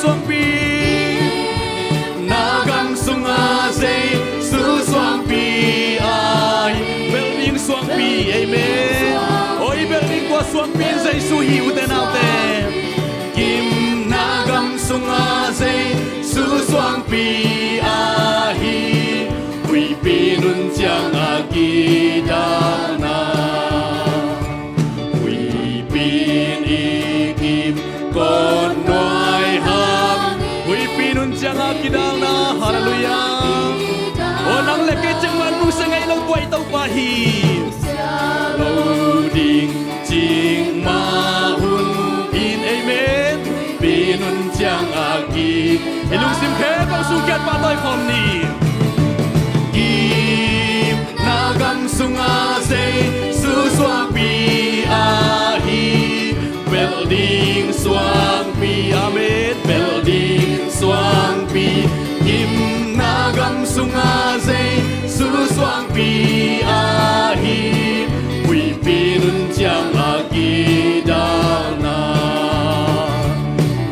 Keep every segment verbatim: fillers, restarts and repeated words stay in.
suangpi. Na gam sunga Jesu suangpi ahi. Bel ding suangpi, amen. Oi, bel ding tua suangpi in Jesu hi, ute naute. Gimna gam sunga Jesu suangpi ahi. Huihpi nun ciang a kidalna. Huihpi in i kim kawt nuai hang. Huihpi nun ciang a kidalna. Halleluiah. O, nang le kei ciang man nung se ngei lo tua i Topa hi. Lo ding cing mah hun in, amen. Huihpi nun ciang a ki. I lungsim khempeuh sungkiat pahtawi khawm ni. Gimna gam sunga Jesu suangpi ahi. Bel ding suangpi, amen. Bel ding suangpi. Gimna gam sunga Jesu suangpi ahi. Huihpi nun ciang a kidalna.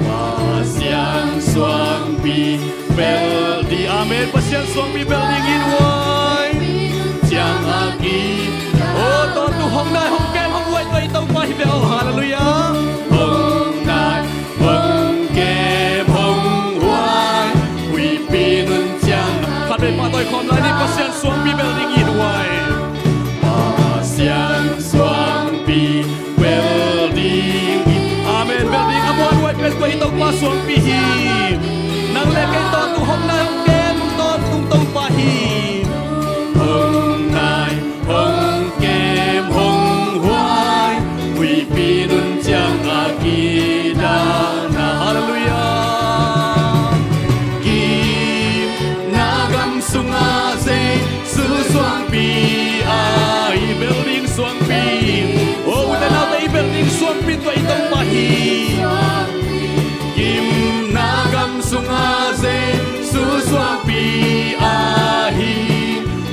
Pasian suangpi bel ding, amen. Pasian suangpi bel ding in huai. Ciang a ki. O, tawntung hong nai hong kem hong huai tua i Topa hi bel. Halleluiah. Hong nai hong kem hong huai. Huihpi nun ciang. Khat vei pahtawi khawm lai ni. Pasian suangpi bel ding in huai. Pasian suangpi bel ding. Amen. Bel ding a muanhuai pen tua i Topa suangpi hi. Nang le kei tawntung hong nai hong kem tawntung Topa hi. Hong nai hong kem hong huai. Huihpi nun ciang a kidalna. Halleluiah. Gimna gam sunga Jesu suangpi ahi. Bel ding suangpi. O, ute naute, i bel ding suangpi tua i Topa hi. Gimna gam sunga Jesu suangpi ahi.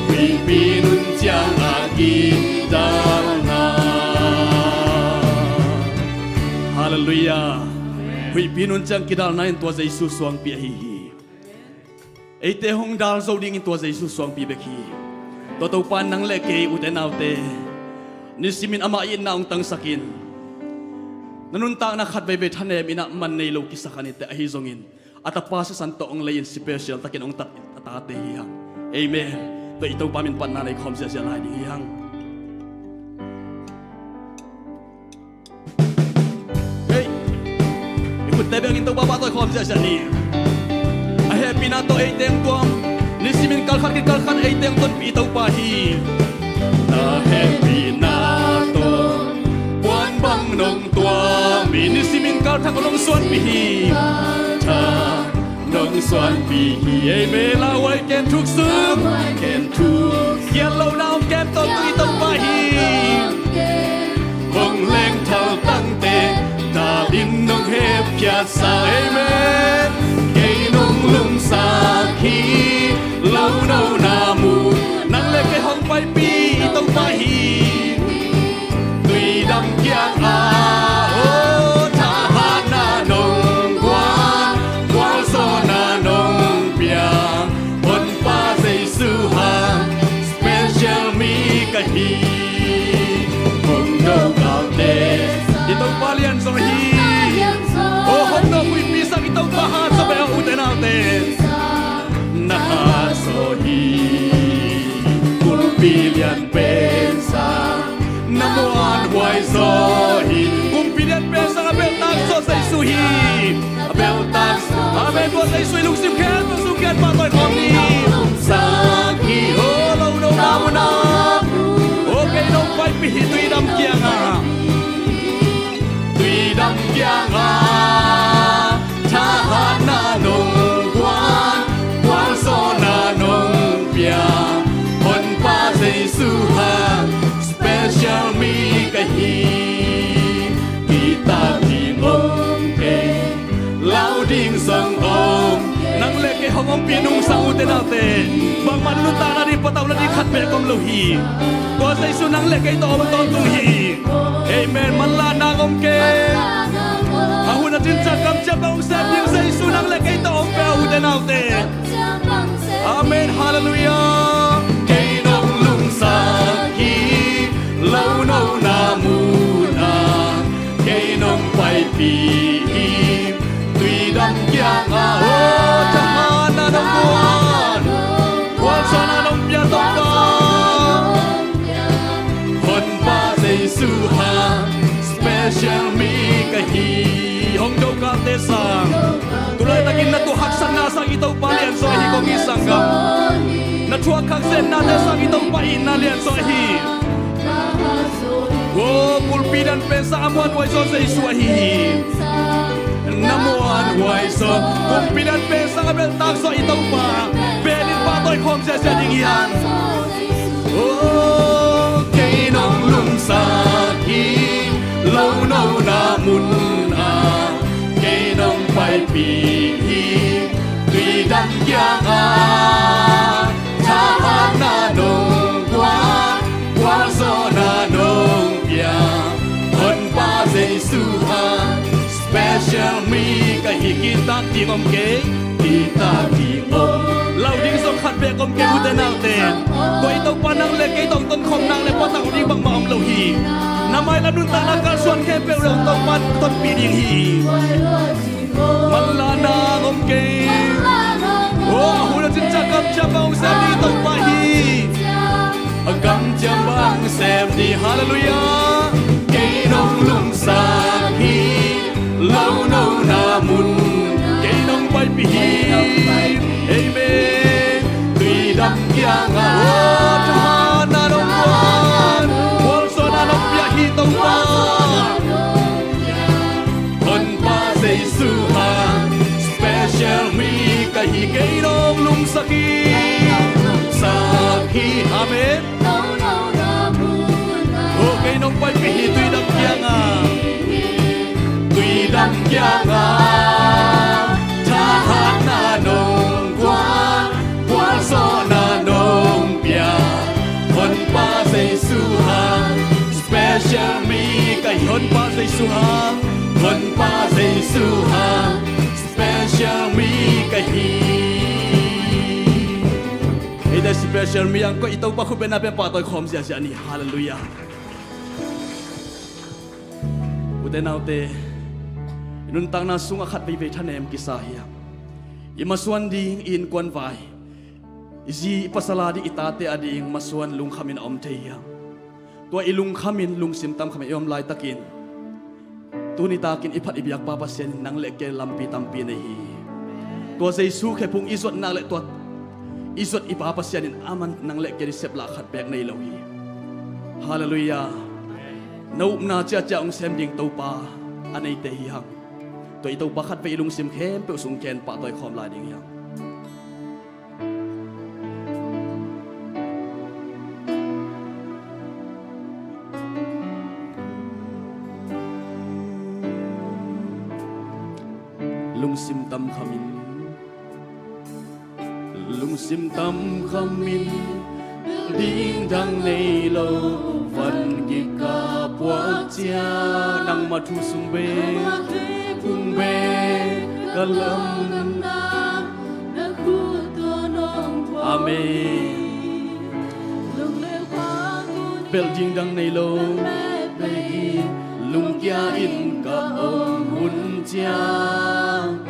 Huihpi nun ciang a kidalna. Halleluiah. Huihpi nun ciang kidalna in tua Jesu suangpi ahi hi. Eite hong dal zo dingin tua Jesu suangpi bek hi. Tua Topa in nang le kei, ute naute, nisimin amah itna hong tangsakin, na nuntakna khat veivei thanem in ah man nei lo kisa kha ni teh, ahi zongin a Tapa sisan tawh hong lei-in special takin hong tat a tate hi hang. Amen. Tua i Topa min panna nei khawm ziahziah lai ding hi hang. Hei, i khutte bengin Topa pahtawi khawm ziahziah ni. A hehpihna tawh ei teng tuam, nisimin kalkhat khit kalkhat ei teng tonpih Topa hi. Na hehpihna tawh puan bang nong tuam hi, nisimin kalthak nong suanpih hi. Thak nong suanpih hi, ei me lauhuai ken thuk sung, ken thuk khial lohna hong kem tawntung i Topa hi. Hong lengthal tangte, dal in nong hepkhiatsa, ei me. Kei nong lungsak hi, lo nona mu, nang le kei hong paipih i Topa hi. Tuidam kiangah, oh, thahatna nong guan, gualzawhna nong pia, Honpa Jesu hang special mi ka hi. Hong do kaute, i Topa lian zaw hi. Oh, hong do huihpi sang i Topa hat zaw beh, ute naute. Na hat zaw hi. Kumpi lian pen sang, na muanhuai zaw hi. Kumpi lian pen sang a belhtak zaw Jesu hi. A belhtak zaw. Amen. Tua Jesu i lungsim khempeuh sungkiat pahtawi khawm ni. Sak hi, oh, lo nona mu na. Oh, kei nong paipih hi, tuidam kiangah. Tuidam kiangah thahatna nong guan, gualzawhna nong pia, Honpa Jesu hang special mi ka hi. Kitap ding om kei, lau ding zong om kei. Nang le kei hong ompih nungsang, ute naute, bangmah nuntakna ding patauhna ding khat bek om lo hi. Tua Jesu nang le kei tawh om tawntung hi. Amen. Manlahna om kei. A hun a cincin kamciam bang hong sem ding Jesu Kei tawh om peuh ute naute. Amen, halleluiah. Kei nong lungsak hi, lo nona munah kei nong paipih hi. Tuidam kiangah, oh, thahatna nong guan, gualzawhna nong pia Topa. Honpa Jesu hang special mi ka hi. Hong dokalte sang, tulaitakin na tuah haksatna sang i Topa lianzaw ahi kong it sanggam. Na thuak khak zetnate sang i Topa itna lianzaw ahi. Oh, pulpit dan pen sang a muanhuai zaw Jesu ahi hi. Na muanhuai zaw pulpit dan pen sang a belhtak zaw i Topa. Pen in pahtawi khawm ziahziah ding hi hang. Oh, kei nong lungsak hi, lo nona munah kei nong paipih hi. Tuidam kiangah thahatna nong guan, gualzawhna nong pia. Honpa Jesu hang special mi ka hi. Kitak ding om kei, kitak ding om. Lau ding zong khat bek om kei ute naute. Tua i Topa nang le kei tawh tonkhawm nang le patang ding bangmah om lo hi. Na mailam nuntakna kalsuan khempeuh le Topa tonpih ding hi. Manlahna nang om kei. Oh, a hun a cin ciang kamciam bang sem ding Topa hi. A kamciam bang sem ding, halleluiah. Kei nong lungsak hi, lo nona mun kei nong paipih hi. Amen. Tuidam kiangah, oh, thahatna nong guan, gualzawhna nong pia hi Topa. Honpa Jesu hang special mi ka hi. Kei nong lungsak hi, lungsak hi. Amen. Oh, kei nong paipih hi tuidam kiangah. Tuidam kiangah thahatna nong guan, gualzawhna nong pia. Honpa Jesu hang special mi ka hi. Honpa Jesu hang, Honpa Jesu hang special mi ka hi. Eite special mi hang ko i Topa khutbetna pen pahtawi khawm ziahziah ni. Halleluiah. Ute naute, i nuntakna sungah khat veivei thanem kisa hi hang. I masuan ding, i innkuan vai, i zi i pasal a ding, i tate a ding masuan lungkhamin a om thei hi hang. Tua i lungkhamin, lungsim tamkhamin i om laitakin, tuni takin i phat i biakpa Pasian in nang le kei lampi tampi nei hi. Tua Jesu khephung i zuat nak le tua i zuat i Pa Pasian in aman nang le kei i seplah khat bek nei lo hi. Halleluiah. Na upna ciacia hong sem ding Topa a neite hi hang. Tua i Topa khat vei i lungsim khempeuh sung khen pahtawi khawm lai ding hi hang. Lungsim tamkhamin, lungsim tamkhamin, ding dang nei lo, van gik ka puak cia, nangma thu sung be, sung be ka lam. Amen. Belh ding dang nei lo, lungkia in ka om hun ciang,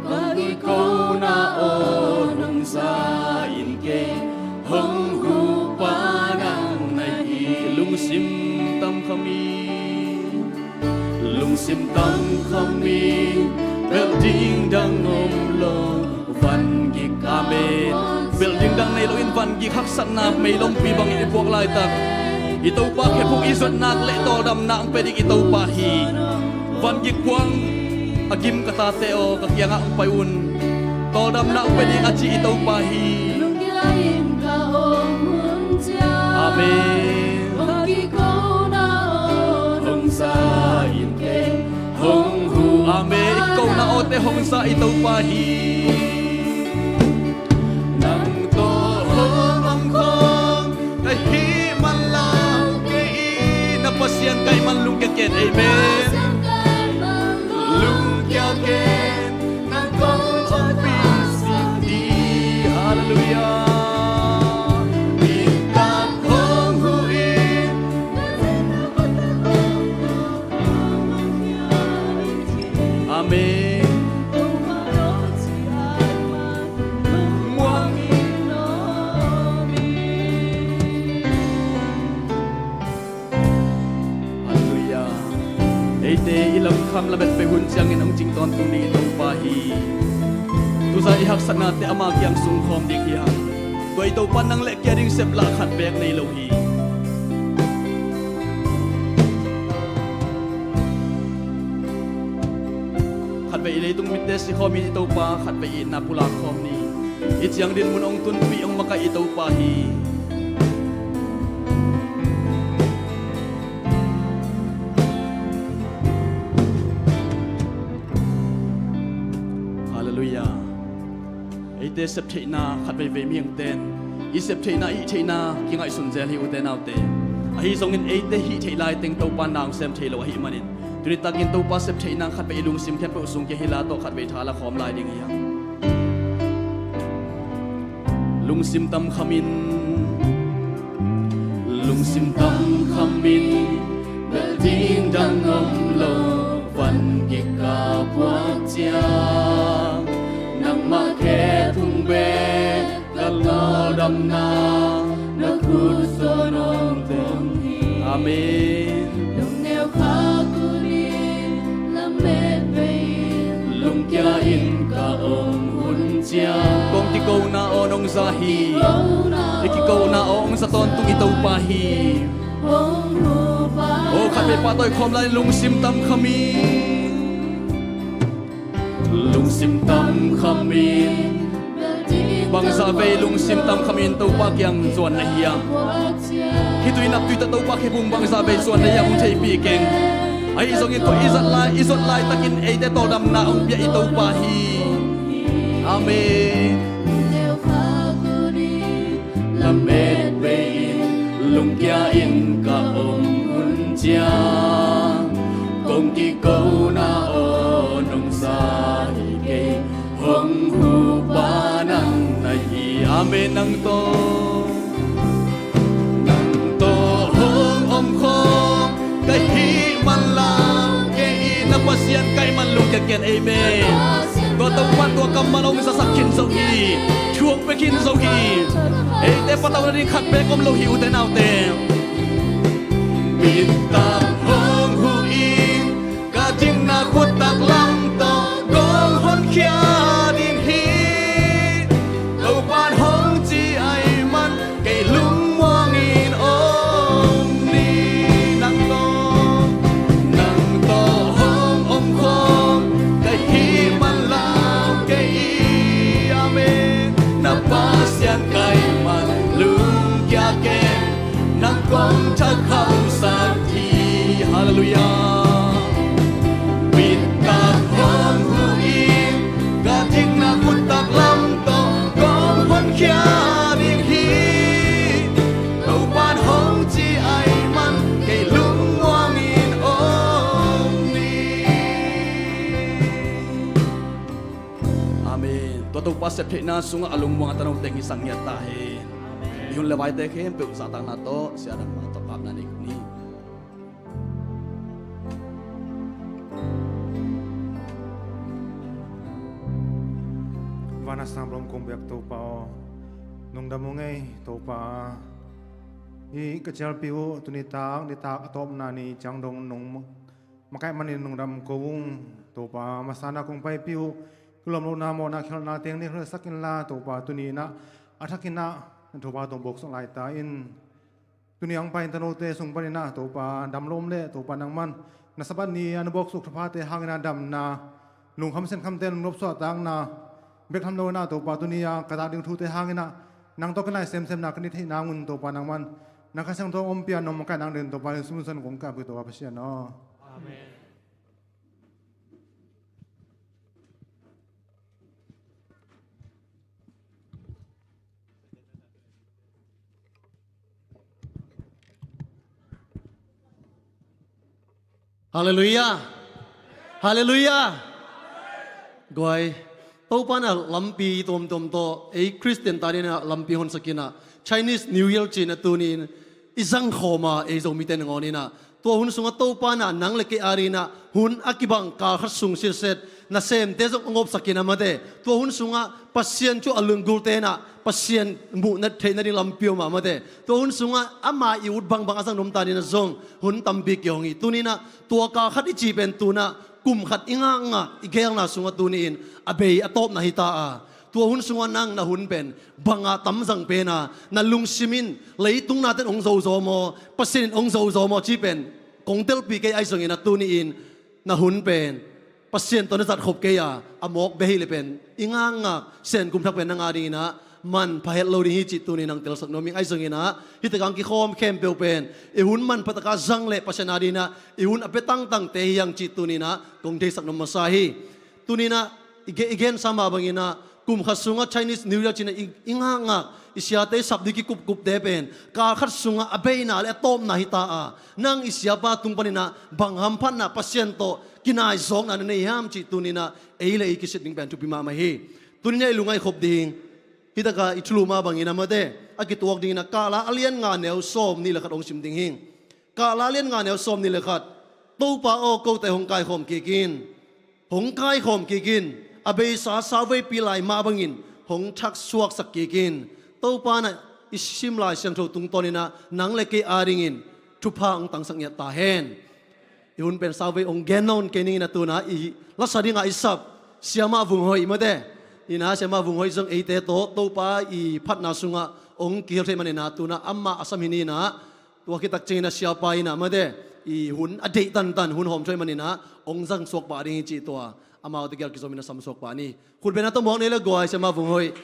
ka kikona aw nong za in kei, hong hupa nang na hi. Lungsim tamkham in, lungsim tamkham in, belh ding dang om lo, van gik. Amen. Belh ding dang nei loin van gik haksatna meilompi bangin i puak laitak, i Topa khephung i zuat nak le tawldamna hong pia ding i Topa hi. Van gik puang a gim ka tate aw, ka kiangah hong pai un. Tawldamna hong pia ding a ci i Topa hi. Amen. Amen. I kona awte hong za i Topa hi. Nang tawh hong om khawm ka hih man la, kei i na Pasian ka hih man lungkia ken. Amen. Lungkia ken, nang kong Eite i lamkham lamet bei hun ciangin hong cing tawntung ding i Topa hi. Tuza i haksatnate ama kiang sungkhawm ding hi hang. Tua i Topa nang le kei a ding seplah khat beek nei lo hi. Khatvei i leitung mitte sikhawmin i Topa khatvei i itna pulak khawm ni. I ciang dinmun hong tunpih hong makaih i Topa hi. Halleluiah. Eite septheihna khat veivei mihingten i septheihna, i hihtheihna kingaihsun zel hi, ute naute. Ahi zongin eite hihtheih laiteng Topa na hong sem thei lo ahih manin, tuni takin Topa septheihna khatvei i lungsim khempeuh sung kia hila tawh khatvei tha la khawm lai ding hi hang. Lungsim tamkhamin, lungsim tamkhamin, bel ding dang om lo, van kikap puak ciang, nangmah khe phung bek, ka lawldamna na khut zawn hong tuang hi. Amen. Lungneu khak unin, lamet bei in, lungkia in ka om hun ciang. Kong kikona aw nong za hi. Kikona, i kikona aw hong za tawntung i Topa hi. Hong hupa. Aw khatvei pahtawi khawm lai, lungsim tamkhamin. Lungsim tamkhamin. Bangzah vei lungsim tamkhamin Topa kiang zuan na hiam? Khitui naptui tawh Topa khe phung bangzah vei zuan na hiam hong theihpih keng. Ahi zongin tua i zat lai, i zot laitakin eite tawldamna hong pia i Topa hi. Amen. Lamet bei in, lungkia in ka om hun ciang, kong kikona aw nong za hi kei, hong hupa nang na hi. Amen. Nang tawh, nang tawh hong om khawm ka hih man la, kei i na Pasian ka hih man lungkia ken. Amen. Tua Topa tua kammal hong zasak khin zo hi. Thu hong pia khin zo hi. Eite patauhna ding khat beek om lo hi, ute naute. Bitak hong huh in, ka dingna khuttak lam tawh kong honkhia ding hi. Topan hong ci ahih man kei lungmuangin om ni. Nang tawh, nang tawh hong om khawm ka hih man la, kei i, amen, na Pasian ka hih man lungkia ken, nang kong thak hamsat hi. Halleluiah. Bitak hong huh in, ka dingna khuttak lam tawh kong honkhia ding hi. Topan hong ci ahih man kei lungmuangin om ni. Amen. Tua Topa septheihna sungah a lungmuang a tano teng hi sang ngiat ta hen. Amen. I hun le vaite khempeuh zahtakna tawh, sia dang mah tawh kapna nei ni. Van a sang bawm kong biak Topa aw, nong dam uh ngei Topa. I ka cialpi uh tuni tak, ni tak a tawpna ni ciang dong nong makaih manin nong dam ko ung Topa. Masana kong paipih uh kilawm lohna, mawhna, khialhna teng ni hlsak inla Topa, tuni inah a thak inah Topa tawh bawksuk lai ta in. Tuni a hong pai in tanote sung paninah Topa dam lo om leh Topa nangman na Sabbath ni a na bawksuk thaphate hanginah damna, lungkham siankhamte lungnop suahtakna bek tham lo inah Topa tuni a ka zak ding thute hanginah nang tawh ka nai semsemna ka ni theih nangun Topa nangman na Kha Siangtho hong ompih a nong makaih nang dingin Topa Jesu min suang kong ka pui Topa Pasian aw. Amen. Halleluiah. Halleluiah. Guai, Topa na lampi tuamtuam tawh ei Khristian ta dingin ah lampi honsak inah Chinese New Year cih na tuni in i zangkhawm a, ei Zomite nangawn inah Tua hun sungah Topa in ah nang le kei adingin ah hun a kibang kal khat sung sitset nasemte zong hong opsak in ah, mate, tua hun sungah Pasian thu a lunggulhte in ah Pasian muh theih nading lampi om a, mate, tua hun sungah ama i ut bangbang a zang nuam ta dingin ah zong hun tampi kihong hi. Tuni in ah tua kal khat i cih pen tu-in ah kum khat i ngakngak i geelna sungah tuni-in a bei a tawpna hi ta a, tua hun sungah nang na hun pen bang a tam zang pen a, na lungsim in leitung nate'n hong zo zaw maw, Pasian in hong zo zaw maw cih pen kong telpih kei, ahi zongin ah tuni-in na hun pen Pasian tawh na zat khop kei a, a mawk bek ahih leh pen i ngakngak Sen kum thak pen nang adingin ah manpha het lo ding hi cih tuni-in ah hong telsak nuam ing. Ahi zongin ah hih takah hong kikhawm khempeuh pen i hun manpha tak a zang leh Pasian adingin ah i hun a pia tangtangte hi hang cih tuni-in ah kong theisak nuam masa hi. Tuni-in ah i ge-, i gensa mah bangin ah kum khat sungah Chinese New Year ci-in ah i, i ngakngak, i siate i sap ding kikupkupte pen kal khat sungah a beina le a tawpna hi ta a, nang i siapa tung panin ah bang hamphatna, Pasian tawh kinaizawkna na nei hiam cih tuni-in ah ei le ei kisit ding pen thupi mahmah hi. Tuni-in ah i lungngaih khop ding, hih takah i thulu mah bangin ah, mate, a kituak dingin ah Kahla a lian nga neu sawmnih le khat hong sim ding hi. Kahla a lian nga neu sawmnih le khat. Topa aw, kote hong kaikhawm kik in. Hong kaikhawm kik in. A beisa sauveipi lai mah bangin hong thaksuaksak kik in. Topa in ah i sim Lai Siangtho tungtawnin ah nang le kei adingin thupha hong tangsak ngiat ta hen. I hun pen sauvei hong gen nawn kei ning in ah, tu-in ah i lasa dingah i sap Siamah Vung Hoih, mate, in ah Siamah Vung Hoih zong eite tawh Topa i phatna sungah hong kihel thei manin ah tu-in ah amah a sam hi ni in ah, tua khit tak ciangin ah siapa in ah, mate, i hun a deih tantan, hun hawm thei manin ah hong zangsuak pah ding hi cih tua amaute kiang kizomin ah samsuak pah ni. Khutbetna tawh muak ni le guai, Siamah Vung Hoih.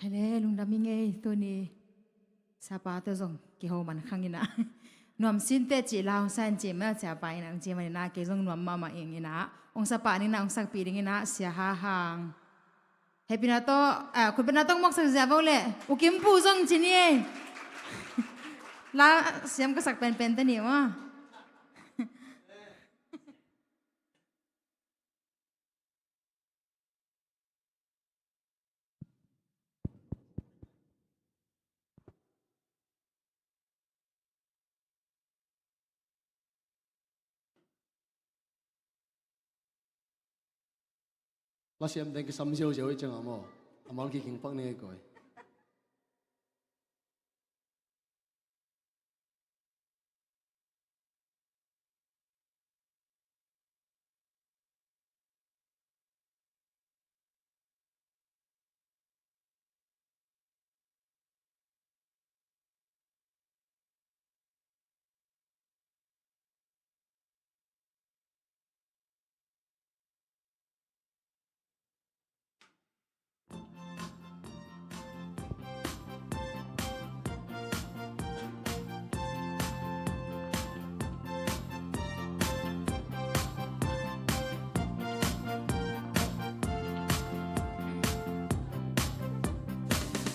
Khaile, lungdam ing ei, tuni siapate zong kiho man khang in ah. Nuam sinteh cih la hong sa in cih mah, siapa in ah hong ci manin ah kei zong nuam mahmah ing in ah, hong sa pah ning in ah, hong sakpih dingin ah Sia Ha Hang. Hehpihna tawh, ah, khutbetna tawh mawksak zia vo leh U Kim Pu zong ci ni ei. La siam ka sak penpen te ni maw. Lasiam teng kisam ziauziau i ciangah maw, a mal kiking pak ni ei koi.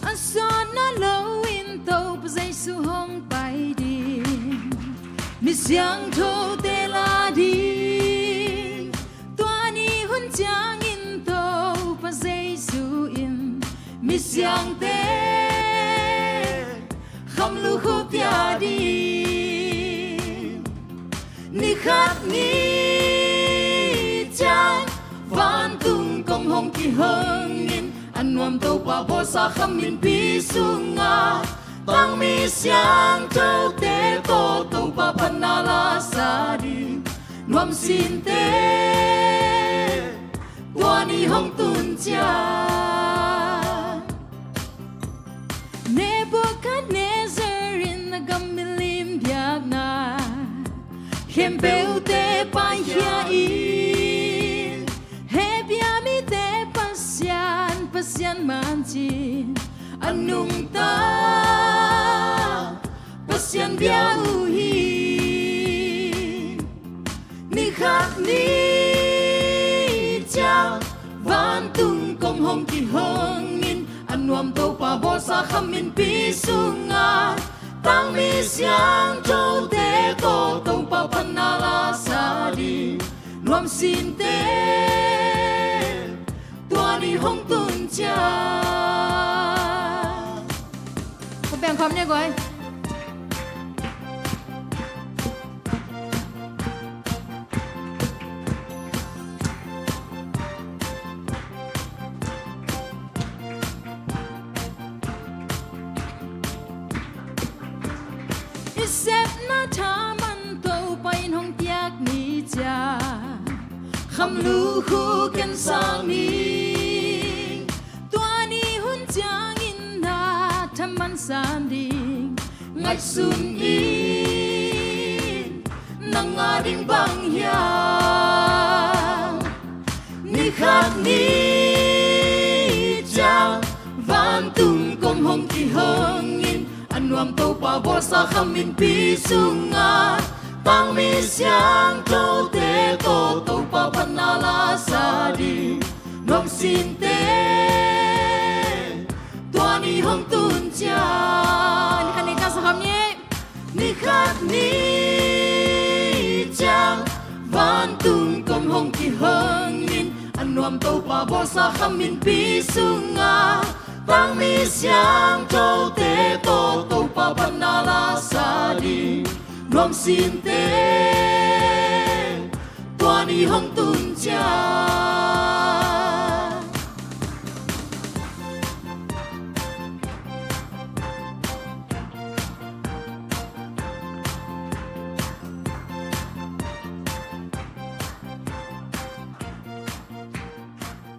A suan a lo in Topa Jesu hong pai ding, mi siangthote la ding. Tua ni hun ciangin Topa Jesu in misiangte khamlukhu pia ding. Ni khat ni ciang vantung kong hong kihong in, a nuam Topa bawlsa kham minpi sungah tangmi siangthote tawh Topa phatna la sa ding. Nuam sinteh tua ni hong tun ciang Nebuchadnezzar in a gam milim biakna khempeuhte paikhia in, hehpih a mite Pasian, Pasian mancin a nungta Pasian bia uh hi. Ni khat ni ciang vantung kong hong kihong in, a nuam Topa bawlsa kham minpi sungah tangmi siangthote tawh Topa phatna la sa ding. Nuam sinteh tua Tua ni hong tun ciang. Ko peng kham ne guai. I sepna thaman Topa in hong piak ni ciang, kham lukhu ken sang ning. Tua ni hun ciangin na thaman san ding ngaihsun in, nang a ding bang hiam? Ni khat ni ciang vantung kom hong kihong in, a nuam Topa bawlsa kham minpi sungah tangmi siangthote tawh Topa phatna la sa ding nuam sinte. Tua ni hong tun ciang. Ni khat ni ciang sa kham ni. Ni khat ni ciang vantung kom hong kihong in, a nuam Topa bawlsa kham minpi sungah tangmi siangthote tawh Topa phatna la sa ding nuam sinte. Tua ni hong tun ciang.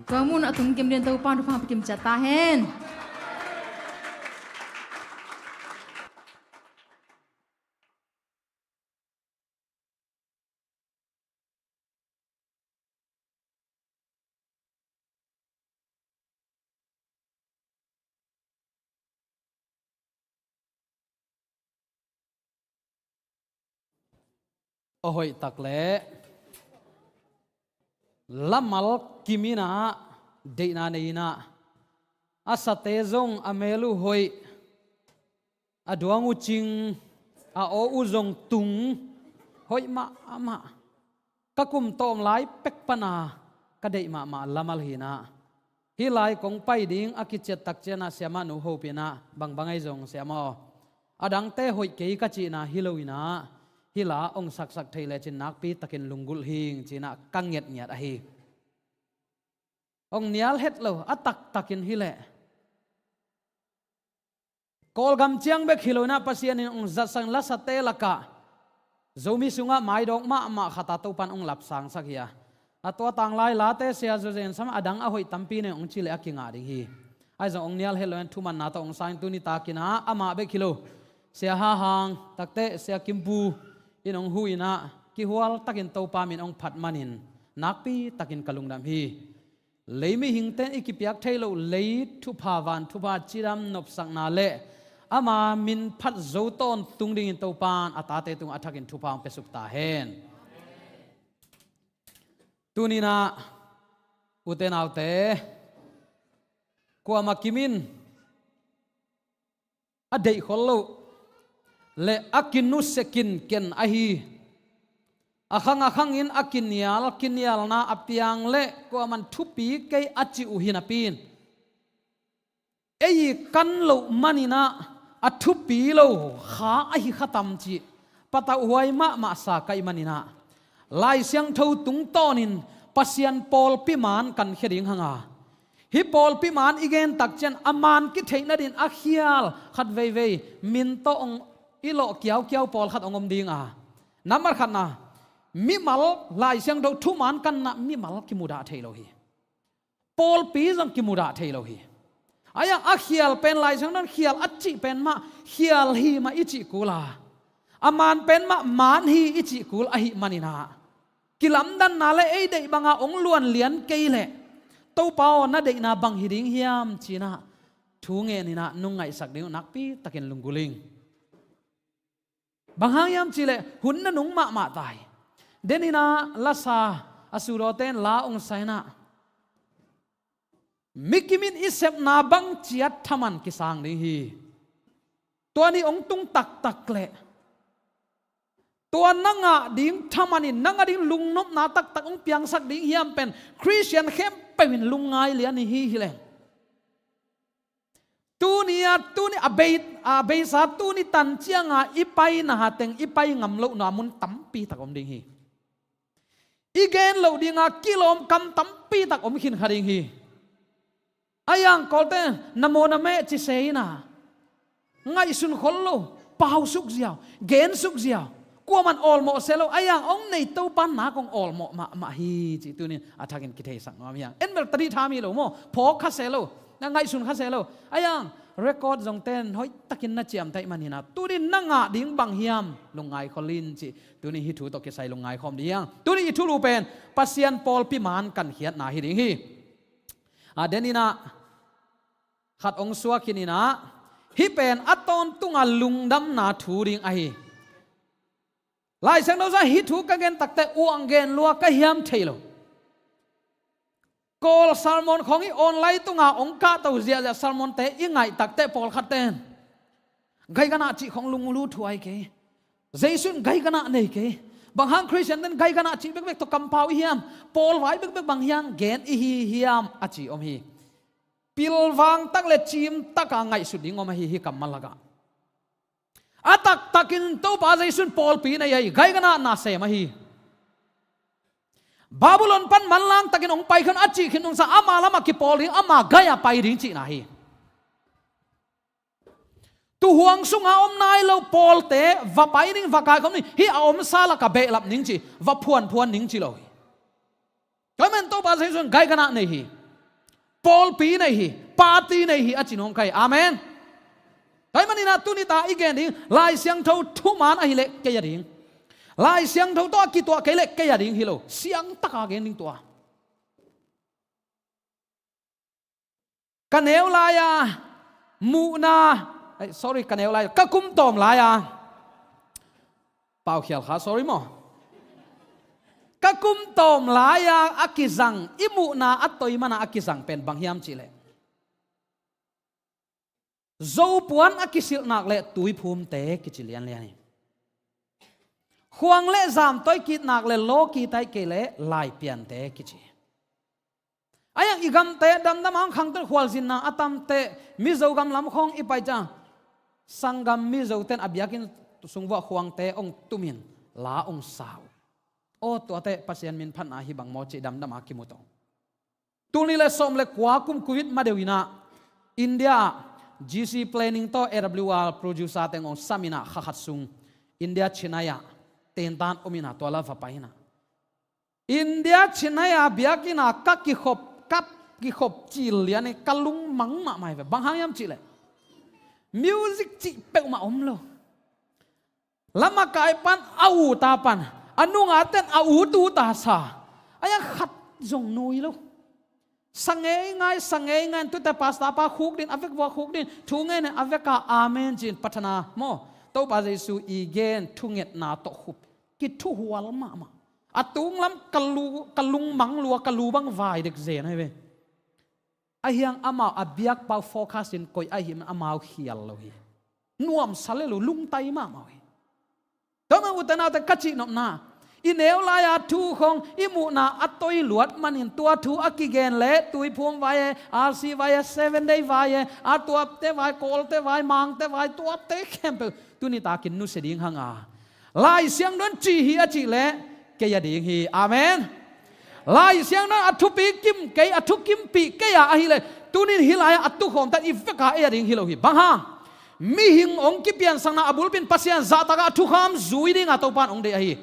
Tua mun a tung kim lian Topa thupha pia kim ciat ta hen. A hoih tak leh lamal kim in ah, deihna nei in ah, a sate zong a mel uh hoih, a duang uh cing, a aw uh zong tung, hoih mahmah. Ka kum tawm lai pek pana ka deih mahmah lamal hi in ah, hih lai kong pai ding a kiciat tak ciangin ah siamah nu hopih in ah, bangbang ahi zong siamah aw, a dangte hoih kei ka cihna hi lo in ah, hih la hong saksak thei lecin nakpi takin lunggulh hing ci-in ah ka ngetngiat ahi. Hong nial het lo, a taktakin hi leh Kawlgam ciang bek hi lo in ah, Pasian in hong zatsak lasate lakah Zomi sungah maidawk mahmah khat a Topan hong lapsangsak hi a. A tua tanglai late Sia Zo Zen Sam a dang a hoih tampi nei hong ci leh a kingah ding hi. Ahi zong hong nial het lo in thumanna tawh hong sang in, tuni takin ah amah bek hi lo, Sia Ha Hang, takteh Sia Kim Pu in hong huh in ah, kihual takin Topa min hong phat manin nakpi takin ka lungdam hi. Lei mihingte in i kipiak thei loh lei thupha, van thupha, cidam nopsakna le ama min phat zo tawntung dingin Topan a tate tungah a thakin thupha hong piasuk ta hen. Tuni in ah ute naute, kuamah kim in a deih khol loh le a kinusia kinken ahi, a khang a khangin a kinial, kinialna a piang le kuamah in thupi kei a cih uh hi napi in, ei i kan loh manin ah a thupi lo kha ahi kha tam cih patauhhuai mahmah sa ka hih manin ah, Lai Siangtho tungtawnin Pasian pawlpi maan kankhia ding hang a, hih pawlpi maan i gen tak ciang a maan kitheih nadin a khial khat veivei min tawh hong i lawh kiaukiau pawlkhat hong om ding a. Nambat khatna, mimal, Lai Siangtho thumaan kanna mimal kimudah thei lo hi. Pawlpi zong kimudah thei lo hi. Ahi hang a khial pen, Lai Siangtho in khial a cih pen mah khial hi mah i cih kul a, a maan pen mah maan hi i cih kul ahih manin ah, kilamdanna le ei deih banga hong luanlian kei leh, Topa aw, na deihna bang hi ding hiam ci-in ah thu ngen in ah nung ngaihsak ding uh nakpi takin lunggulh ing. Bang hang hiam cih leh hun nanung mahmah ta hi. Den in ah lasa a sudawte in la hong sa in ah, mi kim in i sepna bang ciat thaman kisang ding hi. Tua ni hong tung taktak leh Tua na ngah ding thaman in na ngah ding lungnopna taktak hong piangsak ding hiam pen Khristian khempeuh in lungngai lian i hi hi leng. Tuni a, tuni a bei, a beisa tuni tan cianga i paina hateng i pai ngam lohna mun tampi tak om ding hi. I gen loh dinga kilawm kam tampi tak om khin kha ding hi. A yang kawlte na maw na meh ci se ina ngaihsun khol lo, pausuk ziau, gensuk ziau, kuaman awlmawh se lo. A yang hong nei Topa nak hong awlmawh mahmah hi ci tunin a thakin kitheisak nuam hiang. En bel tadih tham hi lo maw, phawk kha se lo, na ngaihsun kha se lo. A yang record zongten hoihtakin na ciamtaih man hina, tunin na ngah ding bang hiam lungngai khol in ci. Tunin hih thu tawh kisai lungngai khawm ding hiang. Tunin i thulu pen Pasian pawlpi man kankhiatna hi ding hi. A den inah khat hong suak khin inah, hih pen a tawntunga lungdamna thu ding ahi. Lai Siangtho sungah hih thu ka gen takte uang gen lua ka hiam thei lo. Kawl sermon khawng i online tunga hong kahto ziahziah sermonte i ngaih takte pawlkhatten gaiganah cih khawng lunglut thuai kei. Jesu in gaiganah nei kei. Bang hang Khristian ten gaiganah cih bekbek tawh kampau i hiam? Pawl vai bekbek bang hiang gen i hi hiam a ci om hi. Pilvang tak le cim taka ngaihsut ding om ahi hi kammal lakah. A taktakin Topa Jesu in pawlpi nei ahi, gaiganah nasem ahi. Babylon pan manlang takin hong pai khin a cih khin nungsa ama lamah kipawl ding, ama gai-a pai ding cihna hi. Tuhuang sunga om nai lo pawlte va pai ning, va kaikhawm ning, hih a omsa lakah behlap ning ci, va phuanphuan ning ci lo hi. Tua ahih manin Topa Jesu in gaiganah nei hi. Pawlpi nei hi. Party nei hi a ci nuam ka hi. Amen. Tua ahih manin ah tuni ta i gen ding Lai Siangtho thuman ahih leh kei a ding. Lai Siangtho tawh a kituah kei leh kei a ding hi lo. Siangtaka gen ding tua. Ka neu lai-a muhna, ai, sorry, ka neu lai, ka kum tawm lai-a, pau khial kha, sorry maw. Ka kum tawm lai-a a kizang, i muhna a toi mana a kizang pen bang hiam cihleh, zopuan a kisilhnak le tuiphumte kici lianlian hi. Khuang le zamtawi kitnak le law kitaih kei le laipiante kici. A yang i gamte damdam a hong khangton khualzinna a tamteh, Mizo gam lam khawng i pai ciang, sanggam Mizo ten a biakinn sung vuah khuangte hong tumin la hong sa uh. Aw tuate Pasian min phatna hi bang maw cih damdam a kimu tawh. Tul nih le sawm le kua kum Covid ma deuh inah India ah G C Planning tawh A W R producer teng hong sam inah kha khat sung India Chennai ah tentan om inah tua la va pai inah India Chennai a biakinn ah ka kikhop, ka kikhop cil lian in ka lungmang mahmah hi ve. Bang hang hiam cihleh music cih peuhmah om lo. Lamakai pan a uta pan a nunga ten a ut uta sa. A yang khat zong nui lo. Sa ngeingai, sa ngeingai in tute pastor pa khukdin, a vek vua khukdin, thu ngen in a veka amen ci-in pathana maw, Topa Jesu i gen thungetna tawh khup kithuhual mahmah. A tunglam ka lu, ka lungmang lua, ka lu bang vai dek zen ahi ve. Ahi hang amau a biakpa uh focus in koih ahi man amau khial lo hi. Nuamsa le lo, lungtai mahmah uh hi. Tua man ute naute ka cihnopna, i neu lai-a thu khawng i muhna a toi luat manin tua thu a kigen le tuiphum vai e, R C vai e, Seven Day vai e, a tuapte vai, Kawlte vai, Mangte vai, tuapte khempeuh tuni takin nusia ding hang a, Lai Siangtho in ci hi a cih leh kei a ding hi. Amen. Lai Siangtho in a thupi kim kei, a thukimpih kei a ahih leh tunin hih lai-ah a tukhawmte in i veka ei a ding hi lo hi. Bang hang? Mihing hong kipiansakna a bulpi in Pasian zahtakah a thukham zui dinga Topa in hong deih ahi.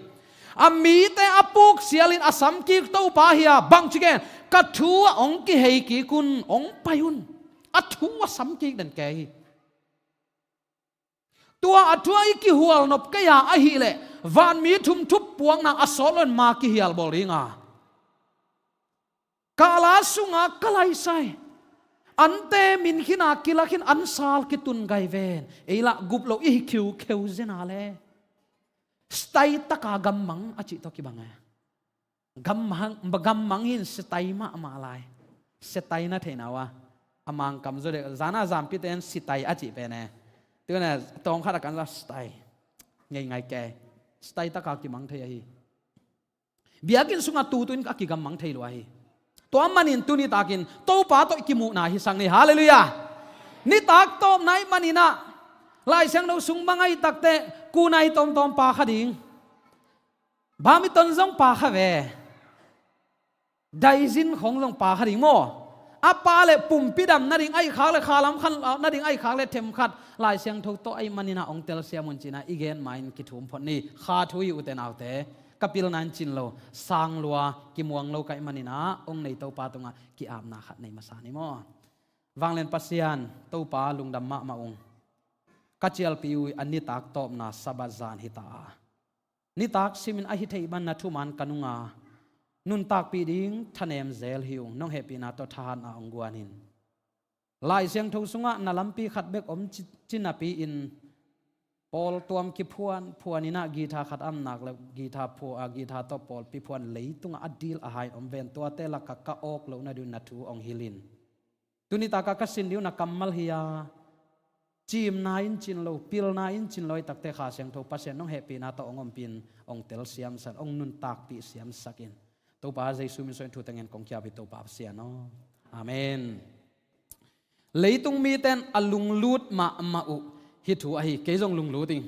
A mite a puk sialin a samkik Topa hi a, bangci gen, ka thu ah hong kihei kik un, hong pai un. A thu a samkik den kei hi. Tua a thu ah i kihualnop kei a ahih leh vanmi thumthup puakna a sawt loin ma kihial bawl dinga, kala sunga ka laisai, ante min khin a kilak khin, an sal kitun gai ven, ei lah gup lo i hi khiukheu zena le. Sitai taka gammang a cih tawh kibang e. Gammang, gammang hi in sitai mahmah lai. Sitai na theihna uh a, a Mangkam zaw deuh, zana zampite in sitai a cih pen e. Tuna tawng khat a kan za sitai ngeingai kei. Style taka kimang thei ahi. Biakinn sungah tutu in a kigammang thei lua hi. Tua manin tuni takin Topa tawh i kimuhna hisak ni. Halleluiah. Nitak tawpna ahih manin ah Lai Siangtho sung bang ahih takteh kunai tawmtawm pha kha ding. Badminton zong pha kha ve. Daizin khong zong pha kha ding maw? A pha leh pumpi dam nading ahih khak leh khalam khan nading ahih khak leh themkhat Lai Siangtho tawh ahih manin ah hong telsiam un ci-in ah i gen ma-in kithum phot ni. Kha thu hi, ute naute. Ka pilna in cin lo, sang lua, kimuang lo ka hih manin ah hong nei Topa tungah ki-apna khat nei masa ni maw? Vanglian Pasian Topa, lungdam mahmah ung. Ka cialpi uh a nitak tawpna Sabbath zan hi ta a, nitak simin ahi theih bangin na thuman ka nung a, nuntakpih ding thanem zel hi ung. Nong hehpihna tawh thahatna hong guan in. Lai Siangtho sungah na lampi khat bek om ci, ci napi-in, pawl tuam kiphuan phuan in ah guitar khat a om nak leh guitar phu, a, guitar tawh pawlpi phuan leitungah a dil a hai om ven, tuate lakah ka awk loh nading na thu hong hilh in. Tuni takah ka sin ding uh na kammal hi a, cimna in cin lo, pilna in cin lo ahih takteh Kha Siangtho Pasian nong hehpihna tawh hong ompih in, hong telsiamsak, hong nuntakpih siamsak in. Topa Jesu min suangin thu teng in kong ki-ap hi, Topa Pasian aw. Amen. Leitung mite in a lunglut mahmah uh hih thu ahi, kei zong lunglut ing.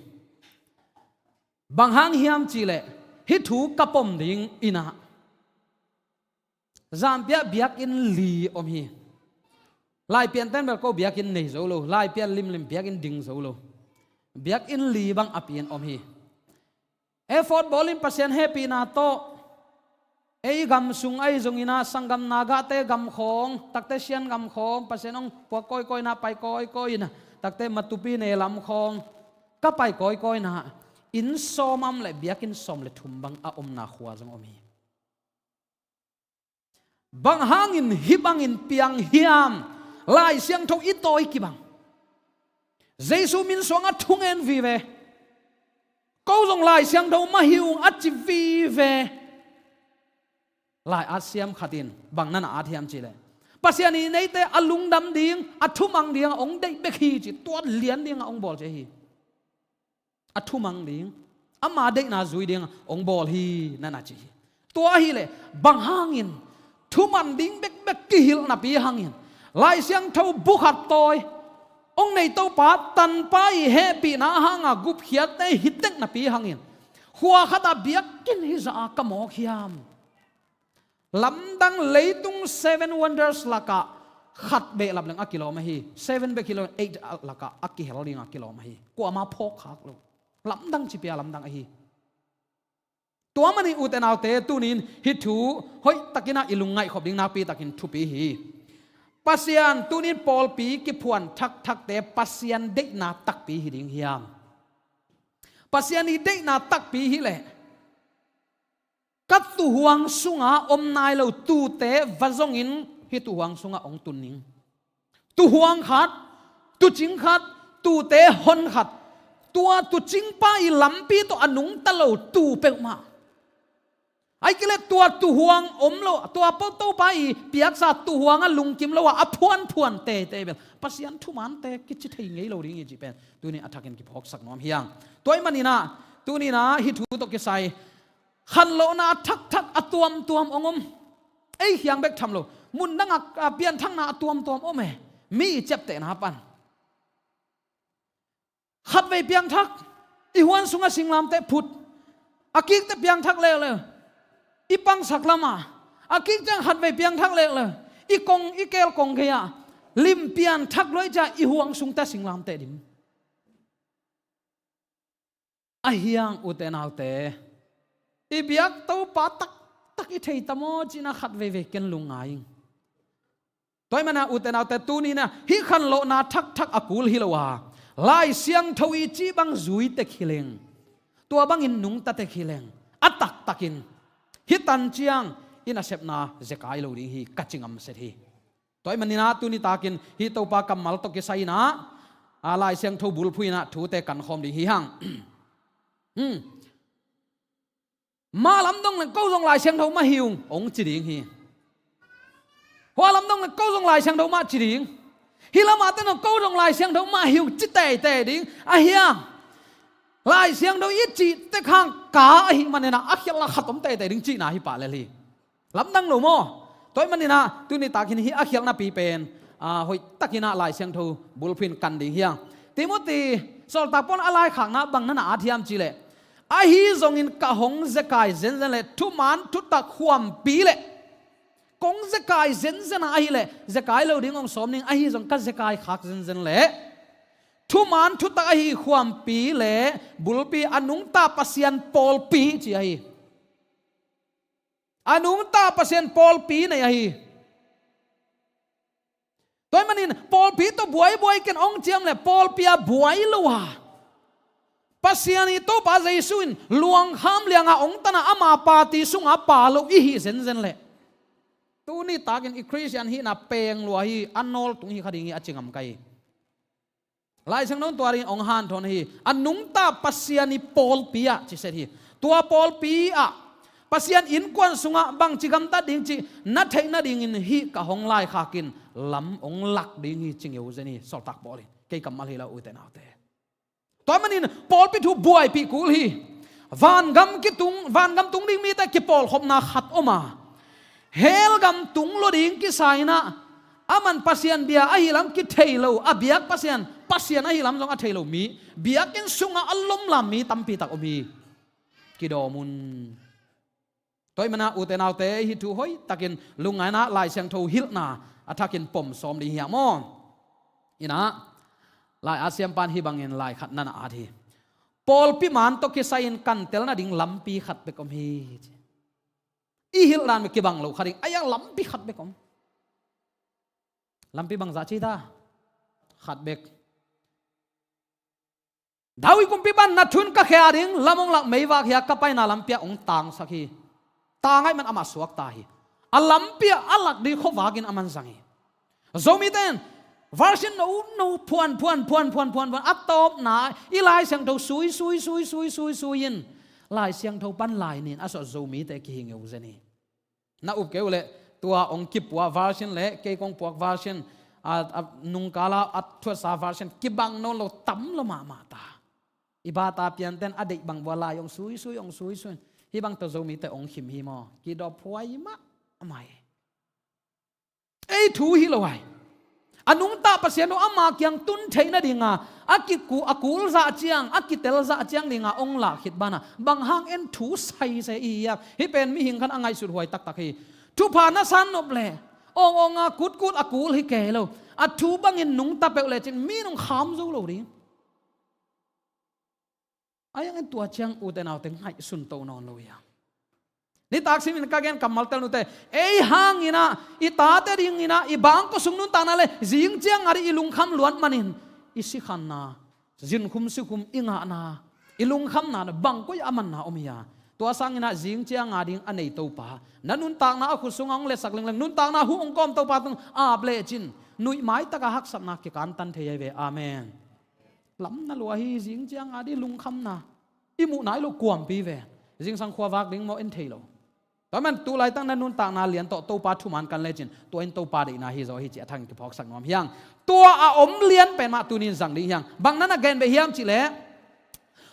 Bang hang hiam cih leh hih thu ka pom ding in ah Zambia biakinn li om hi. Laipianten bel ko biakinn nei zo lo, Laipian limlim biakinn ding zo lo. Biakinn li bang a pi-in om hi. Effort bawl in Pasian hehpihna tawh ei gam sung ahi zongin ah sanggam Nagate gam khawng, takte Sian gam khawng, Pasian hong puak kawikawi in ah pai kawikawi in ah, takte Matupi ne lam khawng ka pai kawikawi in ah, inn sawm a om leh biakinn sawm le thum bang a omna khua zong om hi. Bang hangin hih bangin piang hiam? Lai Siangtho i tawi kibang. Jesu min suangah thungen vive. Ko zong Lai Siangtho mah hi ung a ci vive. Lai-at siam khat in bang na na at hiam cih leh, Pasian in eite a lungdam ding, a thumang ding a hong deih bek hi ci, tua lian ding a hong bawl ci hi. A thumang ding, ama deihna zui ding a hong bawl hi, na na ci hi. Tua ahih leh bang hangin thuman ding bekbek kihilh napi hangin, Lai Siangtho bu khat tawi, hong nei Topa Tanpa i hehpihna hanga gupkhiatte hi tek napi hangin, khua khatah biakinn hizah a ka mawk hiam? Lamdang leitung seven wonders lakah khat behlap leng a kilawm ahi. Seven bek hi lo, eight lakah a kihel ding a kilawm ahi. Kuamah phawk khak lo. Lamdang ci pia lamdang ahi. Tua manin ute naute, tuni-in hih thu hoih takin ah i lungngaih khop ding nakpi takin thupi hi. Pasian tuni-in pawlpi kiphuan thakthakte Pasian deihna takpi hi ding hiam? Pasian i deihna takpi hi leh, ka tuuhuang sunga om nai lo tuute va zongin hih tuuhuang sungah hong tun ning. Tuuhuang khat, tuucing khat, tuute hon khat. Tua tuucingpa i lampi tawh a nungta lo tuu peuhmah. Ahih kei leh tua tuuhuang om lo, tua pawh Topa i piaksa tuuhuang a lungkim lo a, a phuanphuan teitei bel Pasian thumante kici thei ngei lo ding hi cih pen tuni a thakin kiphawksak nuam hi hang. Tua ahih manin ah, tuni-in ah hih thu tawh kisai khanlawhna thakthak a tuamtuam hong om. Ei khiang bek tham lo, mun dangah, a, pianthakna a tuamtuam om e. Mi i ciaptehna pan. Khatvei piangthak, i huan sungah singlamteh phut. A kik teh piangthak leuleu, i pangsak lamah. A kik ciang khatvei piangthak leuleu, i kong, i keel kong gei-ah lim pianthak lua, i ciah i huang sungte singlamteh dim. Ahi hang ute naute, i biak Topa taktak i thei ta maw cih na khat veivei ken lungngai ing. Tua ahih manin ah ute naute, tuni-in ah hih khanlawhna thakthak a kul hi lo a, Lai Siangtho i cih bang zui tek hi leng, tua bangin nungta tek hi leng, a taktakin hih tan ciang i nasepna zekai lo ding hi, ka ci ngam set hi. Tua ahih manin ah tuni takin hih Topa kammal tawh kisai-in ah, a, Lai Siangtho bulphuh-in ah thute kan khawm ding hi hang. Hmm. Mah lam dong leng ko zong Lai Siangtho mah hi ung, hong ci ding hi. Hua lam dong leng ko zong Lai Siangtho mah ci ding. Hih lamah te zong ko zong Lai Siangtho mah hi ung ci teitei ding. Ahi hang Lai Siangtho i cih tek hang ka ahih manin ah a khialhna khat om teitei ding cihna hi pah lel hi. Lamdang lo maw? Tua ahih manin ah tuni takin hih a khialhnapi pen hoihtakin ah Lai Siangtho bulphuh in kan ding hi hang. Timoti sawltak Paul a laikhakna bang na na at hiam cih leh, ahi zongin ka hong zekai zenzen leh thuman thutak khuampi leh, kong zekai zenzen a ahih leh zekai lo ding hong sawm ning, ahi zong ka zekai khak zenzen leh thuman thutak ahi khuampi leh bulpi a nungta Pasian pawlpi ci ahi. A nungta Pasian pawlpi nei ahi. Tua ahih manin pawlpi tawh buaibuai ken hong ciam leh pawlpi a buai lo a, Pasian i Topa Jesu in luangkham lianga hong tan a, ama party sunga pa lo i hih zenzen leh, tuni takin i Khristian hihna peng lua hi, a nawltung hi kha ding hi a ci ngam ka hi. Lai Siangtho in tua dingin hong hanthawn hi. A nungta Pasian i pawlpi ah ci set hi. Tua pawlpi ah Pasian innkuan sungah bangci gamtat ding cih na theih nadingin hih ka hong laikhak in lam hong lak ding hi ci ngeu zen hi sawltak Paul in. Kei kammal hi lo, ute naute. Tua ahih manin pawlpi thu buaipih kul hi. Vangam kitung, vangam tung ding mite kipawlkhopna khat om a, hell gam tung lo ding kisa in ah, aman Pasian bia ahi lam kithei lo, a biak Pasian, Pasian ahi lam zong a thei lo mi, biakinn sungah a lomlam mi tampi tak om hi. Kidawm un. Tua ahih manin ah ute naute, hih thu hoihtakin lungngaihna, Lai Siangtho hilhna a thakin pom sawm ding hi hang maw? In ah, lai-at siampa in hih bangin lai khat na na at hi. Pawlpi man tawh kisai-in kantel nading lampi khat bek om hi. I hilh dan bek kibang lo kha ding, a iang lampi khat bek om. Lampi bangzah ci ta? Khat bek. David kumpipa pan na thu in ka khia ding, lam hong lak meivak hi a, ka paina lampi ah hong tangsak hi. Tang ahih man amah suakta hi. A lampi ah a lak ding khuavak in aman zang hi. Zomite in version nono phuan phuan phuan phuan phuan phuan, a tawpna i Lai Siangtho sui sui sui sui sui sui in Lai Siangtho pan lai nin a suah Zomite kihi ngeu zen hi. Na up kei uh leh tua hong kipuak version leh kei kong puak version, a, a, nungkala a thuatsa version kibang nawn lo, tam lo mahmah ta. I bata pianten a deih bang bua lai hong suisui, hong suisui. Hih bang tawh Zomite hong khim hi maw? Kidawp huai mahmah hi. Ei thu hi lo ai. A nungta Pasian uh ama kiang tun theih nadinga a kiku, a kul zah ciang, a kitel zah ciang dinga hong lak khit banah bang hang en thu saisai i hi hiam? Hih pen mihing khat a ngaihsut huai taktak hi. Thupha na san nop leh awng awnga kutkut a kul hi kei lo. A thu bangin nungta peuh lecin mi nong kham zo lo ding. A iang in tua ciang ute naute ngaihsun to nawn lo hi a. Nitak simin ka gen kammal tel nute, ei hangin ah, i tate dingin ah, i bangkua sung nuntakna leh zing ciang a ding i lungkham luat manin i sikhanna, zinkhum sikhum i ngahna, i lungkhamna bangkua a manna om hi a. Tua sangin ah zing ciang a ding a nei Topa, na nuntakna a khut sungah hong letsak lengleng, nuntakna huh hong kawm Topa tung ap lecin nuih maitaka haksatna kikantan thei ahi ve. Amen. Lam na lua hi, zing ciang a ding lungkhamna i muh nai lo kuampi ve. Zingsang khuavak ding maw, en thei lo. Tua man tu laitak na nuntakna lian tawh Topa thuman kan lecin tua in Topa deihna hi zaw hi ci a thakin kiphawksak nuam hi hang. Tua a om lian pen mah tunin zang ding hi hang. Bang na na gen beh hiam cih leh,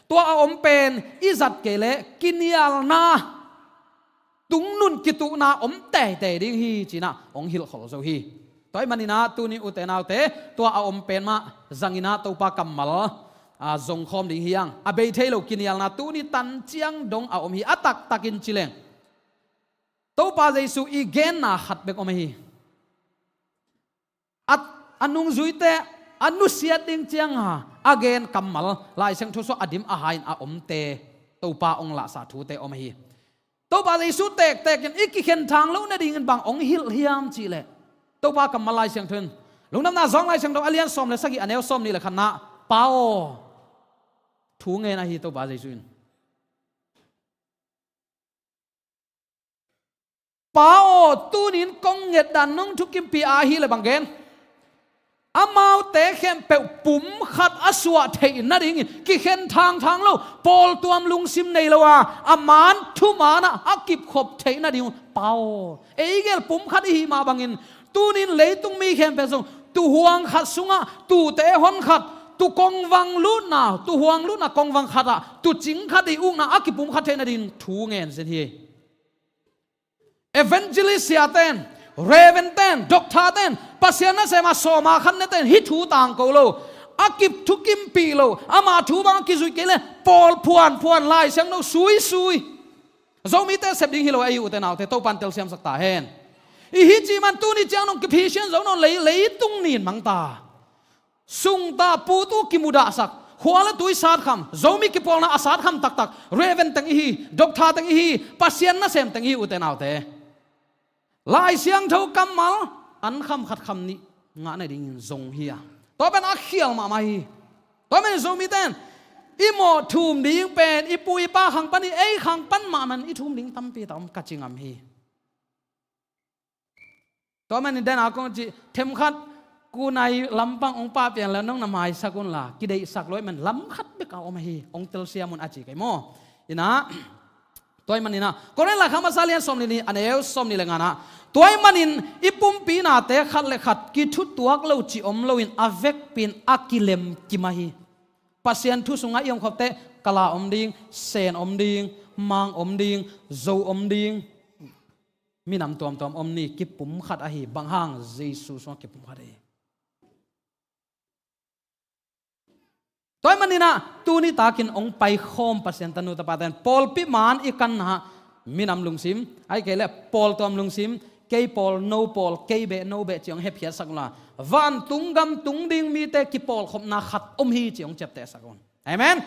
tua a om pen i zat kei leh kinialna tungnun kituhna om teitei ding hi ci-in ah hong hilhkhol zo hi. Tua ahih manin ah tuni ute naute, tua a om pen mah zangin ah Topa kammal, a, zongkhawm ding hi hang. A bei thei lo kinialna tuni tan ciang dong a om hi, a taktakin ci leng Topa Jesu i genna khat bek om ahi. A, a nungzuite a nusiat ding cianga a gen kammal, Lai Siangtho sung a dim a hai-in a omte, Topa hong lahsa thute om ahi. Topa Jesu tektekin i kikhenthang loh nadingin bang hong hilh hiam cih leh, Topa kammal Lai Siangtho in, Lungdamna Johan Lai Siangtho a lian sawm le sagih, a neu sawmnih le khatna, Pa aw, thu ngen ahi Topa Jesu in. Pa aw, tunin kong ngetdan nong thukimpih a ahih leh bang gen? Amaute khempeuh pumkhat a suah theih nadingin kikhen thangthang lo, pawltuam lungsim nei lo a, a man thuman ah a kipkhop theih nadingun Pa aw. Ei gel pumkhat i hih mah bangin tunin leitung mi khempeuh zong tuuhuang khat sungah tuute honkhat, Tu kongvang lutna, tu huang lutna kongvang khatah tu cing khat i ukna a kipum khat theih nadingin thu ngen zen hi. Evangelist siaten, Reverend ten, Doctor ten, Pasian nasem a sawma khat neten hih thu tangko lo, a kithukimpih lo, ama thu bang a kizuih kei le pawl phuanphuan, Lai Siangtho suisui. Zomite sep ding hi lo ahi, ute naute, Topan telsiamsak ta hen. I hih cih man tuni ciang nong kiphisian zo nawn lei, leitung nin mangta. Sungta put uh kimudahsak, khua le tui satkham, Zomi kipawlna a satkham taktak, Reverend teng ihi, Doctor teng ihi, Pasian nasem teng ihi, ute naute. Lai Siangtho kammal an kham khat kham nih ngah nadingin zong hi a, tua pen a khial mahmah hi. Tua pen Zomite in i mawh thum ding pen i pu i pa khang pan hi, ei khang pan mahmah in i thum ding tampi tak om ka ci ngam hi. Tua manin den a kong ci, themkhat kunai lampang hong pahpian le nong na maisak unla, kideihsak lo ahih man lam khat bek a om ahi, hong telsiam un a ci kei maw. Inah, tua ahih maninah Korin laikhak masa lian sawmnih ni, a neu sawmnih le nganah, tua ahih manin i pumpi nate khat le khat kithutuak lo cih om loin a vekpi in a kilemkim ahi. Pasian thu sungah i omkhop teh Kala om ding, Sen om ding, Mang om ding, Zo om ding. Minam tuamtuam om ni, kipum khat ahi, bang hang Jesu sungah kipum khat ahi. Tua ahih maninah tuni takin hong paikhawm Pasian tanu tapa ten pawlpi man i kanna minam lungsim, ahih kei leh pawltuam lungsim, kei pawl, no pawl, kei beh, no beh ci hong hepkhiatsak unla, vantung gam tung ding mite kipawlkhopna khat om hi ci hong ciaptehsak un. Amen.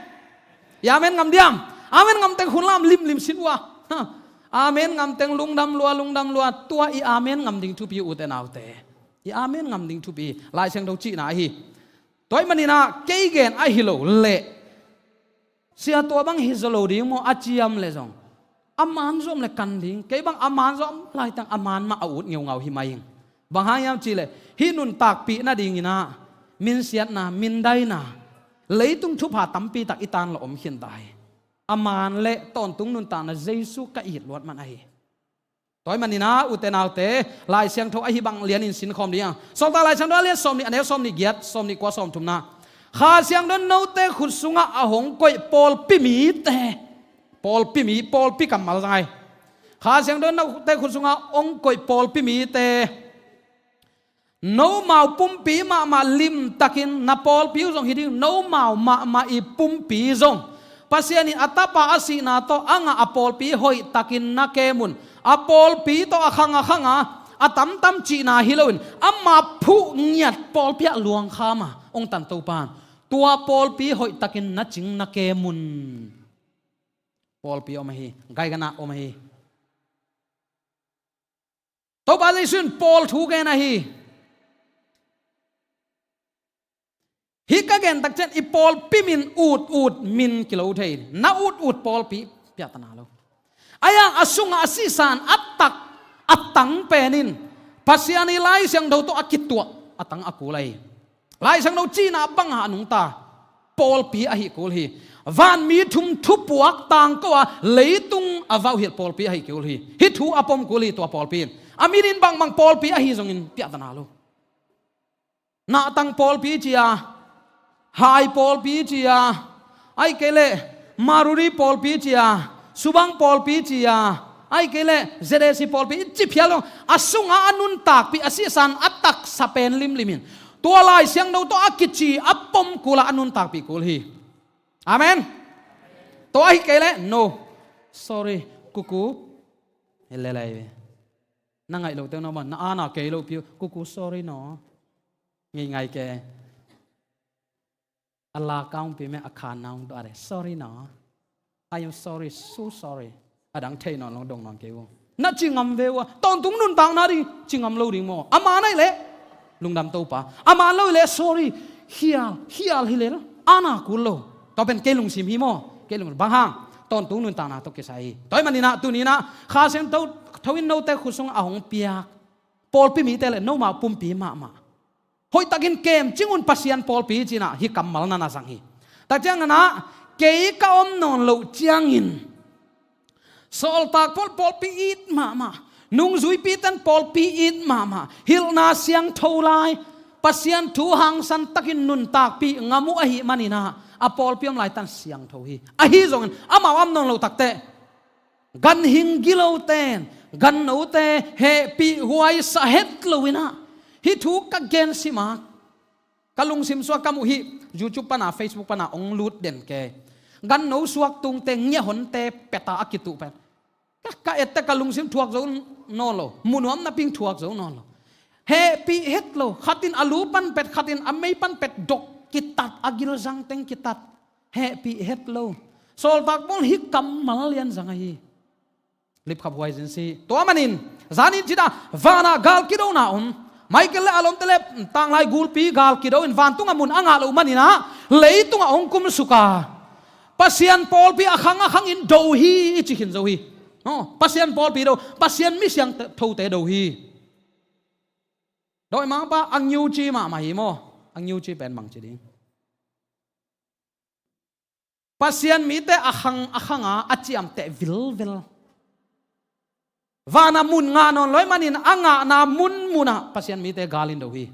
I amen ngam diam? Amen ngam teng hun lam limlim sin uh a. Ha. Amen ngam teng lungdam lua, lungdam lua, tua i amen ngam ding thupi uh, ute naute. I amen ngam ding thupi Lai Siangtho cihna ahi. Tua ahih maninah kei gen ahi lo leh, sia tua bang hi zaw lo ding maw a ciam leh zong, a man zaw om leh kan ding, kei bang a man zaw om laitang a man mah a ut ngeungau hi mai ing. Bang hang hiam cih leh hih nuntakpih nadinginah minsiatna, mindaina, leitung thupha tampi tak i tan lo om khin ta hi. A man le tawntung nuntakna Jesu ka it luat man ahi. Tua ahih maninah ute naute, Lai Siangtho ahi bang lianin sinkhawm ding a, Sawltak Lai Siangtho a lian sawmnih, a neu sawmnih giat, sawmnih kua, sawmthumna, Kha Siangtho in note khut sungah a hong koih pawlpi mite, pawlpi mi, pawlpi kammal zang ai. Kha Siangtho in note khut sungah hong koih pawlpi mite, nomau pumpi mahmah limtakin, na pawlpi uh zong hi ding, nomau mahmah i pumpi zong Pasian in a Tapa a sihna tawh a ngah a pawlpi hoihtakin na kem un. A pawlpi tawh a khang a khang a, a tamtam cihna hi loin, ama phuh ngiat pawlpi ah luangkham a hong tan Topa in, tua pawlpi hoihtakin na cing na kem un. Pawlpi om ahi, gaiganah om ahi. Topa Jesu in pawl thu gen ahi. Hih ka gen tak ciang i pawlpi min ut ut min kilo thei. Na ut ut pawlpi piahtana lo. A yang a sungah a sihsan a tak a tang pen in Pasian i Lai Siangtho tawh a kituah a tang a kul ahi. Lai Siangtho cihna bangah a nungta pawlpi ahi kul hi. Vanmi thum thupuak tangko a leitung a vauhilh pawlpi ahi kul hi. Hih thu a pom kul hi tua pawlpi in. A min in bangbang pawlpi ahi zongin piahtana lo. Nahtang pawlpi ci a, Hai pawlpi ci a, ahih kei leh Maruri pawlpi ci a, Subang pawlpi ci a, ahih kei leh Z A C pawlpi i ci phial zong, a sungah a nuntakpih a sihsan a taksa pen limlim in tua Lai Siangtho tawh a kici a pom kul a a nuntakpih kul hi. Amen. Tua ahih kei leh no, sorry, kuku. Hi lelai ve. Na ngaih lote uh na ban, na ana kei lopi uh, kuku, sorry no. Ngei ngai ke. A la kaungpi me a khan naung tuare. Sorry no. I am sorry, so sorry. A dang thei nawn lo dong nawn kei uh. Na ci ngam ve uh a. Tawntung nuntakna ding ci ngam lo ding maw. A man ahih leh lungdam Topa. A man lo ahih leh sorry. Khial, khial hi lel. Ana kul lo. Tua pen kei lungsim hi maw. Kei lungsim. Bang hang. Tawntung nuntakna tawh kisai hi. Tua ahih maninah tuninah Kha Siangtho, tho in note khut sungah a hong piak pawlpi mite le nomau pumpi mahmah hoihtakin kemcing un Pasian pawlpi cinah hih kammal na na zang hi. Tak cianginah kei ka om nawn loh ciangin sawltak pawl pawlpi it mahmah, nungzuipiten pawlpi it mahmah, hilhna siangtho lai, Pasian thu hangsan takin nuntakpih ngam uh ahih manin ah, a pawlpi om lai tan siangtho hi. Ahi zongin amau a om nawn loh takteh, ganhing gilote in gannote hehpih huaisa het lo in ah, hih thu ka gen sim a, ka lungsim suak ka muh hi. YouTube pana, Facebook pana hong lut den kei. Ganno suak tungte ngiahonte peta a kituh pen, ka, ka ette ka lungsim thuak zo nawn lo, mu nuam napi-in thuak zo nawn lo. Hehpih het lo, khat in a lu pan pet, khat in a mei pan pet, dok kitat, a gilzang teng kitat. Hehpih het lo. Sawltak Paul hih kammal lian zang ahi. Lipkhap huai zin si. Tua manin, zanin cih dan, vanah gal kidona om. Michael le a lawmte le tanglai gulpi gal kido in vantungah mun a ngah loh manin ah, leitungah hong kumsuk a, Pasian pawlpi a khang a khangin do hi, i ci khin zo hi. Aw, Pasian pawlpi do, Pasian mi siangthote do hi. Dawimangpa, a ngiuci mahmah hi maw. A ngiuci pen bangci ding? Pasian mite a khang a khang a, a ciamteh vilvel. Vanah mun ngah nawn lo ahih manin a ngahna munmunah Pasian mite gal in do hi.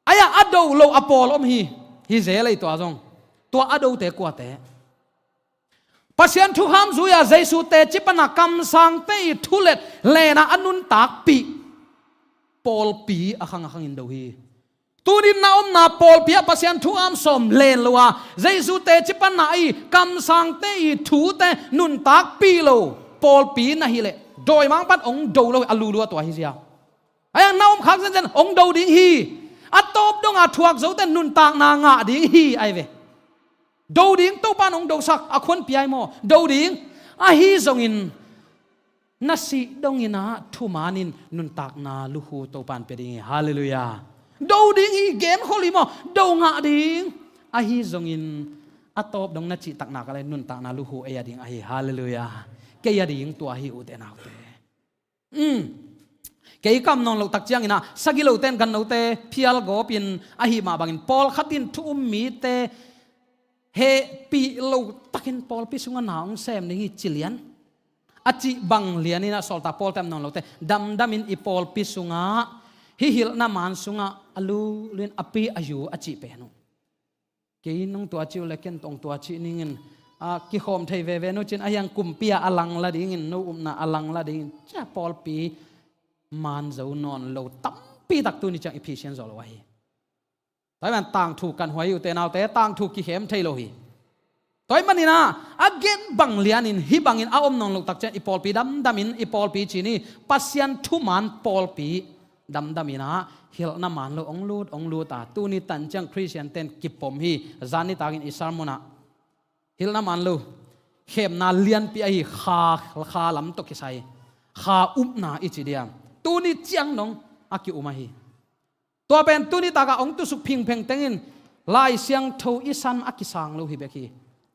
Ahi a, a do lo a pawl om hi. Hi zel ei tua zong. Tua a dote kuate? Pasian thukham zui-a Jesu teci pana kamsangte i thulet lena a nuntakpih pawlpi a khang a khangin do hi. Tunin na omna pawlpi ah Pasian thukham sawm len lo a, Jesu teci pana i kamsangte i thute nuntakpih lo pawlpi na hileh, dawimangpan hong do lo hi, a lulu a tua hi zia. Ahi a, na om khak zenzen hong do ding hi. A tawp donga thuak zote nuntakna ngah ding hi ahi ve. Do ding, Topan hong dosak, a khuanpi ahi maw. Do ding, ahi zongin na sih dongin ah thumanin nuntakna lukhu Topan pia ding hi. Halleluiah. Do ding hi, genkhol hi maw, do ngah ding. Ahi zongin a tawp dong na cihtakna ka le nuntakna lukhu ei a ding ahi. Halleluiah. Kei a ding tua hi, ute naute. Um. Kei kam nawn loh tak ciangin ah, sagilote in gannote phial gawpin, ahi mah bangin pawlkhat in thu um mite hehpih loh takin pawlpi sungah na hong sem ding hi ci lian. A cih bang lianin ah, sawltak pawlte om nawn lote damdamin i pawlpi sungah, hih hilhna man sungah a lulu in a pi a yu a cih pen uh. Kei nong tua cih uh le ken tong tua cih ningin, a, kikhawm thei veve nu cin, ahi hang kumpi-a a langla dingin, no upna a langla dingin, cia pawlpi man zo nawn lo tampi tak tuni ciang i phisian zawh lo ahi. Tua hi man tangthu kan huai, ute naute, tangthu kikhem thei lo hi. Tua hi manin ah, a gen bang lianin hih bangin a om nawn loh tak ciang i pawlpi damdamin, i pawlpi ci ni, Pasian thuman pawlpi damdamin ah, hilhna man lo hong lut, hong lut a, tuni tan ciang Khristian ten kipom hi. Zan nitakin i sermon ah, hilhna man lo khemna lianpi ahi kha, kha lam tawh kisai, kha upna i ci diam, tuni ciang dong a ki-um ahi. Tua pen tuni takah hong tusuk phingpheng tengin Lai Siangtho i san a kisang lo hi bek hi.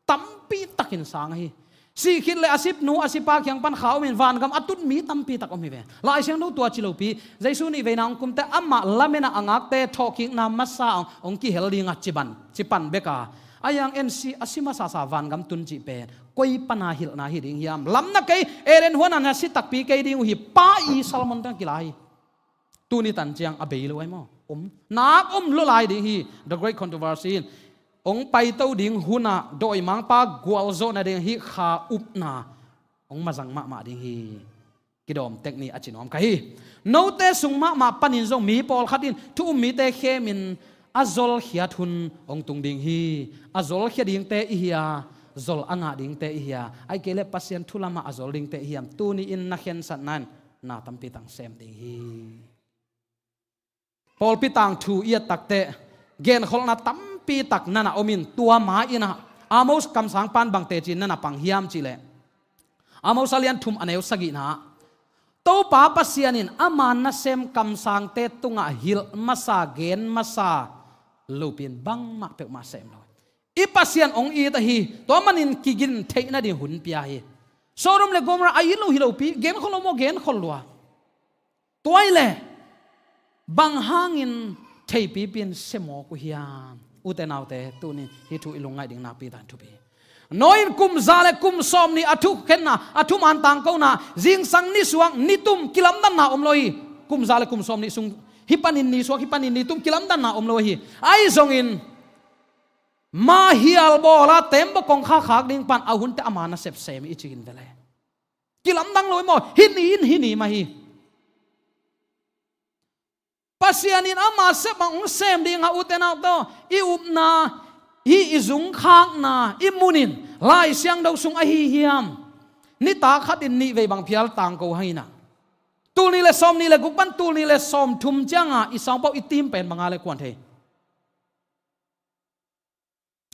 Tampi takin sang ahi. Sih khit le a sipnu a sipa kiang pan kha umin vangam a tut mi tampi tak om hi ve. Lai Siangtho tua ci lopi, Jesu nih veina hong kumte amah lamen ah a ngakte thawhkikna masa hong, hong kihel dingah ci pan, ci pan bek a, ahi hang en si, a si masasa vangam tun cih pen koi pana hilhna hi ding hiam? Lam na kei, Eden huan ah na si takpi kei ding uh hi, pa i sermon teng kila hi. Tuni tan ciang a bei lo ahi maw? Om. Nak om lua lai ding hi. The Great Controversy in hong paito ding hunah dawimangpa gualzawhna ding hih kha upna hong mazang mahmah ding hi. Kidawm tek ni a ci nuam ka hi. Note sung mahmah panin zong mi pawlkhat in thu um mite khemin a zolkhiat hun hong tung ding hi. A zolkhia dingte i hi a, zol a ngah dingte i hi a, ahih kei leh Pasian thu lamah a zol dingte i hiam? Tuni in na khensatna in na tampi tak sem ding hi. Pawlpi tangthu i et takteh, genkholhna tampi tak na na om in, tua ma-in ah Amos kamsang pan bang teci na na pang hiam cih leh, Amos a lian thum a neu sagihna ah, Topa Pasian in ama nasem kamsangte tungah hilh masa, gen masa lopi-in bangmah peuhmah sem lo. I Pasian hong it ahi, tua manin kigin theih nading hun pia hi. Sodom le Gomorrah a it lo hi lopi, genkhol lo maw, genkhol lua. Tua hi leh bang hangin theipipi in sem mawk uh hiam? Ute naute, tuni hih thu i lungngaih ding nakpi tak in thupi. Noah in kum za le kum sawmnih a thukhenna, a thuman tangkona, zingsang nisuak nitum kilamdanna om lo hi. Kum za le kum sawmnih sung Hih panin ni suak, hih panin ni tum, kilamdanna om lo ahi. Ahi zongin, ma hial bawla tembaw kongkha khak ding pan a hunte ama nasep sem i cikin vele. Kilamdang lo i maw, hih ni in hih ni mah hi. Pasian in ama sep a hong sem ding a, ute naute aw, i upna, hih i zungkhakna, i mun in Lai Siangtho sung ahi hiam? Nitak khat in nih vei bang phial tangko hang in ah. Tul nih le sawm nih le guk pan tul nih le sawm thum cianga i sawngpau i tim pen bang a le kuan thei.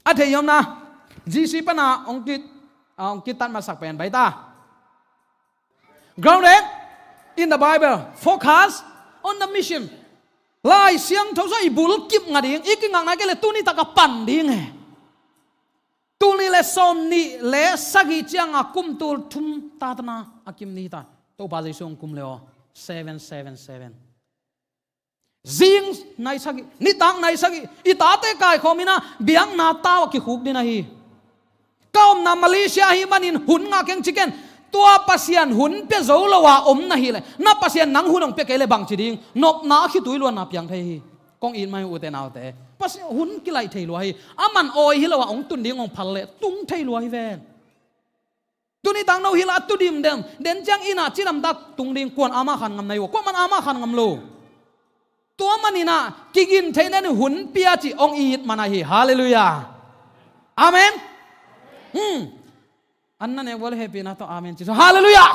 A thei hiam na? G C pana hong kit, ah, hong kitat masak pen baita. Grounded in the Bible, focus on the mission. Lai Siangtho sung i bul kip nga ding, i kingakna kei le tuni taka pan ding e. Tul nih le sawm nih le sagih cianga kum tul thum tatana a kim ni ta. Topa Jesu hong kum le aw. Seven seven seven. Zing nai sagih, nitak nai sagih, i tate kaikhawm in ah biakna tau a kikhuk ding ahi. Ka omna Malaysia ahi manin hun ngah keng ci ken. Tua Pasian hun pia zo lo a om na hih leh, na Pasian nang hun hong pia kei leh bang ci ding? Nopna a khitui luanna piang thei hi. Kong it mai ute naute. Pasian hun kilaih thei lua hi. Aman awi hi lo a hong tun ding hong phal leh tung thei lua hi ven. Tuni tang no hi la tu dimdem. Den ciang in ah cidamtak tung ding, kuan ama khan ngam na hi ua, kuaman ama khan ngam lo. Tua man in ah kigin theih na ni hun pia ci hong it man ahi. Halleluiah. Amen. Hmm. An na nek vua le hehpihna tawh amen ci sung. Halleluiah.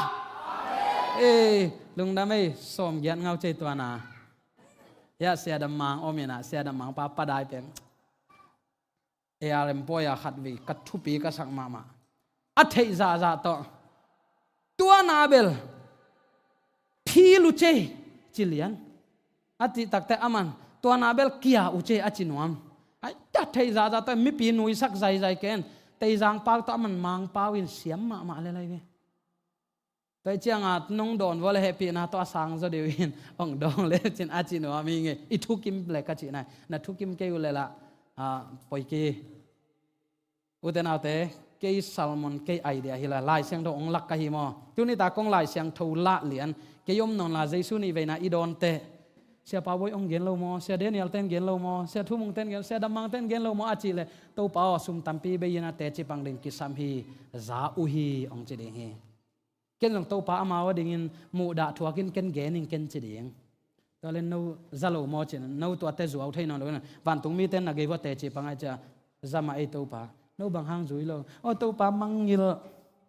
Eh, lungdam ei, sawm giat ngau cei tuana. Ya, Sia Dam Mang om in ah, Sia Dam Mang pa padai peng. A R M pawi a khat vei ka thupi ka sak mahmah. A theih zahzah tawh, tua na bel phil uh cei ci lian. A cih takte aman tua na bel kia uh cei a ci nuam. Ai, a theih zahzah tawh mipi nuisak zaizai ken. Teizang pau tawh aman Mang pau in siam mahmah le lai ve. Tua hi cianga nong dawn vua le hehpihna tawh a sang zaw deuh in hong dawng le cin a ci nuam hi ngei. I thukim le ka cihna hi. Na thukim kei uh le lah, ah, poi kei. Ute naute, kei sermon, kei idea hi la, Lai Siangtho hong lak ka hi maw? Tuni ta kong Lai Siangtho lah lian, kei om nawn la Jesu nih veina i dawn teh. Sia Pau Bawi hong gen lo maw? Sia Daniel ten gen lo maw? Sia Thu Mung ten gen, Sia Dam Mang ten gen lo maw? A cih leh, Topa aw, sum tampi bei in a teci pang ding kisam hi, za uh hi, hong ci ding hi. Ken zong Topa amau a dingin muhdah thuakin ken gen in ken ci ding. Tua le no za lo maw cin, no tuate zuau thei nawn lo in, vantung mite na gei vua teci pang ai cia, za mah ei Topa. No bang hang zui lo. Aw Topa mangngilh,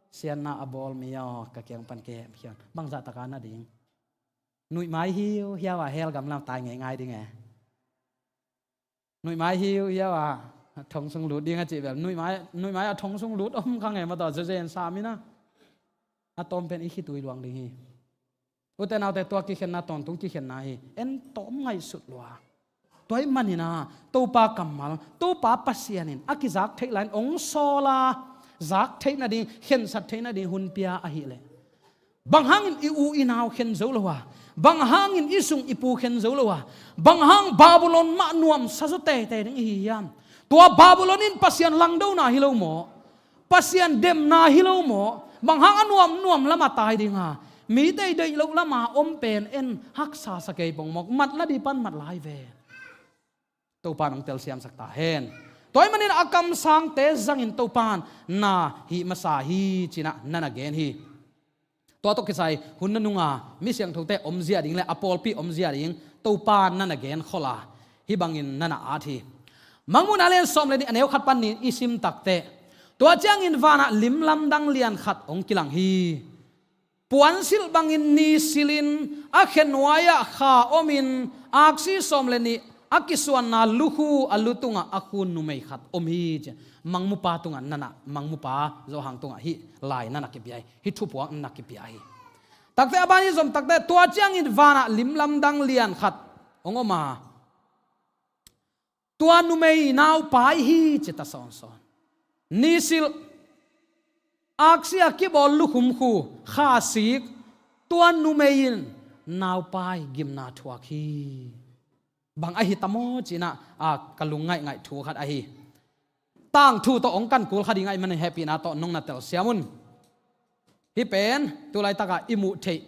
siatna a bawl mi aw, ka kiang pan kei hemkhian. Bangzah taka na ding. Nuih mai hiu hiau a hell gam lam tai ngeingai ding e. Nuih mai hiu hiau a thong sung lut ding a cih bel. Nuih mai, nuih mai a thong sung lut om kha ngei maw tawh, zezen sam in a. A tawm pen i khitui luang ding hi. Ute naute, tua kikhenna tawntung kikhenna hi. En tawm ngaihsut lua. Tua ahih manin a, Topa kammal, Topa Pasian in a kizak theih lai-in hong sawl a, zak theih nading, khensat theih nading hun pia ahih leh. Bang hangin i u i nau khen zo lo a? Bang hangin i sung i pu khen zo lo a? Bang hang Babylon mah nuamsa zaw teitei ding i hi hiam? Tua Babylon in Pasian langdona hi lo maw? Pasian demna hi lo maw? Bang hang a nuamnuam lama tai ding a? Mi deihdeih loh lama om pen en haksa sa kei pong maw? Mat la dih pan mat lai ve. Topa in hong telsiamsak ta hen. Tua ahih manin a kamsangte zangin Topa in na hih masa hi ci-in ah na na gen hi. Tua tawh kisai hun nanunga mi siangthote omzia ding le a pawlpi omzia ding Topa in na na gen khol a, hih bangin na na at hi. Mangmuhna lian sawm le nih a neu khat pan nih i sim takteh, tua ciangin vanah lim lamdang lian khat hong kilang hi. Puansilh bangin nisilhin a khenuai-ah kha omin aksi sawm le nih a kisuanna lukhu a lu tungah a khun numei khat om hi ci. Mangmupa tungah na na, Mangmupa Johan tungah hih lai na na kipia hi. Hih thupuak na na kipia hi. Takte a ban i zom takte, tua ciangin vanah lim lamdang lian khat hong om a, tua numei naupai hi ci ta sawnsawn. Nisilh aksi a kibawl lukhum khu kha sik, tua numei in naupai gimna thuak hi. Bang ahi ta maw ci-in ah, a, ka lung ngaihngaih thu khat ahi. Tangthu tawh hong kan kul kha ding ahih manin hehpihna tawh nong na telsiam un. Hih pen tu laitakah i muh theih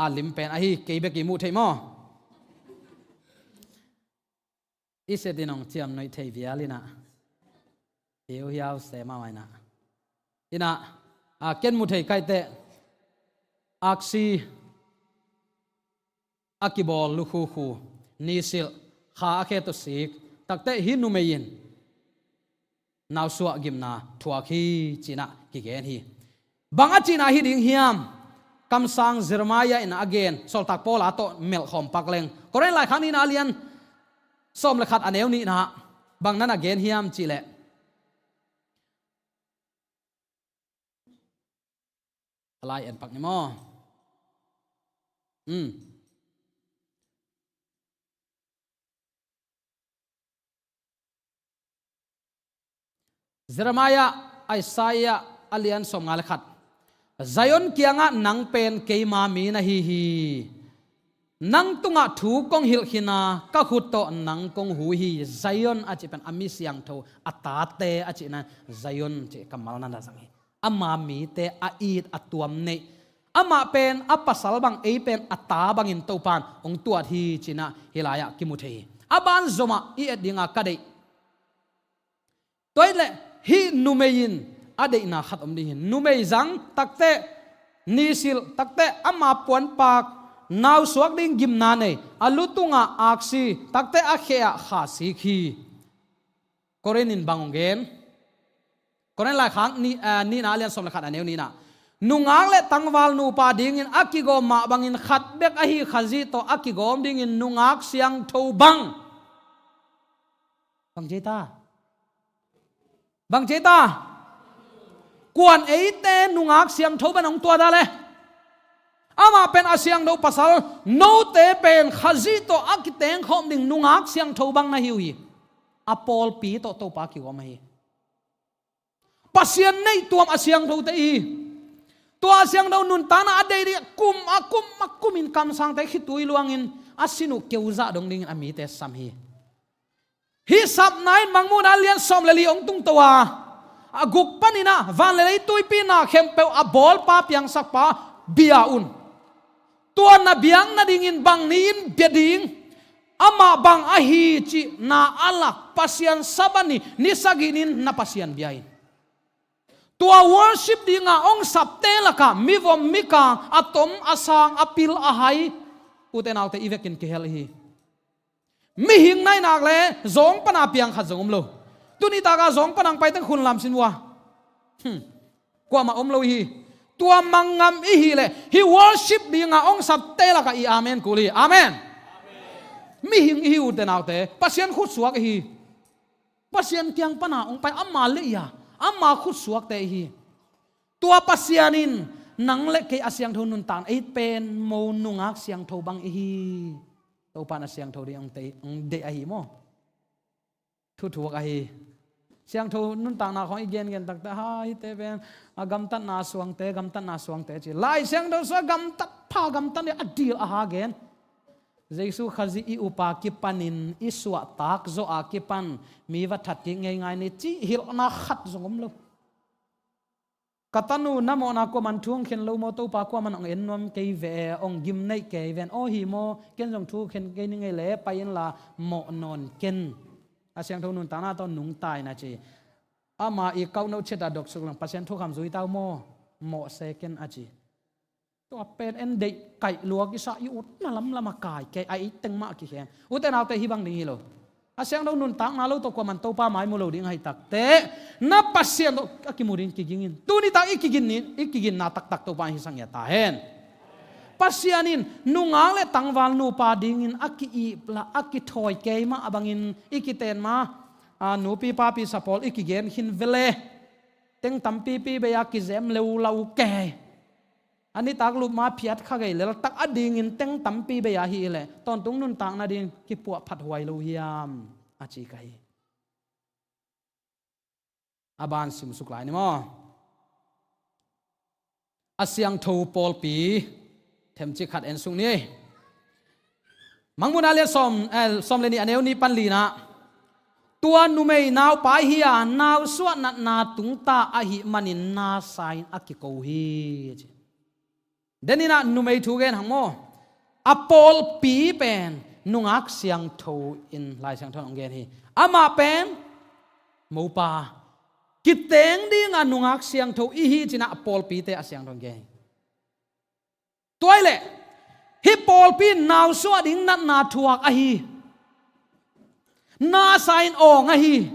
a lim pen ahi, kei bek i muh theih maw? I se din hong ciam noih thei vial inah. Hiu hiau se mah inah. Inah, a, ken mu thei kaih teh. Aksi a kibawl lukhukhu, nisilh, kha a khe tawh sik, takteh hih numei in nausuah gimna thuak hi cinah kigen hi. Bang a cihna hi ding hiam? Kamsang Jeremiah in a gen, Sawltak Paul a tawh melhkhawm pak leng. Korin laikhak nihna a lian sawm le khat a neu nihna, bang nan a gen hiam cihleh. A lai en pak ni maw? Um. Jeremiah, Isaiah a lian sawmnga le khat. Zion kiangah nang pen keima mi na hi hi. Nang tungah thu kong hilh khin a, ka khut tawh nang kong hu hi. Zion a cih pen a mi siangtho, a tate a cihna Zion cih kammal na na zang hi. Ama mite a it a tuam neih, amah pen a pasal bang, ei pen a ta bangin Topan hong tuat hi cinah hih lai-ah kimu thei hi. A ban zomah i et dinga ka deih. Tua ahih leh hih numei in a deihna khat om ding hi. Numei zang, takteh nisilh, takteh ama puanpak, nausuak ding gimna nei, a lu tungah aksi, takteh a khe ah kha sik hi. Korin in bang hong gen? Korin laikhak ni, eh, nihna a lian sawm le khat a neu nihna. Nungak le tangval nupa dingin a kigawm mah bangin khat bek ahi Khazih tawh a kigawm dingin nungak siangtho bang. Bang ci ta? Bang ci ta? Kuan eite nungak siangtho bang hong tuat a le. Amah pen a siangtho pasal, note pen Khazih tawh a kitengkhawm ding nungak siangtho bang na hi uh hi. A pawlpi tawh Topa kigawm ahi. Pasian neih tuam a siangthote i hi. Tua a siangtho nuntakna a deih dih kum a kum a kumin kamsangte khitui luangin a sin uh keu zah dong dingin a mite sam hi. Hih sapna in Mangmuhna a lian sawm le li hong tungto a, a guk panin ah van le lei tuipi na khempeuh a bawlpa piangsakpa bia un. Tua na biak nadingin bang ni-in bia ding, amah bang ahi cih na a lak Pasian Sabbath ni, ni sagih ni-in na Pasian bia in. Tua worship dinga hong sapte lakah mivom mikang, a tom a sang, a pil a hai, ute naute i vekin kihel hi. Mihing nai nak le zawng pana piang khat zong om lo. Tuni taka zawng pana hong paiteng khun lam sin vua. Hmm. Kuamah om lo hi. Tua mangngam i hi le hi worship dinga hong sapte lakah i amen kul hi. Amen. Mihing i hi ute naute. Pasian khutsuak i hi. Pasian kiang pana hong pai ama le i a, ama khutsuakte i hi. Tua Pasian in nang le kei a siangtho nuntakna ei pen mo nungak siangtho bang i hi. Topan a siangtho ding hong deih ahi maw? Thuthuk ahi. Siangtho nuntakna khawng i gengen takte ha, hite pen a gamtatna suangte, gamtatna suangte ci. Lai Siangtho sua gamtat pha, gamtat ni a dil a ha gen. Jesu Khazih i upa kipanin i suahtak zawh a kipan mi va that kik ngeingai ni cih hilhna khat zong om lo. Ka tanu na mawhna kuaman thu hong khen lo maw, Topa kuaman hong en nuam kei ve, hong gim neih kei ven, aw hi maw, ken zong thu khen kei ning ei le pai inla mawh nawn ken. A siangtho nuntakna tawh nungta in a ci. Ama i kauhno chet a doksuk lang Pasian thukham zui tau maw, mawh se ken a ci. Tua pen en deih kaih lua kisa i utna lamlam a kai kei a, ei teng mah kikhen. Ute naute hih bang ding hi lo. A siangtho nuntakna lo tawh kuaman Topa mai mu lo ding ahi takte, na Pasian tawh a kimu ding kiging in. Tuni tak i kigin ni, i kiginna taktak Topa hi sang ia ta hen. Pasian in nungak le tangval nupa dingin a ki-ip la, a kithawi kei mah a bangin i kiten ma, a, nupi papi sapawl i kigen khin vele. Teng tampipi bei a kizem leulau kei. A nitak lup ma phiat kha gei leltak a dingin teng tampi bei a hi leh tawntung nuntak nading kipuah phathuai lo hiam a ci ka hi. A ban simsuk lai ni maw? A siangtho pawlpi themcik khat ensuk ni. Mangmuhna lian sawm, eh, sawm le nih a neu nih pan lina. Tua numei naupai hi a, nausuah natna tungta ahih manin na sa in a kiko hi, a ci. Deninah numei thu gen hang maw? A pawlpi pen nungak siangtho in Lai Siangtho in hong gen hi. Amah pen mopa, kiteng dinga nungak siangtho i hi ci-in ah pawlpite a siangtho in gen hi. Tua ahih leh hih pawlpi in nausuah ding natna thuak ahi, nasa in awng ahi.